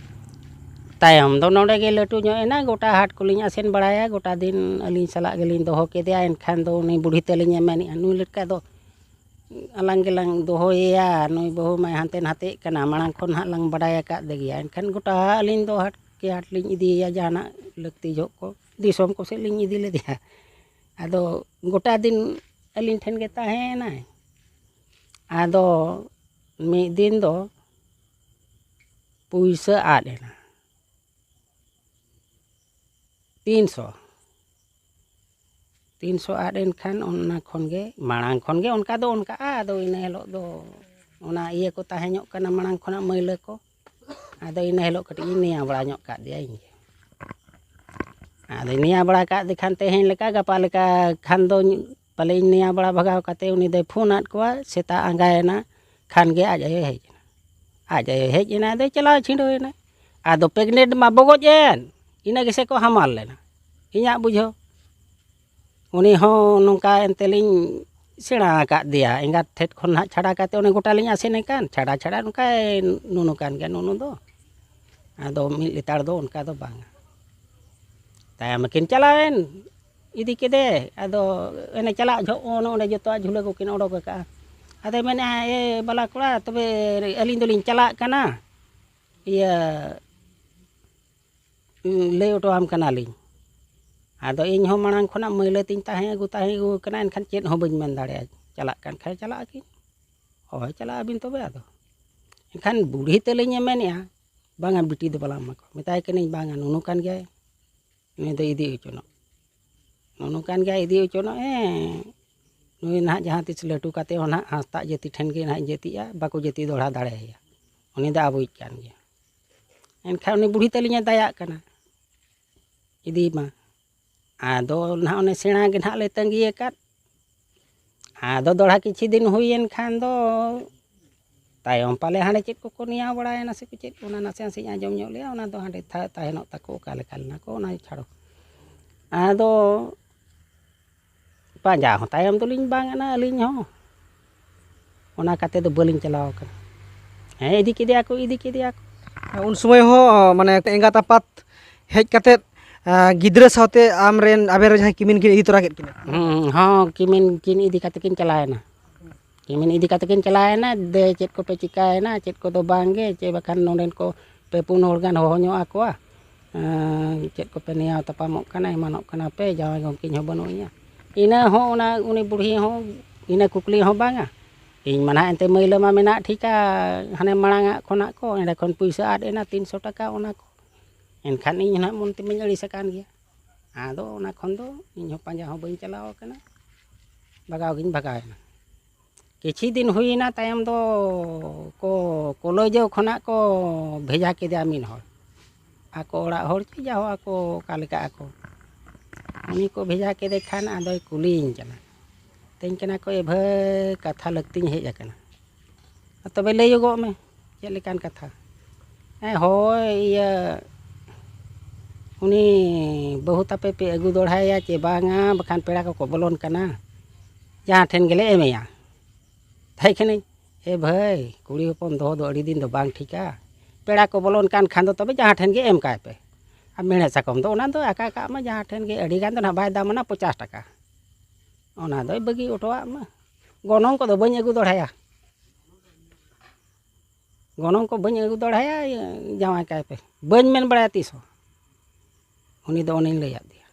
ᱛᱟᱭᱚᱢ ᱫᱚ ᱱᱚᱰᱮ ᱜᱮ ᱞᱟᱹᱴᱩ ᱧᱚᱜ ᱮᱱᱟ, ᱜᱚᱴᱟ ᱦᱟᱴ ᱠᱚᱞᱤᱧ ᱟᱥᱮᱱ ᱵᱟᱲᱟᱭᱟ, ᱜᱚᱴᱟ ᱫᱤᱱ ᱟᱹᱞᱤᱧ ᱥᱟᱞᱟᱜ ᱜᱮᱞᱤᱧ ᱫᱚᱦᱚ ᱠᱮᱫᱮᱭᱟ᱾ ᱮᱱᱠᱷᱟᱱ ᱫᱚ ᱩᱱᱤ ᱵᱩᱲᱦᱤ ᱛᱟᱹᱞᱤᱧᱮ ᱢᱮᱱᱮᱫᱼᱟ, "ᱱᱩᱭ ᱞᱮᱠᱟ ᱫᱚ ᱟᱞᱟᱝ ᱜᱮᱞᱟᱝ ᱫᱚᱦᱚᱭᱮᱭᱟ, ᱱᱩᱭ ᱵᱟᱹᱦᱩ ᱢᱟᱭ ᱦᱟᱱᱛᱮ ᱱᱟᱛᱮᱜ ᱠᱟᱱᱟ, ᱢᱟᱲᱟᱝ ᱠᱷᱚᱱ ᱦᱟᱸᱜ ᱞᱟᱝ ᱵᱟᱰᱟᱭ ᱟᱠᱟᱫ ᱜᱮᱭᱟ᱾" ᱮᱱᱠᱷᱟᱱ ᱜᱚᱴᱟ ᱟᱹᱞᱤᱧ ᱫᱚ ᱦᱟᱴ ᱠᱮ ᱦᱟᱴ ᱞᱤᱧ ᱤᱫᱤᱭᱮᱭᱟ, ᱡᱟᱦᱟᱱᱟᱜ ᱞᱟᱹᱠᱛᱤ ᱡᱚᱦᱚᱜ ᱠᱚ ᱫᱤᱥᱚᱢ ᱠᱚ ᱥᱮᱫ ᱞᱤᱧ ᱤᱫᱤ ᱞᱮᱫᱮᱭᱟ᱾ ᱟᱫᱚ ᱜᱚᱴᱟ ᱫᱤᱱ ᱟᱹᱞᱤᱧ ᱴᱷᱮᱱ ᱜᱮ ᱛᱟᱦᱮᱸᱭᱮᱱᱟᱭ᱾ ᱟᱫᱚ ᱢᱤᱫ ᱫᱤᱱ ᱫᱚ ᱯᱩᱭᱥᱟᱹ ᱟᱫ ᱮᱱᱟ, ᱛᱤᱱᱥᱚ᱾ ᱛᱤᱱᱥᱚ ᱟᱫ ᱮᱱᱠᱷᱟᱱ ᱚᱱᱟ ᱠᱷᱚᱱ ᱜᱮ, ᱢᱟᱲᱟᱝ ᱠᱷᱚᱱ ᱜᱮ ᱚᱱᱠᱟ ᱫᱚ ᱚᱱᱠᱟᱜᱼᱟ᱾ ᱟᱫᱚ ᱤᱱᱟᱹ ᱦᱤᱞᱳᱜ ᱫᱚ ᱚᱱᱟ ᱤᱭᱟᱹ ᱠᱚ ᱛᱟᱦᱮᱸ ᱧᱚᱜ ᱠᱟᱱᱟ ᱢᱟᱲᱟᱝ ᱠᱷᱚᱱᱟᱜ ᱢᱟᱹᱭᱞᱟᱹ ᱠᱚ᱾ ᱟᱫᱚ ᱤᱱᱟᱹ ᱦᱤᱞᱳᱜ ᱠᱟᱹᱴᱤᱡ ᱤᱧ ᱱᱮᱭᱟᱣ ᱵᱟᱲᱟ ᱧᱚᱜ ᱠᱟᱫ ᱫᱮᱭᱟ ᱤᱧ ᱜᱮ᱾ ᱟᱫᱚᱧ ᱱᱮᱭᱟᱣ ᱵᱟᱲᱟ ᱠᱟᱜ ᱫᱮ ᱠᱷᱟᱱ ᱛᱮᱦᱮᱧ ᱞᱮᱠᱟ ᱜᱟᱯᱟ ᱞᱮᱠᱟ ᱠᱷᱟᱱ ᱫᱚ ᱯᱟᱞᱮ ᱤᱧ ᱱᱮᱭᱟᱣ ᱵᱟᱲᱟ ᱵᱷᱟᱜᱟᱣ ᱠᱟᱛᱮ ᱩᱱᱤ ᱫᱚᱭ ᱯᱷᱳᱱ ᱟᱫ ᱠᱚᱣᱟ᱾ ᱥᱮᱛᱟᱜ ᱟᱸᱜᱟᱭᱮᱱᱟ ᱠᱷᱟᱱ ᱜᱮ ᱟᱡ ᱟᱭᱳᱭ ᱦᱮᱡ ᱮᱱᱟ᱾ ᱟᱡ ᱟᱭᱳᱭ ᱦᱮᱡ ᱮᱱᱟ, ᱟᱫᱚᱭ ᱪᱟᱞᱟᱣ ᱪᱷᱤᱸᱰᱟᱹᱣ ᱮᱱᱟ᱾ ᱟᱫᱚ ᱯᱨᱮᱜᱱᱮᱱᱴ ᱢᱟ ᱵᱚᱜᱚᱡ ᱮᱱ, ᱤᱱᱟᱹ ᱜᱮᱥᱮ ᱠᱚ ᱦᱟᱢᱟᱞ ᱞᱮᱱᱟ ᱤᱧᱟᱹᱜ ᱵᱩᱡᱷᱟᱹᱣ᱾ ᱩᱱᱤ ᱦᱚᱸ ᱱᱚᱝᱠᱟ ᱮᱱᱛᱮ ᱞᱤᱧ ᱥᱮᱬᱟ ᱟᱠᱟᱫ ᱫᱮᱭᱟ, ᱮᱸᱜᱟᱛ ᱴᱷᱮᱱ ᱠᱷᱚᱱ ᱱᱟᱦᱟᱜ ᱪᱷᱟᱰᱟ ᱠᱟᱛᱮ ᱚᱱᱮ ᱜᱚᱴᱟ ᱞᱤᱧ ᱟᱥᱮᱱᱮ ᱠᱟᱱ, ᱪᱷᱟᱰᱟ ᱪᱷᱟᱰᱟ ᱱᱚᱝᱠᱟᱭ ᱱᱩᱱᱩ ᱠᱟᱱ ᱜᱮᱭᱟ, ᱱᱩᱱᱩ ᱫᱚ᱾ ᱟᱫᱚ ᱢᱤᱫ ᱞᱮᱛᱟᱲ ᱫᱚ ᱚᱱᱠᱟ ᱫᱚ ᱵᱟᱝᱟ᱾ ᱛᱟᱭᱚᱢ ᱟᱹᱠᱤᱱ ᱪᱟᱞᱟᱣᱮᱱ, ᱤᱫᱤ ᱠᱮᱫᱮ, ᱟᱫᱚ ᱮᱱᱮ ᱪᱟᱞᱟᱜ ᱡᱚᱦᱚᱜ ᱚᱱ ᱚᱸᱰᱮ ᱡᱚᱛᱚᱣᱟᱜ ᱡᱷᱩᱞᱟᱹ ᱠᱚᱠᱤᱱ ᱚᱰᱚᱠ ᱟᱠᱟᱫᱼᱟ᱾ ᱟᱫᱚᱭ ᱢᱮᱱᱮᱫᱼᱟ, "ᱮ ᱵᱟᱞᱟ ᱠᱚᱲᱟ, ᱛᱚᱵᱮ ᱟᱹᱞᱤᱧ ᱫᱚᱞᱤᱧ ᱪᱟᱞᱟᱜ ᱠᱟᱱᱟ, ᱤᱭᱟᱹ ᱞᱟᱹᱭ ᱦᱚᱴᱚ ᱟᱢ ᱠᱟᱱᱟᱞᱤᱧ᱾" ᱟᱫᱚ ᱤᱧ ᱦᱚᱸ ᱢᱟᱲᱟᱝ ᱠᱷᱚᱱᱟᱜ ᱢᱟᱹᱭᱞᱟᱹ ᱛᱤᱧ ᱛᱟᱦᱮᱸ ᱟᱹᱜᱩ ᱛᱟᱦᱮᱸ ᱟᱹᱜᱩ ᱠᱟᱱᱟ, ᱮᱱᱠᱷᱟᱱ ᱪᱮᱫ ᱦᱚᱸ ᱵᱟᱹᱧ ᱢᱮᱱ ᱫᱟᱲᱮᱭᱟᱜᱼᱟ᱾ ᱪᱟᱞᱟᱜ ᱠᱟᱱ ᱠᱷᱟᱡ ᱪᱟᱞᱟᱜ ᱟᱹᱠᱤᱱ, ᱦᱳᱭ ᱪᱟᱞᱟᱜ ᱟᱹᱵᱤᱱ ᱛᱚᱵᱮ᱾ ᱟᱫᱚ ᱮᱱᱠᱷᱟᱱ ᱵᱩᱲᱦᱤ ᱛᱟᱹᱞᱤᱧᱮ ᱢᱮᱱᱮᱫᱼᱟ, "ᱵᱟᱝᱟ, ᱵᱤᱴᱤ ᱫᱚ ᱵᱟᱞᱟᱝ ᱮᱢᱟ ᱠᱚᱣᱟ", ᱢᱮᱛᱟᱭ ᱠᱟᱹᱱᱟᱹᱧ, "ᱵᱟᱝᱟ, ᱱᱩᱱᱩ ᱠᱟᱱ ᱜᱮᱭᱟᱭ, ᱱᱩᱭ ᱫᱚ ᱤᱫᱤ ᱦᱚᱪᱚᱱᱚᱜ, ᱱᱩᱱᱩ ᱠᱟᱱ ᱜᱮᱭᱟᱭ, ᱤᱫᱤ ᱦᱚᱪᱚᱱᱚᱜ ᱮ, ᱱᱩᱭ ᱱᱟᱦᱟᱜ ᱡᱟᱦᱟᱸ ᱛᱤᱥ ᱞᱟᱹᱴᱩ ᱠᱟᱛᱮ ᱦᱚᱸ ᱱᱟᱦᱟᱜ ᱦᱟᱸᱥᱫᱟᱜ ᱡᱟᱹᱛᱤ ᱴᱷᱮᱱ ᱜᱮ ᱱᱟᱦᱟᱜ ᱡᱟᱹᱛᱤᱜᱼᱟ, ᱵᱟᱠᱚ ᱡᱟᱹᱛᱤ ᱫᱚᱦᱲᱟ ᱫᱟᱲᱮᱭᱟᱭᱟ, ᱩᱱᱤ ᱫᱚ ᱟᱵᱚᱭᱤᱡ ᱠᱟᱱ ᱜᱮᱭᱟ᱾" ᱮᱱᱠᱷᱟᱱ ᱩᱱᱤ ᱵᱩᱲᱦᱤ ᱛᱟᱹᱞᱤᱧᱮ ᱫᱟᱭᱟᱜ ᱠᱟᱱᱟ, ᱤᱫᱤᱭᱮᱢᱟ᱾ ᱟᱫᱚ ᱱᱟᱦᱟᱜ ᱚᱱᱮ ᱥᱮᱬᱟ ᱜᱮ ᱱᱟᱦᱟᱜ ᱞᱮ ᱛᱟᱺᱜᱤ ᱟᱠᱟᱫ᱾ ᱟᱫᱚ ᱫᱚᱦᱲᱟ ᱠᱤᱪᱷᱩ ᱫᱤᱱ ᱦᱩᱭᱮᱱ ᱠᱷᱟᱱ ᱫᱚ ᱛᱟᱭᱚᱢ ᱯᱟᱞᱮ ᱦᱟᱸᱰᱮ ᱪᱮᱫ ᱠᱚᱠᱚ ᱱᱮᱭᱟᱣ ᱵᱟᱲᱟᱭᱮᱱᱟ ᱥᱮ ᱠᱚ ᱪᱮᱫ, ᱚᱱᱟ ᱱᱟᱥᱮ ᱱᱟᱥᱮᱧ ᱟᱸᱡᱚᱢ ᱧᱚᱜ ᱞᱮᱜᱼᱟ, ᱚᱱᱟ ᱫᱚ ᱦᱟᱸᱰᱮ ᱛᱷᱟ-, ᱛᱟᱦᱮᱱᱚᱜ ᱛᱟᱠᱚ, ᱚᱠᱟ ᱞᱮᱠᱟ ᱞᱮᱱᱟ ᱠᱚ, ᱚᱱᱟ ᱪᱷᱟᱲᱚ᱾ ᱟᱫᱚ ᱯᱟᱸᱡᱟ ᱦᱚᱸ ᱛᱟᱭᱚᱢ ᱫᱚᱞᱤᱧ ᱵᱟᱝ ᱟᱱᱟ ᱟᱹᱞᱤᱧ ᱦᱚᱸ, ᱚᱱᱟ ᱠᱟᱛᱮ ᱫᱚ ᱵᱟᱹᱞᱤᱧ ᱪᱟᱞᱟᱣ ᱟᱠᱟᱱᱟ᱾ ᱦᱮᱸ, ᱤᱫᱤ ᱠᱮᱫᱮᱭᱟ ᱠᱚ, ᱤᱫᱤ ᱠᱮᱫᱮᱭᱟ ᱠᱚ᱾ ᱩᱱ ᱥᱚᱢᱚᱭ ᱦᱚᱸ ᱢᱟᱱᱮ ᱮᱸᱜᱟᱛ ᱟᱯᱟᱛ ᱦᱮᱡ ᱠᱟᱛᱮᱫ, ᱟᱸ, ᱜᱤᱫᱽᱨᱟᱹ ᱥᱟᱶᱛᱮ ᱟᱢ ᱨᱮᱱ, ᱟᱵᱮᱱ ᱨᱮᱱ ᱡᱟᱦᱟᱸᱭ ᱠᱤᱢᱤᱱ ᱠᱤᱱ ᱤᱫᱤ ᱛᱚᱨᱟ ᱠᱮᱫ ᱠᱤᱱᱟ? ᱦᱩᱸ, ᱦᱚᱸ, ᱠᱤᱢᱤᱱ ᱠᱤᱱ ᱤᱫᱤ ᱠᱟᱛᱮ ᱠᱤᱱ ᱪᱟᱞᱟᱣᱮᱱᱟ᱾ ᱠᱤᱢᱤᱱ ᱤᱫᱤ ᱠᱟᱛᱮ ᱠᱤᱱ ᱪᱟᱞᱟᱣᱮᱱᱟ, "ᱫᱮ, ᱪᱮᱫ ᱠᱚᱯᱮ ᱪᱤᱠᱟᱹᱭᱮᱱᱟ, ᱪᱮᱫ ᱠᱚᱫᱚ ᱵᱟᱝ ᱜᱮ, ᱪᱮ ᱵᱟᱠᱷᱟᱱ ᱱᱚᱰᱮᱱ ᱠᱚ ᱯᱮ ᱯᱩᱱ ᱦᱚᱲ ᱜᱟᱱ ᱦᱚᱦᱚ ᱧᱚᱜ ᱟᱠᱚᱣᱟ, ᱮᱸ, ᱪᱮᱫ ᱠᱚᱯᱮ ᱱᱮᱭᱟᱣ ᱛᱟᱯᱟᱢᱚᱜ ᱠᱟᱱᱟ, ᱮᱢᱟᱱᱚᱜ ᱠᱟᱱᱟ ᱯᱮ, ᱡᱟᱶᱟᱭ ᱜᱚᱢᱠᱮᱧ ᱦᱚᱸ ᱵᱟᱹᱱᱩᱜ ᱮᱭᱟ᱾" ᱤᱱᱟᱹ ᱦᱚᱸ ᱚᱱᱟ ᱩᱱᱤ ᱵᱩᱲᱦᱤ ᱦᱚᱸ ᱤᱱᱟᱹ ᱠᱩᱠᱞᱤ ᱦᱚᱸ ᱵᱟᱝᱟ᱾ ᱤᱧ ᱢᱟ ᱱᱟᱦᱟᱜ ᱮᱱᱛᱮ ᱢᱟᱹᱭᱞᱟᱹ ᱢᱟ ᱢᱮᱱᱟᱜ ᱴᱷᱤᱠᱟ, ᱦᱟᱱᱮ ᱢᱟᱲᱟᱝ ᱟᱜ ᱠᱷᱚᱱᱟᱜ ᱠᱚ, ᱮᱸᱰᱮ ᱠᱷᱚᱱ ᱯᱩᱭᱥᱟᱹ ᱟᱫ ᱮᱱᱟ ᱛᱤᱱᱥᱚ ᱴᱟᱠᱟ, ᱚᱱᱟ ᱠᱚ᱾ ᱮᱱᱠᱷᱟᱱ ᱤᱧ ᱱᱟᱦᱟᱜ ᱢᱚᱱ ᱛᱮᱢᱟᱧ ᱟᱹᱲᱤᱥ ᱟᱠᱟᱱ ᱜᱮᱭᱟ᱾ ᱟᱫᱚ ᱚᱱᱟ ᱠᱷᱚᱱ ᱫᱚ ᱤᱧ ᱦᱚᱸ ᱯᱟᱸᱡᱟ ᱦᱚᱸ ᱵᱟᱹᱧ ᱪᱟᱞᱟᱣ ᱟᱠᱟᱱᱟ, ᱵᱷᱟᱜᱟᱣ ᱜᱤᱧ ᱵᱷᱟᱜᱟᱣ ᱮᱱᱟ᱾ ᱠᱤᱪᱷᱩ ᱫᱤᱱ ᱦᱩᱭᱮᱱᱟ, ᱛᱟᱭᱚᱢ ᱫᱚ ᱠᱚ ᱠᱚᱞᱚᱡᱚ ᱠᱷᱚᱱᱟᱜ ᱠᱚ ᱵᱷᱮᱡᱟ ᱠᱮᱫᱮᱭᱟ ᱢᱤᱫ ᱦᱚᱲ, ᱟᱠᱚ ᱚᱲᱟᱜ ᱦᱚᱲ ᱪᱮ ᱡᱟᱦᱳ ᱟᱠᱚ ᱚᱠᱟ ᱞᱮᱠᱟ ᱟᱠᱚ, ᱩᱱᱤ ᱠᱚ ᱵᱷᱮᱡᱟ ᱠᱮᱫᱮ ᱠᱷᱟᱱ ᱟᱫᱚᱭ ᱠᱩᱞᱤᱭᱤᱧ ᱠᱟᱱᱟ, ᱢᱮᱛᱟᱹᱧ ᱠᱟᱱᱟ ᱠᱚ, "ᱮ ᱵᱷᱟᱹᱭ, ᱠᱟᱛᱷᱟ ᱞᱟᱹᱠᱛᱤᱧ ᱦᱮᱡ ᱟᱠᱟᱱᱟ, ᱟᱨ ᱛᱚᱵᱮ ᱞᱟᱹᱭᱚᱜᱚᱜ ᱢᱮ, ᱪᱮᱫ ᱞᱮᱠᱟᱱ ᱠᱟᱛᱷᱟ?" "ᱦᱮᱸ, ᱦᱳᱭ, ᱤᱭᱟᱹ, ᱩᱱᱤ ᱵᱟᱹᱦᱩ ᱛᱟᱯᱮ ᱯᱮ ᱟᱹᱜᱩ ᱫᱚᱲᱦᱟᱭᱟ ᱪᱮ ᱵᱟᱝᱟ, ᱵᱟᱠᱷᱟᱱ ᱯᱮᱲᱟ ᱠᱚᱠᱚ ᱵᱚᱞᱚᱱ ᱠᱟᱱᱟ, ᱡᱟᱦᱟᱸ ᱴᱷᱮᱱ ᱜᱮᱞᱮ ᱮᱢᱮᱭᱟ᱾" ᱛᱟᱦᱮᱸ ᱠᱟᱹᱱᱟᱹᱧ, ᱮ ᱵᱷᱟᱹᱭ, ᱠᱩᱲᱤ ᱦᱚᱯᱚᱱ ᱫᱚᱦᱚ ᱫᱚ ᱟᱹᱰᱤ ᱫᱤᱱ ᱫᱚ ᱵᱟᱝ ᱴᱷᱤᱠᱟ᱾ ᱯᱮᱲᱟ ᱠᱚ ᱵᱚᱞᱚᱱ ᱠᱟᱱ ᱠᱷᱟᱱ ᱫᱚ ᱛᱚᱵᱮ ᱡᱟᱦᱟᱸ ᱴᱷᱮᱱ ᱜᱮ ᱮᱢ ᱠᱟᱭ ᱯᱮ᱾ ᱟᱨ ᱢᱮᱲᱦᱮᱫ ᱥᱟᱠᱚᱢ ᱫᱚ ᱚᱱᱟ ᱫᱚ ᱟᱠᱟ ᱠᱟᱜ ᱢᱟ ᱡᱟᱦᱟᱸ ᱴᱷᱮᱱ ᱜᱮ, ᱟᱹᱰᱤ ᱜᱟᱱ ᱫᱚ ᱱᱟᱦᱟᱜ ᱵᱟᱭ ᱫᱟᱢᱟᱱᱟ, ᱯᱚᱪᱟᱥ ᱴᱟᱠᱟ᱾ ᱚᱱᱟ ᱫᱚᱭ ᱵᱟᱹᱜᱤ ᱚᱴᱚᱣᱟᱜ ᱢᱟ᱾ ᱜᱚᱱᱚᱝ ᱠᱚᱫᱚ ᱵᱟᱹᱧ ᱟᱹᱜᱩ ᱫᱚᱲᱦᱟᱭᱟ᱾ ᱜᱚᱱᱚᱝ ᱠᱚ ᱵᱟᱹᱧ ᱟᱹᱜᱩ ᱫᱚᱲᱦᱟᱭᱟ, ᱤᱭᱟᱹ, ᱡᱟᱶᱟᱭ ᱠᱟᱭ ᱯᱮ᱾ ᱵᱟᱹᱧ ᱢᱮᱱ ᱵᱟᱲᱟᱭᱟ ᱛᱤᱥ ᱦᱚᱸ᱾ ᱩᱱᱤ ᱫᱚ ᱚᱱᱮᱧ ᱞᱟᱹᱭᱟᱫ ᱫᱮᱭᱟ,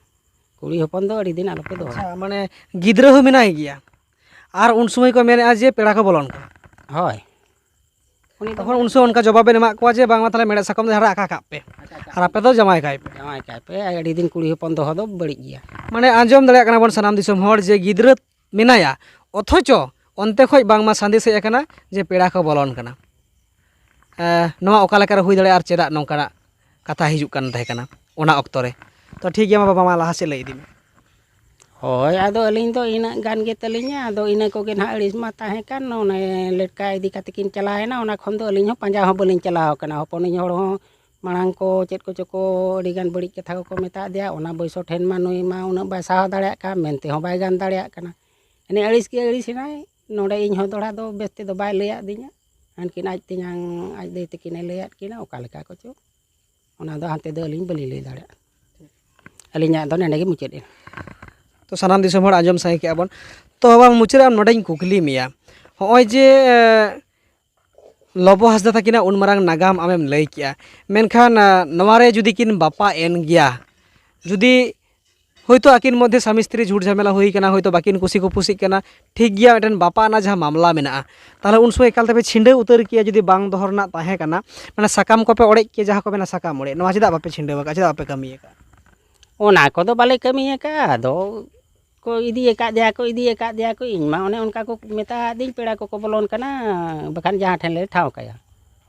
ᱠᱩᱲᱤ ᱦᱚᱯᱚᱱ ᱫᱚ ᱟᱹᱰᱤ ᱫᱤᱱ ᱟᱞᱚᱯᱮ ᱫᱚᱦᱚᱭᱟ᱾ ᱟᱪᱪᱷᱟ, ᱢᱟᱱᱮ ᱜᱤᱫᱽᱨᱟᱹ ᱦᱚᱸ ᱢᱮᱱᱟᱭ ᱜᱮᱭᱟ ᱟᱨ ᱩᱱ ᱥᱚᱢᱚᱭ ᱠᱚ ᱢᱮᱱᱮᱫᱼᱟ ᱡᱮ ᱯᱮᱲᱟ ᱠᱚ ᱵᱚᱞᱚᱱ ᱠᱟᱱᱟ᱾ ᱦᱳᱭ᱾ ᱩᱱᱤ ᱫᱚ ᱛᱚᱠᱷᱚᱱ ᱩᱱ ᱥᱚᱢᱚᱭ ᱚᱱᱠᱟ ᱡᱚᱵᱟᱵ ᱵᱮᱱ ᱮᱢᱟᱜ ᱠᱚᱣᱟ ᱡᱮ ᱵᱟᱝᱢᱟ ᱛᱟᱦᱚᱞᱮ ᱢᱮᱲᱦᱮᱫ ᱥᱟᱠᱟᱢ ᱫᱚ ᱡᱟᱦᱟᱸ ᱨᱮ ᱟᱠᱟ ᱠᱟᱜ ᱯᱮ, ᱟᱨ ᱟᱯᱮ ᱫᱚ ᱡᱟᱶᱟᱭ ᱠᱟᱭ ᱯᱮ᱾ ᱡᱟᱶᱟᱭ ᱠᱟᱭ ᱯᱮ, ᱟᱹᱰᱤ ᱫᱤᱱ ᱠᱩᱲᱤ ᱦᱚᱯᱚᱱ ᱫᱚᱦᱚ ᱫᱚ ᱵᱟᱹᱲᱤᱡ ᱜᱮᱭᱟ᱾ ᱢᱟᱱᱮ ᱟᱸᱡᱚᱢ ᱫᱟᱲᱮᱭᱟᱜ ᱠᱟᱱᱟ ᱵᱚᱱ ᱥᱟᱱᱟᱢ ᱫᱤᱥᱚᱢ ᱦᱚᱲ ᱡᱮ ᱜᱤᱫᱽᱨᱟᱹ ᱢᱮᱱᱟᱭᱟ, ᱚᱛᱷᱚᱪᱚ ᱚᱱᱛᱮ ᱠᱷᱚᱡ ᱵᱟᱝᱢᱟ ᱥᱟᱸᱫᱮᱥ ᱦᱮᱡ ᱟᱠᱟᱱᱟ ᱡᱮ ᱯᱮᱲᱟ ᱠᱚ ᱵᱚᱞᱚᱱ ᱠᱟᱱᱟ᱾ ᱮ, ᱱᱚᱣᱟ ᱚᱠᱟ ᱞᱮᱠᱟᱨᱮ ᱦᱩᱭ ᱫᱟᱲᱮᱭᱟᱜᱼᱟ ᱟᱨ ᱪᱮᱫᱟᱜ ᱱᱚᱝᱠᱟᱱᱟᱜ ᱠᱟᱛᱷᱟ ᱦᱤᱡᱩᱜ ᱠᱟᱱ ᱛᱟᱦᱮᱸ ᱠᱟᱱᱟ ᱚᱱᱟ ᱚᱠᱛᱚ ᱨᱮ? ᱛᱚ ᱴᱷᱤᱠ ᱜᱮᱭᱟ, ᱢᱟ ᱵᱟᱵᱟ, ᱢᱟ ᱞᱟᱦᱟ ᱥᱮᱫ ᱞᱟᱹᱭ ᱤᱫᱤ ᱢᱮ᱾ ᱦᱳᱭ, ᱟᱫᱚ ᱟᱹᱞᱤᱧ ᱫᱚ ᱤᱱᱟᱹᱜ ᱜᱟᱱ ᱜᱮ ᱛᱟᱹᱞᱤᱧᱟ, ᱟᱫᱚ ᱤᱱᱟᱹ ᱠᱚᱜᱮ ᱱᱟᱦᱟᱜ ᱟᱹᱲᱤᱥ ᱢᱟ ᱛᱟᱦᱮᱸ ᱠᱟᱱ, ᱚᱱᱮ ᱞᱮᱴᱠᱟ ᱤᱫᱤ ᱠᱟᱛᱮ ᱠᱤᱱ ᱪᱟᱞᱟᱣᱮᱱᱟ, ᱚᱱᱟ ᱠᱷᱚᱱ ᱫᱚ ᱟᱹᱞᱤᱧ ᱦᱚᱸ ᱯᱟᱸᱡᱟ ᱦᱚᱸ ᱵᱟᱹᱞᱤᱧ ᱪᱟᱞᱟᱣ ᱠᱟᱱᱟ᱾ ᱦᱚᱯᱚᱱᱤᱧ ᱦᱚᱲ ᱦᱚᱸ ᱢᱟᱲᱟᱝ ᱠᱚ ᱪᱮᱫ ᱠᱚᱪᱚ ᱠᱚ ᱟᱹᱰᱤ ᱜᱟᱱ ᱵᱟᱹᱲᱤᱡ ᱠᱟᱛᱷᱟ ᱠᱚᱠᱚ ᱢᱮᱛᱟᱫᱮᱭᱟ, ᱚᱱᱟ ᱵᱚᱭᱥᱚ ᱴᱷᱮᱱ ᱢᱟ ᱱᱩᱭ ᱢᱟ ᱩᱱᱟᱹᱜ ᱵᱟᱭ ᱥᱟᱦᱟᱣ ᱫᱟᱲᱮᱭᱟᱜ ᱠᱟᱱ, ᱢᱮᱱ ᱛᱮᱦᱚᱸ ᱵᱟᱭ ᱜᱟᱱ ᱫᱟᱲᱮᱭᱟᱜ ᱠᱟᱱᱟ᱾ ᱮᱱᱮ ᱟᱹᱲᱤᱥ ᱜᱮ ᱟᱹᱲᱤᱥ ᱮᱱᱟᱭ᱾ ᱱᱚᱰᱮ ᱤᱧ ᱦᱚᱸ ᱫᱚᱦᱲᱟ ᱫᱚ ᱵᱮᱥ ᱛᱮᱫᱚ ᱵᱟᱭ ᱞᱟᱹᱭᱟᱫ ᱫᱤᱧᱟ, ᱦᱟᱱᱠᱤᱱ ᱟᱡ ᱛᱮᱧᱟᱝ ᱟᱡ ᱫᱟᱹᱭ ᱛᱟᱹᱠᱤᱱᱮ ᱞᱟᱹᱭᱟᱫ ᱠᱤᱱᱟ, ᱚᱠᱟ ᱞᱮᱠᱟ ᱠᱚᱪᱚ᱾ ᱚᱱᱟ ᱫᱚ ᱦᱟᱱᱛᱮ ᱫᱚ ᱟᱹᱞᱤᱧ ᱵᱟᱹᱞᱤᱧ ᱞᱟᱹᱭ ᱫᱟᱲᱮᱭᱟᱜᱼᱟ᱾ ᱟᱹᱞᱤᱧᱟᱜ ᱫᱚ ᱱᱚᱰᱮ ᱜᱮ ᱢᱩᱪᱟᱹᱫ ᱮᱱᱟ᱾ ᱛᱚ ᱥᱟᱱᱟᱢ ᱫᱤᱥᱚᱢ ᱦᱚᱲ ᱟᱸᱡᱚᱢ ᱥᱟᱸᱜᱮ ᱠᱮᱜᱼᱟ ᱵᱚᱱ᱾ ᱛᱚ ᱵᱟᱵᱟ, ᱢᱩᱪᱟᱹᱫ ᱨᱮ ᱟᱢ ᱱᱚᱰᱮᱧ ᱠᱩᱠᱞᱤ ᱢᱮᱭᱟ, ᱦᱚᱸᱜᱼᱚᱭ ᱡᱮ, ᱮ, ᱞᱚᱵᱚ ᱦᱟᱸᱥᱫᱟ ᱛᱟᱹᱠᱤᱱᱟᱜ ᱩᱱ ᱢᱟᱨᱟᱝ ᱱᱟᱜᱟᱢ ᱟᱢᱮᱢ ᱞᱟᱹᱭ ᱠᱮᱜᱼᱟ, ᱢᱮᱱᱠᱷᱟᱱ, ᱮ, ᱱᱚᱣᱟ ᱨᱮ ᱡᱩᱫᱤ ᱠᱤᱱ ᱵᱟᱯᱟ ᱮᱱ ᱜᱮᱭᱟ, ᱡᱩᱫᱤ ᱦᱳᱭᱛᱳ ᱟᱹᱠᱤᱱ ᱢᱚᱫᱽᱫᱷᱮ ᱥᱟᱢᱤ ᱥᱛᱨᱤ ᱡᱷᱩᱴ ᱡᱷᱟᱢᱮᱞᱟ ᱦᱩᱭ ᱠᱟᱱᱟ, ᱦᱳᱭᱛᱳ ᱵᱟᱹᱠᱤᱱ ᱠᱩᱥᱤ ᱠᱩᱯᱩᱥᱤᱜ ᱠᱟᱱᱟ, ᱴᱷᱤᱠ ᱜᱮᱭᱟ, ᱢᱤᱫᱴᱮᱱ ᱵᱟᱯᱟ ᱨᱮᱱᱟᱜ ᱡᱟᱦᱟᱸ ᱢᱟᱢᱞᱟ ᱢᱮᱱᱟᱜᱼᱟ, ᱛᱟᱦᱚᱞᱮ ᱩᱱ ᱥᱚᱢᱚᱭ ᱮᱠᱟᱞ ᱛᱮᱯᱮ ᱪᱷᱤᱸᱰᱟᱹᱣ ᱩᱛᱟᱹᱨ ᱠᱮᱭᱟ ᱡᱩᱫᱤ ᱵᱟᱝ ᱫᱚᱦᱚ ᱨᱮᱱᱟᱜ ᱛᱟᱦᱮᱸ ᱠᱟᱱᱟ, ᱢᱟᱱᱮ ᱥᱟᱠᱟᱢ ᱠᱚᱯᱮ ᱚᱲᱮᱡ ᱠᱮᱭᱟ, ᱡᱟᱦᱟᱸ ᱠᱚ ᱢᱮᱱᱟ ᱥᱟᱠᱟᱢ ᱚᱲᱮᱡ, ᱱᱚᱣᱟ ᱪᱮᱫᱟᱜ ᱵᱟᱯᱮ ᱪᱷᱤᱸᱰᱟᱹᱣ ᱟᱠᱟᱫᱼᱟ, ᱪᱮᱫᱟᱜ ᱵᱟᱯᱮ ᱠᱟᱹᱢᱤ ᱟᱠᱟᱫᱼᱟ? ᱚᱱᱟ ᱠᱚᱫᱚ ᱵᱟᱞᱮ ᱠᱟᱹᱢᱤ ᱟᱠᱟᱫᱼᱟ, ᱟᱫᱚ ᱠᱚ ᱤᱫᱤ ᱟᱠᱟᱫᱮᱭᱟ ᱠᱚ, ᱤᱫᱤ ᱟᱠᱟᱫᱮᱭᱟ ᱠᱚ, ᱤᱧ ᱢᱟ ᱚᱱᱮ ᱚᱱᱠᱟ ᱠᱚ ᱢᱮᱛᱟᱫᱤᱧ, ᱯᱮᱲᱟ ᱠᱚᱠᱚ ᱵᱚᱞᱚᱱ ᱠᱟᱱᱟ, ᱵᱟᱠᱷᱟᱱ ᱡᱟᱦᱟᱸ ᱴᱷᱮᱱ ᱞᱮ ᱴᱷᱟᱶ ᱠᱟᱭᱟ᱾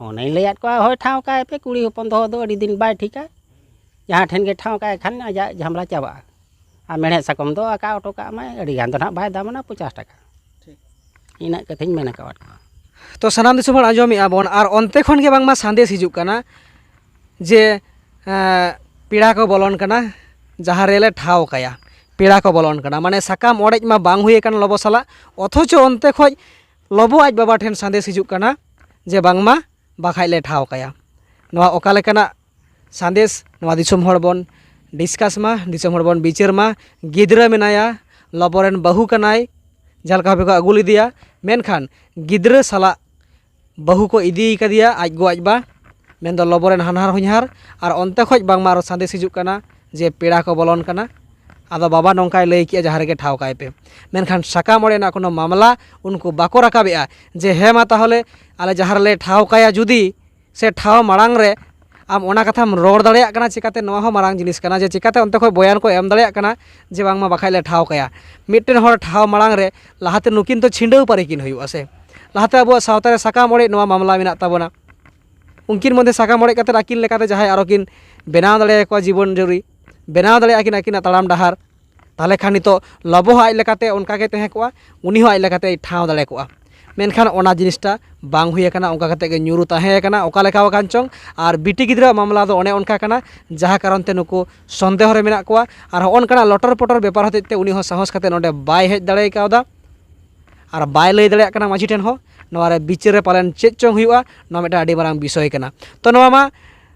ᱚᱱᱮᱧ ᱞᱟᱹᱭᱟᱫ ᱠᱚᱣᱟ, ᱦᱳᱭ, ᱴᱷᱟᱶ ᱠᱟᱭ ᱯᱮ, ᱠᱩᱲᱤ ᱦᱚᱯᱚᱱ ᱫᱚᱦᱚ ᱫᱚ ᱟᱹᱰᱤ ᱫᱤᱱ ᱵᱟᱭ ᱴᱷᱤᱠᱟ, ᱡᱟᱦᱟᱸ ᱴᱷᱮᱱ ᱜᱮ ᱴᱷᱟᱶ ᱠᱟᱭ ᱠᱷᱟᱱ ᱟᱡᱟᱜ ᱡᱷᱟᱢᱞᱟ ᱪᱟᱵᱟᱜᱼᱟ᱾ ᱟᱨ ᱢᱮᱲᱦᱮᱫ ᱥᱟᱠᱚᱢ ᱫᱚ ᱟᱠᱟ ᱦᱚᱴᱚ ᱠᱟᱜ ᱢᱟᱭ, ᱟᱹᱰᱤ ᱜᱟᱱ ᱫᱚ ᱱᱟᱦᱟᱜ ᱵᱟᱭ ᱫᱟᱢᱟᱱᱟ, ᱯᱚᱪᱟᱥ ᱴᱟᱠᱟ᱾ ᱴᱷᱤᱠ᱾ ᱤᱱᱟᱹᱜ ᱠᱟᱛᱷᱟᱧ ᱢᱮᱱ ᱟᱠᱟᱫ ᱠᱚᱣᱟ᱾ ᱛᱚ ᱥᱟᱱᱟᱢ ᱫᱤᱥᱚᱢ ᱦᱚᱲ ᱟᱸᱡᱚᱢᱮᱜᱼᱟ ᱵᱚᱱ, ᱟᱨ ᱚᱱᱛᱮ ᱠᱷᱚᱱ ᱜᱮ ᱵᱟᱝᱢᱟ ᱥᱟᱸᱫᱮᱥ ᱦᱤᱡᱩᱜ ᱠᱟᱱᱟ ᱡᱮ, ᱮᱸ, ᱯᱮᱲᱟ ᱠᱚ ᱵᱚᱞᱚᱱ ᱠᱟᱱᱟ, ᱡᱟᱦᱟᱸ ᱨᱮᱞᱮ ᱴᱷᱟᱶ ᱠᱟᱭᱟ, ᱯᱮᱲᱟ ᱠᱚ ᱵᱚᱞᱚᱱ ᱠᱟᱱᱟ, ᱢᱟᱱᱮ ᱥᱟᱠᱟᱢ ᱚᱲᱮᱡ ᱢᱟ ᱵᱟᱝ ᱦᱩᱭ ᱟᱠᱟᱱ ᱞᱚᱵᱚ ᱥᱟᱞᱟᱜ, ᱚᱛᱷᱚᱪᱚ ᱚᱱᱛᱮ ᱠᱷᱚᱡ ᱞᱚᱵᱚ ᱟᱡ ᱵᱟᱵᱟ ᱴᱷᱮᱱ ᱥᱟᱸᱫᱮᱥ ᱦᱤᱡᱩᱜ ᱠᱟᱱᱟ ᱡᱮ ᱵᱟᱝᱢᱟ ᱵᱟᱠᱷᱟᱡ ᱞᱮ ᱴᱷᱟᱶ ᱠᱟᱭᱟ᱾ ᱱᱚᱣᱟ ᱚᱠᱟ ᱞᱮᱠᱟᱱᱟᱜ ᱥᱟᱸᱫᱮᱥ, ᱱᱚᱣᱟ ᱫᱤᱥᱚᱢ ᱦᱚᱲ ᱵᱚᱱ discuss ᱢᱟ, ᱫᱤᱥᱚᱢ ᱦᱚᱲ ᱵᱚᱱ ᱵᱤᱪᱟᱹᱨ ᱢᱟ᱾ ᱜᱤᱫᱽᱨᱟᱹ ᱢᱮᱱᱟᱭᱟ, ᱞᱚᱵᱚ ᱨᱮᱱ ᱵᱟᱹᱦᱩ ᱠᱟᱱᱟᱭ, ᱡᱟᱦᱟᱸ ᱞᱮᱠᱟ ᱵᱷᱟᱵᱮ ᱠᱚ ᱟᱹᱜᱩ ᱞᱮᱫᱮᱭᱟ, ᱢᱮᱱᱠᱷᱟᱱ ᱜᱤᱫᱽᱨᱟᱹ ᱥᱟᱞᱟᱜ ᱵᱟᱹᱦᱩ ᱠᱚ ᱤᱫᱤ ᱠᱟᱫᱮᱭᱟ ᱟᱡ ᱜᱚ ᱟᱡ ᱵᱟ, ᱢᱮᱱᱫᱚ ᱞᱚᱵᱚ ᱨᱮᱱ ᱦᱟᱱᱦᱟᱨ ᱦᱚᱧᱦᱟᱨ, ᱟᱨ ᱚᱱᱛᱮ ᱠᱷᱚᱡ ᱵᱟᱝᱢᱟ ᱟᱨᱚ ᱥᱟᱸᱫᱮᱥ ᱦᱤᱡᱩᱜ ᱠᱟᱱᱟ ᱡᱮ ᱯᱮᱲᱟ ᱠᱚ ᱵᱚᱞᱚᱱ ᱠᱟᱱᱟ᱾ ᱟᱫᱚ ᱵᱟᱵᱟ ᱱᱚᱝᱠᱟᱭ ᱞᱟᱹᱭ ᱠᱮᱜᱼᱟ, ᱡᱟᱦᱟᱸ ᱨᱮᱜᱮ ᱴᱷᱟᱶ ᱠᱟᱭ ᱯᱮ, ᱢᱮᱱᱠᱷᱟᱱ ᱥᱟᱠᱟᱢ ᱚᱲᱮᱡ ᱨᱮᱱᱟᱜ ᱠᱳᱱᱳ ᱢᱟᱢᱞᱟ ᱩᱱᱠᱩ ᱵᱟᱠᱚ ᱨᱟᱠᱟᱵᱮᱜᱼᱟ ᱡᱮ ᱦᱮᱸ ᱢᱟ ᱛᱟᱦᱚᱞᱮ ᱟᱞᱮ ᱡᱟᱦᱟᱸ ᱨᱮᱞᱮ ᱴᱷᱟᱶ ᱠᱟᱭᱟ ᱡᱩᱫᱤ, ᱥᱮ ᱴᱷᱟᱶ ᱢᱟᱲᱟᱝ ᱨᱮ ᱟᱢ ᱚᱱᱟ ᱠᱟᱛᱷᱟᱢ ᱨᱚᱲ ᱫᱟᱲᱮᱭᱟᱜ ᱠᱟᱱᱟ, ᱪᱤᱠᱟᱹᱛᱮ ᱱᱚᱣᱟ ᱦᱚᱸ ᱢᱟᱨᱟᱝ ᱡᱤᱱᱤᱥ ᱠᱟᱱᱟ ᱡᱮ ᱪᱤᱠᱟᱹᱛᱮ ᱚᱱᱛᱮ ᱠᱷᱚᱱ ᱵᱚᱭᱟᱱ ᱠᱚ ᱮᱢ ᱫᱟᱲᱮᱭᱟᱜ ᱠᱟᱱᱟ ᱡᱮ ᱵᱟᱝᱢᱟ ᱵᱟᱠᱷᱟᱡ ᱞᱮ ᱴᱷᱟᱶ ᱠᱟᱭᱟ᱾ ᱢᱤᱫᱴᱮᱱ ᱦᱚᱲ ᱴᱷᱟᱶ ᱢᱟᱲᱟᱝ ᱨᱮ ᱞᱟᱦᱟᱛᱮ ᱱᱩᱠᱤᱱ ᱛᱚ ᱪᱷᱤᱰᱟᱹᱣ ᱯᱟᱹᱨᱤ ᱠᱤᱱ ᱦᱩᱭᱩᱜᱼᱟ ᱥᱮ᱾ ᱞᱟᱦᱟᱛᱮ ᱟᱵᱚᱣᱟᱜ ᱥᱟᱶᱛᱟ ᱨᱮ ᱥᱟᱠᱟᱢ ᱚᱲᱮᱡ ᱱᱚᱣᱟ ᱢᱟᱢᱞᱟ ᱢᱮᱱᱟᱜ ᱛᱟᱵᱚᱱᱟ᱾ ᱩᱱᱠᱤᱱ ᱢᱚᱫᱽᱫᱷᱮ ᱥᱟᱠᱟᱢ ᱚᱲᱮᱡ ᱠᱟᱛᱮ ᱟᱹᱠᱤᱱ ᱞᱮᱠᱟᱛᱮ ᱡᱟᱦᱟᱸᱭ ᱟᱨᱚ ᱠᱤᱱ ᱵᱮᱱᱟᱣ ᱫᱟᱲᱮᱭᱟᱠᱚᱣᱟ ᱡᱤᱵᱚᱱ ᱡᱩᱨᱤ, ᱵᱮᱱᱟᱣ ᱫᱟᱲᱮᱭᱟᱜᱼᱟ ᱠᱤᱱ ᱟᱹᱠᱤᱱᱟᱜ ᱛᱟᱲᱟᱢ ᱰᱟᱦᱟᱨ, ᱛᱟᱦᱚᱞᱮ ᱠᱷᱟᱱ ᱱᱤᱛᱚᱜ ᱞᱚᱵᱚ ᱦᱚᱸ ᱟᱡ ᱞᱮᱠᱟᱛᱮ ᱚᱱᱠᱟ ᱜᱮ ᱛᱟᱦᱮᱸ ᱠᱚᱜᱼᱟ, ᱩᱱᱤ ᱦᱚᱸ ᱟᱡ ᱞᱮᱠᱟᱛᱮᱭ ᱴᱷᱟᱶ ᱫᱟᱲᱮ ᱠᱚᱜᱼᱟ᱾ ᱢᱮᱱᱠᱷᱟᱱ ᱚᱱᱟ ᱡᱤᱱᱤᱥᱴᱟ ᱵᱟᱝ ᱦᱩᱭ ᱟᱠᱟᱱᱟ, ᱚᱱᱠᱟ ᱠᱟᱛᱮ ᱜᱮ ᱧᱩᱨᱩ ᱛᱟᱦᱮᱸ ᱟᱠᱟᱱᱟ ᱚᱠᱟ ᱞᱮᱠᱟ ᱟᱠᱟᱱ ᱪᱚᱝ᱾ ᱟᱨ ᱵᱤᱴᱤ ᱜᱤᱫᱽᱨᱟᱹᱣᱟᱜ ᱢᱟᱢᱞᱟ ᱫᱚ ᱚᱱᱮ ᱚᱱᱠᱟ ᱠᱟᱱᱟ, ᱡᱟᱦᱟᱸ ᱠᱟᱨᱚᱱ ᱛᱮ ᱱᱩᱠᱩ ᱥᱚᱱᱫᱮᱦᱚ ᱨᱮ ᱢᱮᱱᱟᱜ ᱠᱚᱣᱟ᱾ ᱟᱨ ᱦᱚᱸᱜᱼᱚ ᱱᱚᱝᱠᱟᱱᱟᱜ ᱞᱚᱴᱚᱨ ᱯᱚᱴᱚᱨ ᱵᱮᱯᱟᱨ ᱦᱚᱛᱮᱡ ᱛᱮ ᱩᱱᱤ ᱦᱚᱸ ᱥᱟᱦᱚᱥ ᱠᱟᱛᱮ ᱱᱚᱰᱮ ᱵᱟᱭ ᱦᱮᱡ ᱫᱟᱲᱮ ᱠᱟᱣᱫᱟ᱾ ᱟᱨ ᱵᱟᱭ ᱞᱟᱹᱭ ᱫᱟᱲᱮᱭᱟᱜ ᱠᱟᱱᱟ ᱢᱟᱹᱡᱷᱤ ᱴᱷᱮᱱ ᱦᱚᱸ᱾ ᱱᱚᱣᱟ ᱨᱮ ᱵᱤᱪᱟᱹᱨ ᱨᱮ ᱯᱟᱞᱮᱱ ᱪᱮᱫ ᱪᱚᱝ ᱦᱩᱭᱩᱜᱼᱟ, ᱱᱚᱣᱟ ᱢᱤᱫᱴᱟᱝ ᱟᱹᱰᱤ ᱢᱟᱨᱟᱝ ᱵᱤᱥᱚᱭ ᱠᱟᱱᱟ᱾ ᱛᱚ ᱱᱚᱣᱟ ᱢᱟ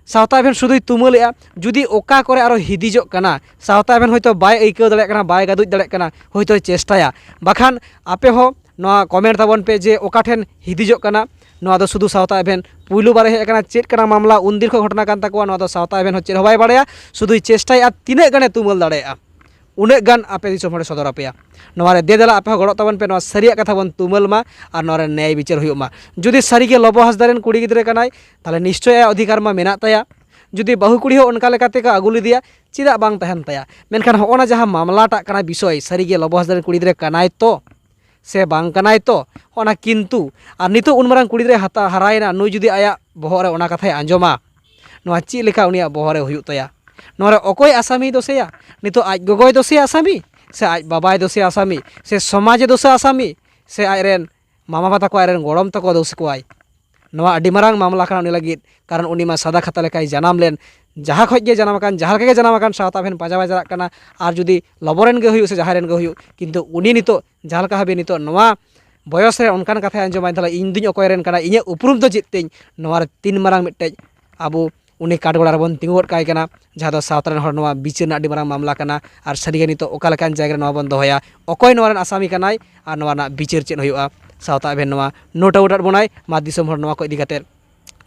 ᱥᱟᱶᱛᱟ ᱮᱵᱷᱮᱱ ᱥᱩᱫᱷᱩᱭ ᱛᱩᱢᱟᱹᱞᱮᱜᱼᱟ, ᱡᱩᱫᱤ ᱚᱠᱟ ᱠᱚᱨᱮ ᱟᱨᱚ ᱦᱤᱫᱤᱡᱚᱜ ᱠᱟᱱᱟ, ᱥᱟᱶᱛᱟ ᱮᱵᱷᱮᱱ ᱦᱚᱭᱛᱳ ᱵᱟᱭ ᱟᱹᱭᱠᱟᱹᱣ ᱫᱟᱲᱮᱭᱟᱜ ᱠᱟᱱᱟ, ᱵᱟᱭ ᱜᱟᱹᱫᱩᱡ ᱫᱟᱲᱮᱭᱟᱜ ᱠᱟᱱᱟ, ᱦᱚᱭᱛᱳᱭ ᱪᱮᱥᱴᱟᱭᱟ᱾ ᱵᱟᱠᱷᱟᱱ ᱟᱯᱮ ᱦᱚᱸ ᱱᱚᱣᱟ ᱠᱚᱢᱮᱱᱴ ᱛᱟᱵᱚᱱ ᱯᱮ ᱡᱮ ᱚᱠᱟ ᱴᱷᱮᱱ ᱦᱤᱫᱤᱡᱚᱜ ᱠᱟᱱᱟ᱾ ᱱᱚᱣᱟ ᱫᱚ ᱥᱩᱫᱷᱩ ᱥᱟᱶᱛᱟ ᱮᱵᱷᱮᱱ ᱯᱩᱭᱞᱩ ᱵᱟᱨᱮ ᱦᱮᱡ ᱟᱠᱟᱱᱟ, ᱪᱮᱫ ᱠᱟᱱᱟ ᱢᱟᱢᱞᱟ, ᱩᱱᱫᱤᱱ ᱠᱷᱚᱱ ᱜᱷᱚᱴᱚᱱᱟ ᱠᱟᱱ ᱛᱟᱠᱚᱣᱟ, ᱱᱚᱣᱟ ᱫᱚ ᱥᱟᱶᱛᱟ ᱮᱵᱷᱮᱱ ᱦᱚᱸ ᱪᱮᱫ ᱦᱚᱸ ᱵᱟᱭ ᱵᱟᱲᱟᱭᱟ, ᱥᱩᱫᱷᱩᱭ ᱪᱮᱥᱴᱟᱭᱮᱫᱼᱟ ᱛᱤᱱᱟᱹᱜ ᱜᱟᱱᱮ ᱛᱩᱢᱟᱹᱞ ᱫᱟᱲᱮᱭᱟᱜᱼᱟ᱾ ᱩᱱᱟᱹᱜ ᱜᱟᱱ ᱟᱯᱮ ᱫᱤᱥᱚᱢ ᱦᱚᱲᱮ ᱥᱚᱫᱚᱨ ᱟᱯᱮᱭᱟ᱾ ᱱᱚᱣᱟ ᱨᱮ ᱫᱮ ᱫᱮᱞᱟ ᱟᱯᱮ ᱦᱚᱸ ᱜᱚᱲᱚᱜ ᱛᱟᱵᱚᱱ ᱯᱮ, ᱱᱚᱣᱟ ᱥᱟᱹᱨᱤᱭᱟᱜ ᱠᱟᱛᱷᱟ ᱵᱚᱱ ᱛᱩᱢᱟᱹᱞ ᱢᱟ ᱟᱨ ᱱᱚᱣᱟ ᱨᱮ ᱱᱮᱭᱟᱭ ᱵᱤᱪᱟᱹᱨ ᱦᱩᱭᱩᱜ ᱢᱟ᱾ ᱡᱩᱫᱤ ᱥᱟᱹᱨᱤ ᱜᱮ ᱞᱚᱵᱚ ᱦᱟᱸᱥᱫᱟ ᱨᱮᱱ ᱠᱩᱲᱤ ᱜᱤᱫᱽᱨᱟᱹ ᱠᱟᱱᱟᱭ, ᱛᱟᱦᱚᱞᱮ ᱱᱤᱥᱪᱚᱭ ᱟᱭᱟᱜ ᱚᱫᱷᱤᱠᱟᱨ ᱢᱟ ᱢᱮᱱᱟᱜ ᱛᱟᱭᱟ᱾ ᱡᱩᱫᱤ ᱵᱟᱹᱦᱩ ᱠᱩᱲᱤ ᱦᱚᱸ ᱚᱱᱠᱟ ᱞᱮᱠᱟ ᱛᱮᱠᱚ ᱟᱹᱜᱩ ᱞᱮᱫᱮᱭᱟ, ᱪᱮᱫᱟᱜ ᱵᱟᱝ ᱛᱟᱦᱮᱱ ᱛᱟᱭᱟ? ᱢᱮᱱᱠᱷᱟᱱ ᱦᱚᱸᱜᱼᱚ ᱱᱟ ᱡᱟᱦᱟᱸ ᱢᱟᱢᱞᱟᱴᱟᱜ ᱠᱟᱱᱟ ᱵᱤᱥᱚᱭ, ᱥᱟᱹᱨᱤ ᱜᱮ ᱞᱚᱵᱚ ᱦᱟᱸᱥᱫᱟ ᱨᱮᱱ ᱠᱩᱲᱤ ᱜᱤᱫᱽᱨᱟᱹ ᱠᱟᱱᱟᱭ ᱛᱚ ᱥᱮ ᱵᱟᱝ ᱠᱟᱱᱟᱭ ᱛᱚ, ᱚᱱᱟ ᱠᱤᱱᱛᱩ ᱟᱨ ᱱᱤᱛᱚᱜ ᱩᱱ ᱢᱟᱨᱟᱝ ᱠᱩᱲᱤ ᱜᱤᱫᱽᱨᱟᱹ ᱦᱟᱛᱟ-, ᱦᱟᱨᱟᱭᱮᱱᱟ, ᱱᱩᱭ ᱡᱩᱫᱤ ᱟᱭᱟᱜ ᱵᱚᱦᱚᱜ ᱨᱮ ᱚᱱᱟ ᱠᱟᱛᱷᱟᱭ ᱟᱸᱡᱚᱢᱟ, ᱱᱚᱣᱟ ᱪᱮᱫ ᱞᱮᱠᱟ ᱩᱱᱤᱭᱟᱜ ᱵᱚᱦᱚᱜ ᱨᱮ ᱦᱩᱭᱩᱜ ᱛᱟᱭᱟ? ᱱᱚᱣᱟ ᱨᱮ ᱚᱠᱚᱭ ᱟᱥᱟᱢᱤᱭ ᱫᱳᱥᱮᱭᱟ? ᱱᱤᱛᱚᱜ ᱟᱡ ᱜᱚᱜᱚᱭ ᱫᱳᱥᱮᱭᱟ ᱟᱥᱟᱢᱤ, ᱥᱮ ᱟᱡ ᱵᱟᱵᱟᱭ ᱫᱳᱥᱮᱭᱟ ᱟᱥᱟᱢᱤ, ᱥᱮ ᱥᱚᱢᱟᱡᱽ ᱮ ᱫᱳᱥᱮᱭᱟ ᱟᱥᱟᱢᱤ, ᱥᱮ ᱟᱡ ᱨᱮᱱ ᱢᱟᱢᱟ ᱵᱟᱵᱟ ᱛᱟᱠᱚ, ᱟᱡ ᱨᱮᱱ ᱜᱚᱲᱚᱢ ᱛᱟᱠᱚ ᱫᱳᱥ ᱠᱚᱣᱟᱭ? ᱱᱚᱣᱟ ᱟᱹᱰᱤ ᱢᱟᱨᱟᱝ ᱢᱟᱢᱞᱟ ᱠᱟᱱᱟ ᱩᱱᱤ ᱞᱟᱹᱜᱤᱫ, ᱠᱟᱨᱚᱱ ᱩᱱᱤ ᱢᱟ ᱥᱟᱫᱟ ᱠᱷᱟᱛᱟ ᱞᱮᱠᱟᱭ ᱡᱟᱱᱟᱢ ᱞᱮᱱ, ᱡᱟᱦᱟᱸ ᱠᱷᱚᱡ ᱜᱮ ᱡᱟᱱᱟᱢ ᱟᱠᱟᱱ, ᱡᱟᱦᱟᱸ ᱞᱮᱠᱟ ᱜᱮ ᱡᱟᱱᱟᱢ ᱟᱠᱟᱱ, ᱥᱟᱶᱛᱟ ᱮᱵᱷᱮᱱ ᱯᱟᱸᱡᱟ ᱵᱟᱭ ᱪᱟᱞᱟᱜ ᱠᱟᱱᱟ᱾ ᱟᱨ ᱡᱩᱫᱤ ᱞᱚᱵᱚ ᱨᱮᱱ ᱜᱮ ᱦᱩᱭᱩᱜ ᱥᱮ ᱡᱟᱦᱟᱸᱭ ᱨᱮᱱ ᱜᱮ ᱦᱩᱭᱩᱜ, ᱠᱤᱱᱛᱩ ᱩᱱᱤ ᱱᱤᱛᱚᱜ ᱡᱟᱦᱟᱸ ᱞᱮᱠᱟ ᱦᱟᱹᱵᱤᱡ ᱱᱤᱛᱚᱜ ᱱᱚᱣᱟ ᱵᱚᱭᱚᱥ ᱨᱮ ᱚᱱᱠᱟᱱ ᱠᱟᱛᱷᱟᱭ ᱟᱸᱡᱚᱢᱟᱭ, ᱛᱟᱦᱚᱞᱮ ᱤᱧ ᱫᱩᱧ ᱚᱠᱚᱭ ᱨᱮᱱ ᱠᱟᱱᱟ, ᱤᱧᱟᱹᱜ ᱩᱯᱨᱩᱢ ᱫᱚ ᱪᱮᱫ ᱛᱤᱧ? ᱱᱚᱣᱟ ᱨᱮ ᱛᱤᱱ ᱢᱟᱨᱟᱝ ᱢᱤᱫᱴᱮᱡ ᱟᱵᱚ ᱩᱱᱤ ᱠᱟᱴᱜᱚᱲᱟ ᱨᱮᱵᱚᱱ ᱛᱤᱸᱜᱩ ᱜᱚᱫ ᱠᱟᱭ ᱠᱟᱱᱟ, ᱡᱟᱦᱟᱸ ᱫᱚ ᱥᱟᱶᱛᱟ ᱨᱮᱱ ᱦᱚᱲ ᱱᱚᱣᱟ ᱵᱤᱪᱟᱹᱨ ᱨᱮᱱᱟᱜ ᱟᱹᱰᱤ ᱢᱟᱨᱟᱝ ᱢᱟᱢᱞᱟ ᱠᱟᱱᱟ᱾ ᱟᱨ ᱥᱟᱹᱨᱤᱜᱮ ᱱᱤᱛᱚᱜ ᱚᱠᱟ ᱞᱮᱠᱟᱱ ᱡᱟᱭᱜᱟ ᱨᱮ ᱱᱚᱣᱟ ᱵᱚᱱ ᱫᱚᱦᱚᱭᱟ, ᱚᱠᱚᱭ ᱱᱚᱣᱟ ᱨᱮᱱ ᱟᱥᱟᱢᱤ ᱠᱟᱱᱟᱭ ᱟᱨ ᱱᱚᱣᱟ ᱨᱮᱱᱟᱜ ᱵᱤᱪᱟᱹᱨ ᱪᱮᱫ ᱦᱩᱭᱩᱜᱼᱟ? ᱥᱟᱶᱛᱟ ᱮᱵᱷᱮᱱ ᱱᱚᱣᱟ ᱱᱳᱴ ᱟᱣᱩᱴ ᱟᱫ ᱵᱚᱱᱟᱭ᱾ ᱢᱟ ᱫᱤᱥᱚᱢ ᱦᱚᱲ ᱱᱚᱣᱟ ᱠᱚ ᱤᱫᱤ ᱠᱟᱛᱮ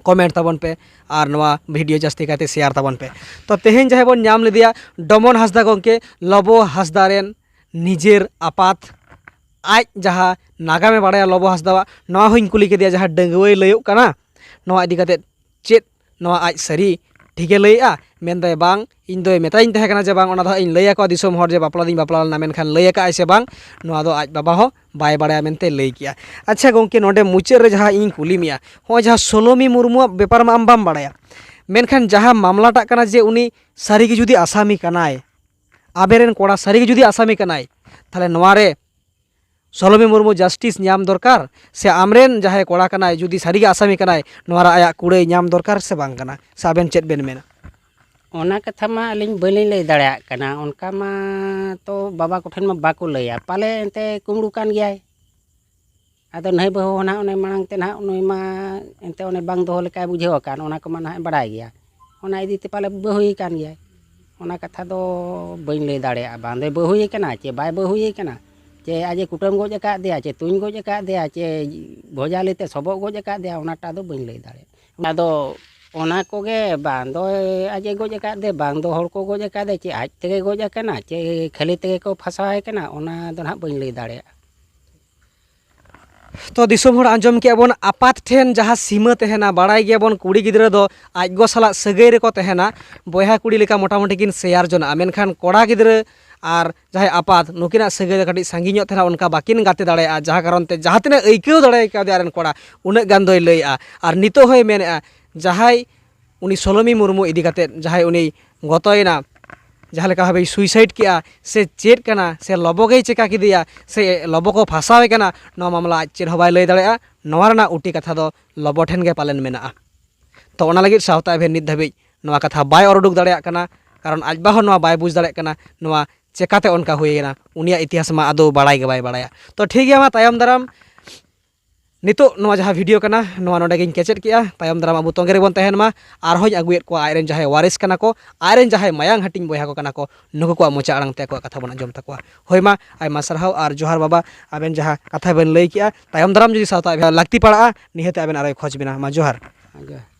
ᱠᱚᱢᱮᱱᱴ ᱛᱟᱵᱚᱱ ᱯᱮ ᱟᱨ ᱱᱚᱣᱟ ᱵᱷᱤᱰᱤᱭᱳ ᱡᱟᱹᱥᱛᱤ ᱠᱟᱭᱛᱮ ᱥᱮᱭᱟᱨ ᱛᱟᱵᱚᱱ ᱯᱮ᱾ ᱛᱚ ᱛᱮᱦᱮᱧ ᱡᱟᱦᱟᱸᱭ ᱵᱚᱱ ᱧᱟᱢ ᱞᱮᱫᱮᱭᱟ ᱰᱚᱢᱚᱱ ᱦᱟᱸᱥᱫᱟ ᱜᱚᱢᱠᱮ, ᱞᱚᱵᱚ ᱦᱟᱸᱥᱫᱟ ᱨᱮᱱ ᱱᱤᱡᱮᱨ ᱟᱯᱟᱛ, ᱟᱡ ᱡᱟᱦᱟᱸ ᱱᱟᱜᱟᱢᱮ ᱵᱟᱲᱟᱭᱟ ᱞᱚᱵᱚ ᱦᱟᱸᱥᱫᱟᱣᱟᱜ, ᱱᱚᱣᱟ ᱦᱚᱸᱧ ᱠᱩᱞᱤ ᱠᱮᱫᱮᱭᱟ, ᱡᱟᱦᱟᱸ ᱰᱟᱺᱜᱩᱣᱟᱹᱭ ᱞᱟᱹᱭᱚᱜ ᱠᱟᱱᱟ, ᱱᱚᱣᱟ ᱤᱫᱤ ᱠᱟᱛᱮᱫ ᱪᱮᱫ ᱱᱚᱣᱟ ᱟᱡ ᱥᱟᱹᱨᱤ ᱴᱷᱤᱠᱮ ᱞᱟᱹᱭᱮᱜᱼᱟ? ᱢᱮᱱᱫᱟᱭ, "ᱵᱟᱝ, ᱤᱧ ᱫᱚᱭ ᱢᱮᱛᱟᱧ ᱛᱟᱦᱮᱸ ᱠᱟᱱᱟ ᱡᱮ ᱵᱟᱝ, ᱚᱱᱟ ᱫᱚ ᱦᱟᱸᱜ ᱤᱧ ᱞᱟᱹᱭ ᱟᱠᱚᱣᱟ ᱫᱤᱥᱚᱢ ᱦᱚᱲ ᱡᱮ ᱵᱟᱯᱞᱟ ᱫᱚᱧ ᱵᱟᱯᱞᱟ ᱞᱮᱱᱟ", ᱢᱮᱱᱠᱷᱟᱱ ᱞᱟᱹᱭ ᱟᱠᱟᱫ ᱟᱭ ᱥᱮ ᱵᱟᱝ, ᱱᱚᱣᱟ ᱫᱚ ᱟᱡ ᱵᱟᱵᱟ ᱦᱚᱸ ᱵᱟᱭ ᱵᱟᱲᱟᱭᱟ ᱢᱮᱱᱛᱮ ᱞᱟᱹᱭ ᱠᱮᱜᱼᱟ᱾ ᱟᱪᱪᱷᱟ ᱜᱚᱢᱠᱮ, ᱱᱚᱰᱮ ᱢᱩᱪᱟᱹᱫ ᱨᱮ ᱡᱟᱦᱟᱸ ᱤᱧᱤᱧ ᱠᱩᱞᱤ ᱢᱮᱭᱟ, ᱱᱚᱜᱼᱚᱭ ᱡᱟᱦᱟᱸ ᱥᱳᱞᱳᱢᱤ ᱢᱩᱨᱢᱩᱣᱟᱜ ᱵᱮᱯᱟᱨ ᱢᱟ ᱟᱢ ᱵᱟᱢ ᱵᱟᱲᱟᱭᱟ, ᱢᱮᱱᱠᱷᱟᱱ ᱡᱟᱦᱟᱸ ᱢᱟᱢᱞᱟᱴᱟᱜ ᱠᱟᱱᱟ ᱡᱮ ᱩᱱᱤ ᱥᱟᱹᱨᱤᱜᱮ ᱡᱩᱫᱤ ᱟᱥᱟᱢᱤ ᱠᱟᱱᱟᱭ, ᱟᱵᱮᱱ ᱨᱮᱱ ᱠᱚᱲᱟ ᱥᱟᱹᱨᱤᱜᱮ ᱡᱩᱫᱤ ᱟᱥᱟᱢᱤ ᱠᱟᱱᱟᱭ, ᱛᱟᱦᱚᱞᱮ ᱱᱚᱣᱟ ᱨᱮ ᱥᱳᱞᱳᱢᱤ ᱢᱩᱨᱢᱩ justice ᱧᱟᱢ ᱫᱚᱨᱠᱟᱨ, ᱥᱮ ᱟᱢᱨᱮᱱ ᱡᱟᱦᱟᱸᱭ ᱠᱚᱲᱟ ᱠᱟᱱᱟᱭ, ᱡᱩᱫᱤ ᱥᱟᱹᱨᱤᱜᱮ ᱟᱥᱟᱢᱤ ᱠᱟᱱᱟᱭ, ᱱᱚᱣᱟ ᱨᱮ ᱟᱭᱟᱜ ᱠᱩᱲᱟᱹᱭ ᱧᱟᱢ ᱫᱚᱨᱠᱟᱨ ᱥᱮ ᱵᱟᱝ ᱠᱟᱱᱟ, ᱥᱮ ᱟᱵᱮᱱ ᱪᱮᱫ ᱵᱮᱱ ᱢᱮᱱᱟ? ᱚᱱᱟ ᱠᱟᱛᱷᱟ ᱢᱟ ᱟᱹᱞᱤᱧ ᱵᱟᱹᱞᱤᱧ ᱞᱟᱹᱭ ᱫᱟᱲᱮᱭᱟᱜ ᱠᱟᱱᱟ᱾ ᱚᱱᱠᱟ ᱢᱟ ᱛᱚ ᱵᱟᱵᱟ ᱠᱚᱴᱷᱮᱱ ᱢᱟ ᱵᱟᱠᱚ ᱞᱟᱹᱭᱟ, ᱯᱟᱞᱮ ᱮᱱᱛᱮ ᱠᱩᱢᱵᱽᱲᱩ ᱠᱟᱱ ᱜᱮᱭᱟᱭ᱾ ᱟᱫᱚ ᱱᱟᱹᱭ ᱵᱟᱹᱦᱩ ᱦᱚᱸ ᱱᱟᱦᱟᱜ ᱚᱱᱮ ᱢᱟᱲᱟᱝ ᱛᱮ ᱱᱟᱦᱟᱜ ᱱᱩᱭ ᱢᱟ ᱮᱱᱛᱮ ᱚᱱᱮ ᱵᱟᱝ ᱫᱚᱦᱚ ᱞᱮᱠᱟᱭ ᱵᱩᱡᱷᱟᱹᱣ ᱟᱠᱟᱱ, ᱚᱱᱟ ᱠᱚᱢᱟ ᱱᱟᱦᱟᱜ ᱮ ᱵᱟᱲᱟᱭ ᱜᱮᱭᱟ᱾ ᱚᱱᱟ ᱤᱫᱤ ᱛᱮ ᱯᱟᱞᱮ ᱵᱟᱹᱦᱩᱭᱮ ᱠᱟᱱ ᱜᱮᱭᱟᱭ᱾ ᱚᱱᱟ ᱠᱟᱛᱷᱟ ᱫᱚ ᱵᱟᱹᱧ ᱞᱟᱹᱭ ᱫᱟᱲᱮᱭᱟᱜᱼᱟ, ᱵᱟᱝ ᱫᱚᱭ ᱵᱟᱹᱦᱩᱭᱮ ᱠᱟᱱᱟ ᱪᱮ ᱵᱟᱭ ᱵᱟᱹᱦᱩᱭᱮ ᱠᱟᱱᱟ, ᱪᱮ ᱟᱡ ᱮ ᱠᱩᱴᱟᱹᱢ ᱜᱚᱡ ᱟᱠᱟᱫᱮᱭᱟ, ᱪᱮ ᱛᱩᱧ ᱜᱚᱡ ᱟᱠᱟᱫᱮᱭᱟ, ᱪᱮ ᱵᱷᱚᱡᱟᱞᱤ ᱛᱮ ᱥᱚᱵᱚᱜ ᱜᱚᱡ ᱟᱠᱟᱫᱮᱭᱟ, ᱚᱱᱟᱴᱟᱜ ᱫᱚ ᱵᱟᱹᱧ ᱞᱟᱹᱭ ᱫᱟᱲᱮᱭᱟᱜᱼᱟ᱾ ᱟᱫᱚ ᱚᱱᱟ ᱠᱚᱜᱮ, ᱵᱟᱝ ᱫᱚ ᱟᱡ ᱮ ᱜᱚᱡ ᱟᱠᱟᱫᱮ, ᱵᱟᱝ ᱫᱚ ᱦᱚᱲ ᱠᱚ ᱜᱚᱡ ᱟᱠᱟᱫᱮ, ᱪᱮ ᱟᱡ ᱛᱮᱜᱮ ᱜᱚᱡ ᱟᱠᱟᱱᱟ, ᱪᱮ ᱠᱷᱟᱹᱞᱤ ᱛᱮᱜᱮ ᱠᱚ ᱯᱷᱟᱸᱥᱟᱣ ᱟᱭ ᱠᱟᱱᱟ, ᱚᱱᱟ ᱫᱚ ᱱᱟᱦᱟᱜ ᱵᱟᱹᱧ ᱞᱟᱹᱭ ᱫᱟᱲᱮᱭᱟᱜᱼᱟ᱾ ᱛᱚ ᱫᱤᱥᱚᱢ ᱦᱚᱲ, ᱟᱸᱡᱚᱢ ᱠᱮᱜᱼᱟ ᱵᱚᱱ, ᱟᱯᱟᱛ ᱴᱷᱮᱱ ᱡᱟᱦᱟᱸ ᱥᱤᱢᱟᱹ ᱛᱟᱦᱮᱱᱟ, ᱵᱟᱲᱟᱭ ᱜᱮᱭᱟᱵᱚᱱ ᱠᱩᱲᱤ ᱜᱤᱫᱽᱨᱟᱹ ᱫᱚ ᱟᱡ ᱜᱚ ᱥᱟᱞᱟᱜ ᱥᱟᱹᱜᱟᱹᱭ ᱨᱮᱠᱚ ᱛᱟᱦᱮᱱᱟ, ᱵᱚᱭᱦᱟ ᱠᱩᱲᱤ ᱞᱮᱠᱟ ᱢᱚᱴᱟᱢᱩᱴᱤ ᱠᱤᱱ ᱥᱮᱭᱟᱨ ᱡᱚᱱᱟᱜᱼᱟ, ᱢᱮᱱᱠᱷᱟᱱ ᱠᱚᱲᱟ ᱜᱤᱫᱽᱨᱟᱹ ᱟᱨ ᱡᱟᱦᱟᱸᱭ ᱟᱯᱟᱛ, ᱱᱩᱠᱤᱱᱟᱜ ᱥᱟᱹᱜᱟᱹᱭ ᱫᱚ ᱠᱟᱹᱴᱤᱡ ᱥᱟᱺᱜᱤᱧ ᱧᱚᱜ ᱛᱟᱦᱮᱱᱟ, ᱚᱱᱠᱟ ᱵᱟᱹᱠᱤᱱ ᱜᱟᱛᱮ ᱫᱟᱲᱮᱭᱟᱜᱼᱟ, ᱡᱟᱦᱟᱸ ᱠᱟᱨᱚᱱ ᱛᱮ ᱡᱟᱦᱟᱸ ᱛᱤᱱᱟᱹᱜ ᱟᱹᱭᱠᱟᱹᱣ ᱫᱟᱲᱮ ᱠᱟᱣᱫᱮᱭᱟ ᱟᱡ ᱨᱮᱱ ᱠᱚᱲᱟ, ᱩᱱᱟᱹᱜ ᱜᱟᱱ ᱫᱚᱭ ᱞᱟᱹᱭᱮᱜᱼᱟ᱾ ᱟᱨ ᱱᱤᱛᱚᱜ ᱦᱚᱸᱭ ᱢᱮᱱᱮᱜᱼᱟ, ᱡᱟᱦᱟᱸᱭ ᱩᱱᱤ ᱥᱳᱞᱳᱢᱤ ᱢᱩᱨᱢᱩ ᱤᱫᱤ ᱠᱟᱛᱮᱫ ᱡᱟᱦᱟᱸᱭ ᱩᱱᱤ ᱜᱚᱛᱚᱭᱮᱱᱟ, ᱡᱟᱦᱟᱸ ᱞᱮᱠᱟ ᱵᱷᱟᱵᱮᱭ suicide ᱠᱮᱜᱼᱟ, ᱥᱮ ᱪᱮᱫ ᱠᱟᱱᱟ, ᱥᱮ ᱞᱚᱵᱚ ᱜᱮᱭ ᱪᱮᱠᱟ ᱠᱮᱫᱮᱭᱟ, ᱥᱮ ᱞᱚᱵᱚ ᱠᱚ ᱯᱷᱟᱸᱥᱟᱣᱮ ᱠᱟᱱᱟ, ᱱᱚᱣᱟ ᱢᱟᱢᱞᱟ ᱟᱡ ᱪᱮᱫ ᱦᱚᱸ ᱵᱟᱭ ᱞᱟᱹᱭ ᱫᱟᱲᱮᱭᱟᱜᱼᱟ᱾ ᱱᱚᱣᱟ ᱨᱮᱱᱟᱜ ᱩᱴᱤ ᱠᱟᱛᱷᱟ ᱫᱚ ᱞᱚᱵᱚ ᱴᱷᱮᱱ ᱜᱮ ᱯᱟᱞᱮᱱ ᱢᱮᱱᱟᱜᱼᱟ᱾ ᱛᱚ ᱚᱱᱟ ᱞᱟᱹᱜᱤᱫ ᱥᱟᱶᱛᱟ ᱮᱵᱷᱮᱱ ᱱᱤᱛ ᱫᱷᱟᱹᱵᱤᱡ ᱱᱚᱣᱟ ᱠᱟᱛᱷᱟ ᱵᱟᱭ ᱚᱨ ᱩᱰᱩᱠ ᱫᱟᱲᱮᱭᱟᱜ ᱠᱟᱱᱟ, ᱠᱟᱨᱚᱱ ᱟᱡ ᱵᱟ ᱦᱚᱸ ᱱᱚᱣᱟ ᱵᱟᱭ ᱵᱩᱡᱽ ᱫᱟᱲᱮᱭᱟᱜ ᱠᱟᱱᱟ, ᱱᱚᱣᱟ ᱪᱮᱠᱟᱛᱮ ᱚᱱᱠᱟ ᱦᱩᱭᱮᱱᱟ, ᱩᱱᱤᱭᱟᱜ ᱤᱛᱤᱦᱟᱥ ᱢᱟ ᱟᱫᱚ ᱵᱟᱲᱟᱭ ᱜᱮ ᱵᱟᱭ ᱵᱟᱲᱟᱭᱟ᱾ ᱛᱚ ᱴᱷᱤᱠ ᱜᱮᱭᱟ, ᱢᱟ ᱛᱟᱭᱚᱢ ᱫᱟᱨᱟᱢ ᱱᱤᱛᱚᱜ ᱱᱚᱣᱟ ᱡᱟᱦᱟᱸ video ᱠᱟᱱᱟ, ᱱᱚᱣᱟ ᱱᱚᱰᱮ ᱜᱤᱧ ᱠᱮᱪᱮᱫ ᱠᱮᱜᱼᱟ᱾ ᱛᱟᱭᱚᱢ ᱫᱟᱨᱟᱢ ᱟᱵᱚ ᱛᱚᱸᱜᱮ ᱨᱮᱵᱚᱱ ᱛᱟᱦᱮᱱ ᱢᱟ᱾ ᱟᱨᱦᱚᱸᱧ ᱟᱹᱜᱩᱭᱮᱫ ᱠᱚᱣᱟ ᱟᱡᱨᱮᱱ ᱡᱟᱦᱟᱸᱭ ᱣᱟᱨᱤᱥ ᱠᱟᱱᱟ ᱠᱚ, ᱟᱡᱨᱮᱱ ᱡᱟᱦᱟᱸᱭ ᱢᱟᱭᱟᱝ ᱦᱟᱹᱴᱤᱧ ᱵᱚᱭᱦᱟ ᱠᱚ ᱠᱟᱱᱟ ᱠᱚ, ᱱᱩᱠᱩ ᱠᱚᱣᱟᱜ ᱢᱚᱪᱟ ᱟᱲᱟᱝ ᱛᱮ ᱟᱠᱚᱣᱟᱜ ᱠᱟᱛᱷᱟ ᱵᱚᱱ ᱟᱸᱡᱚᱢ ᱛᱟᱠᱚᱣᱟ᱾ ᱦᱳᱭ ᱢᱟ, ᱟᱭᱢᱟ ᱥᱟᱨᱦᱟᱣ᱾ ᱟᱨ ᱡᱚᱦᱟᱨ ᱵᱟᱵᱟ, ᱟᱵᱮᱱ ᱡᱟᱦᱟᱸ ᱠᱟᱛᱷᱟ ᱵᱮᱱ ᱞᱟᱹᱭ ᱠᱮᱜᱼᱟ, ᱛᱟᱭᱚᱢ ᱫᱟᱨᱟᱢ ᱡᱩᱫᱤ ᱥᱟᱶᱛᱟ ᱟᱵᱮᱱ ᱞᱟᱹᱠᱛᱤ ᱯᱟᱲᱟᱜᱼᱟ, ᱱᱤᱦᱟᱹᱛ ᱟᱵᱮᱱ ᱟᱨᱚᱭ ᱠᱷᱚᱡᱽ ᱵᱮᱱᱟ᱾ ᱢᱟ ᱡᱚᱦᱟᱨ᱾ ᱡᱚᱦᱟᱨ᱾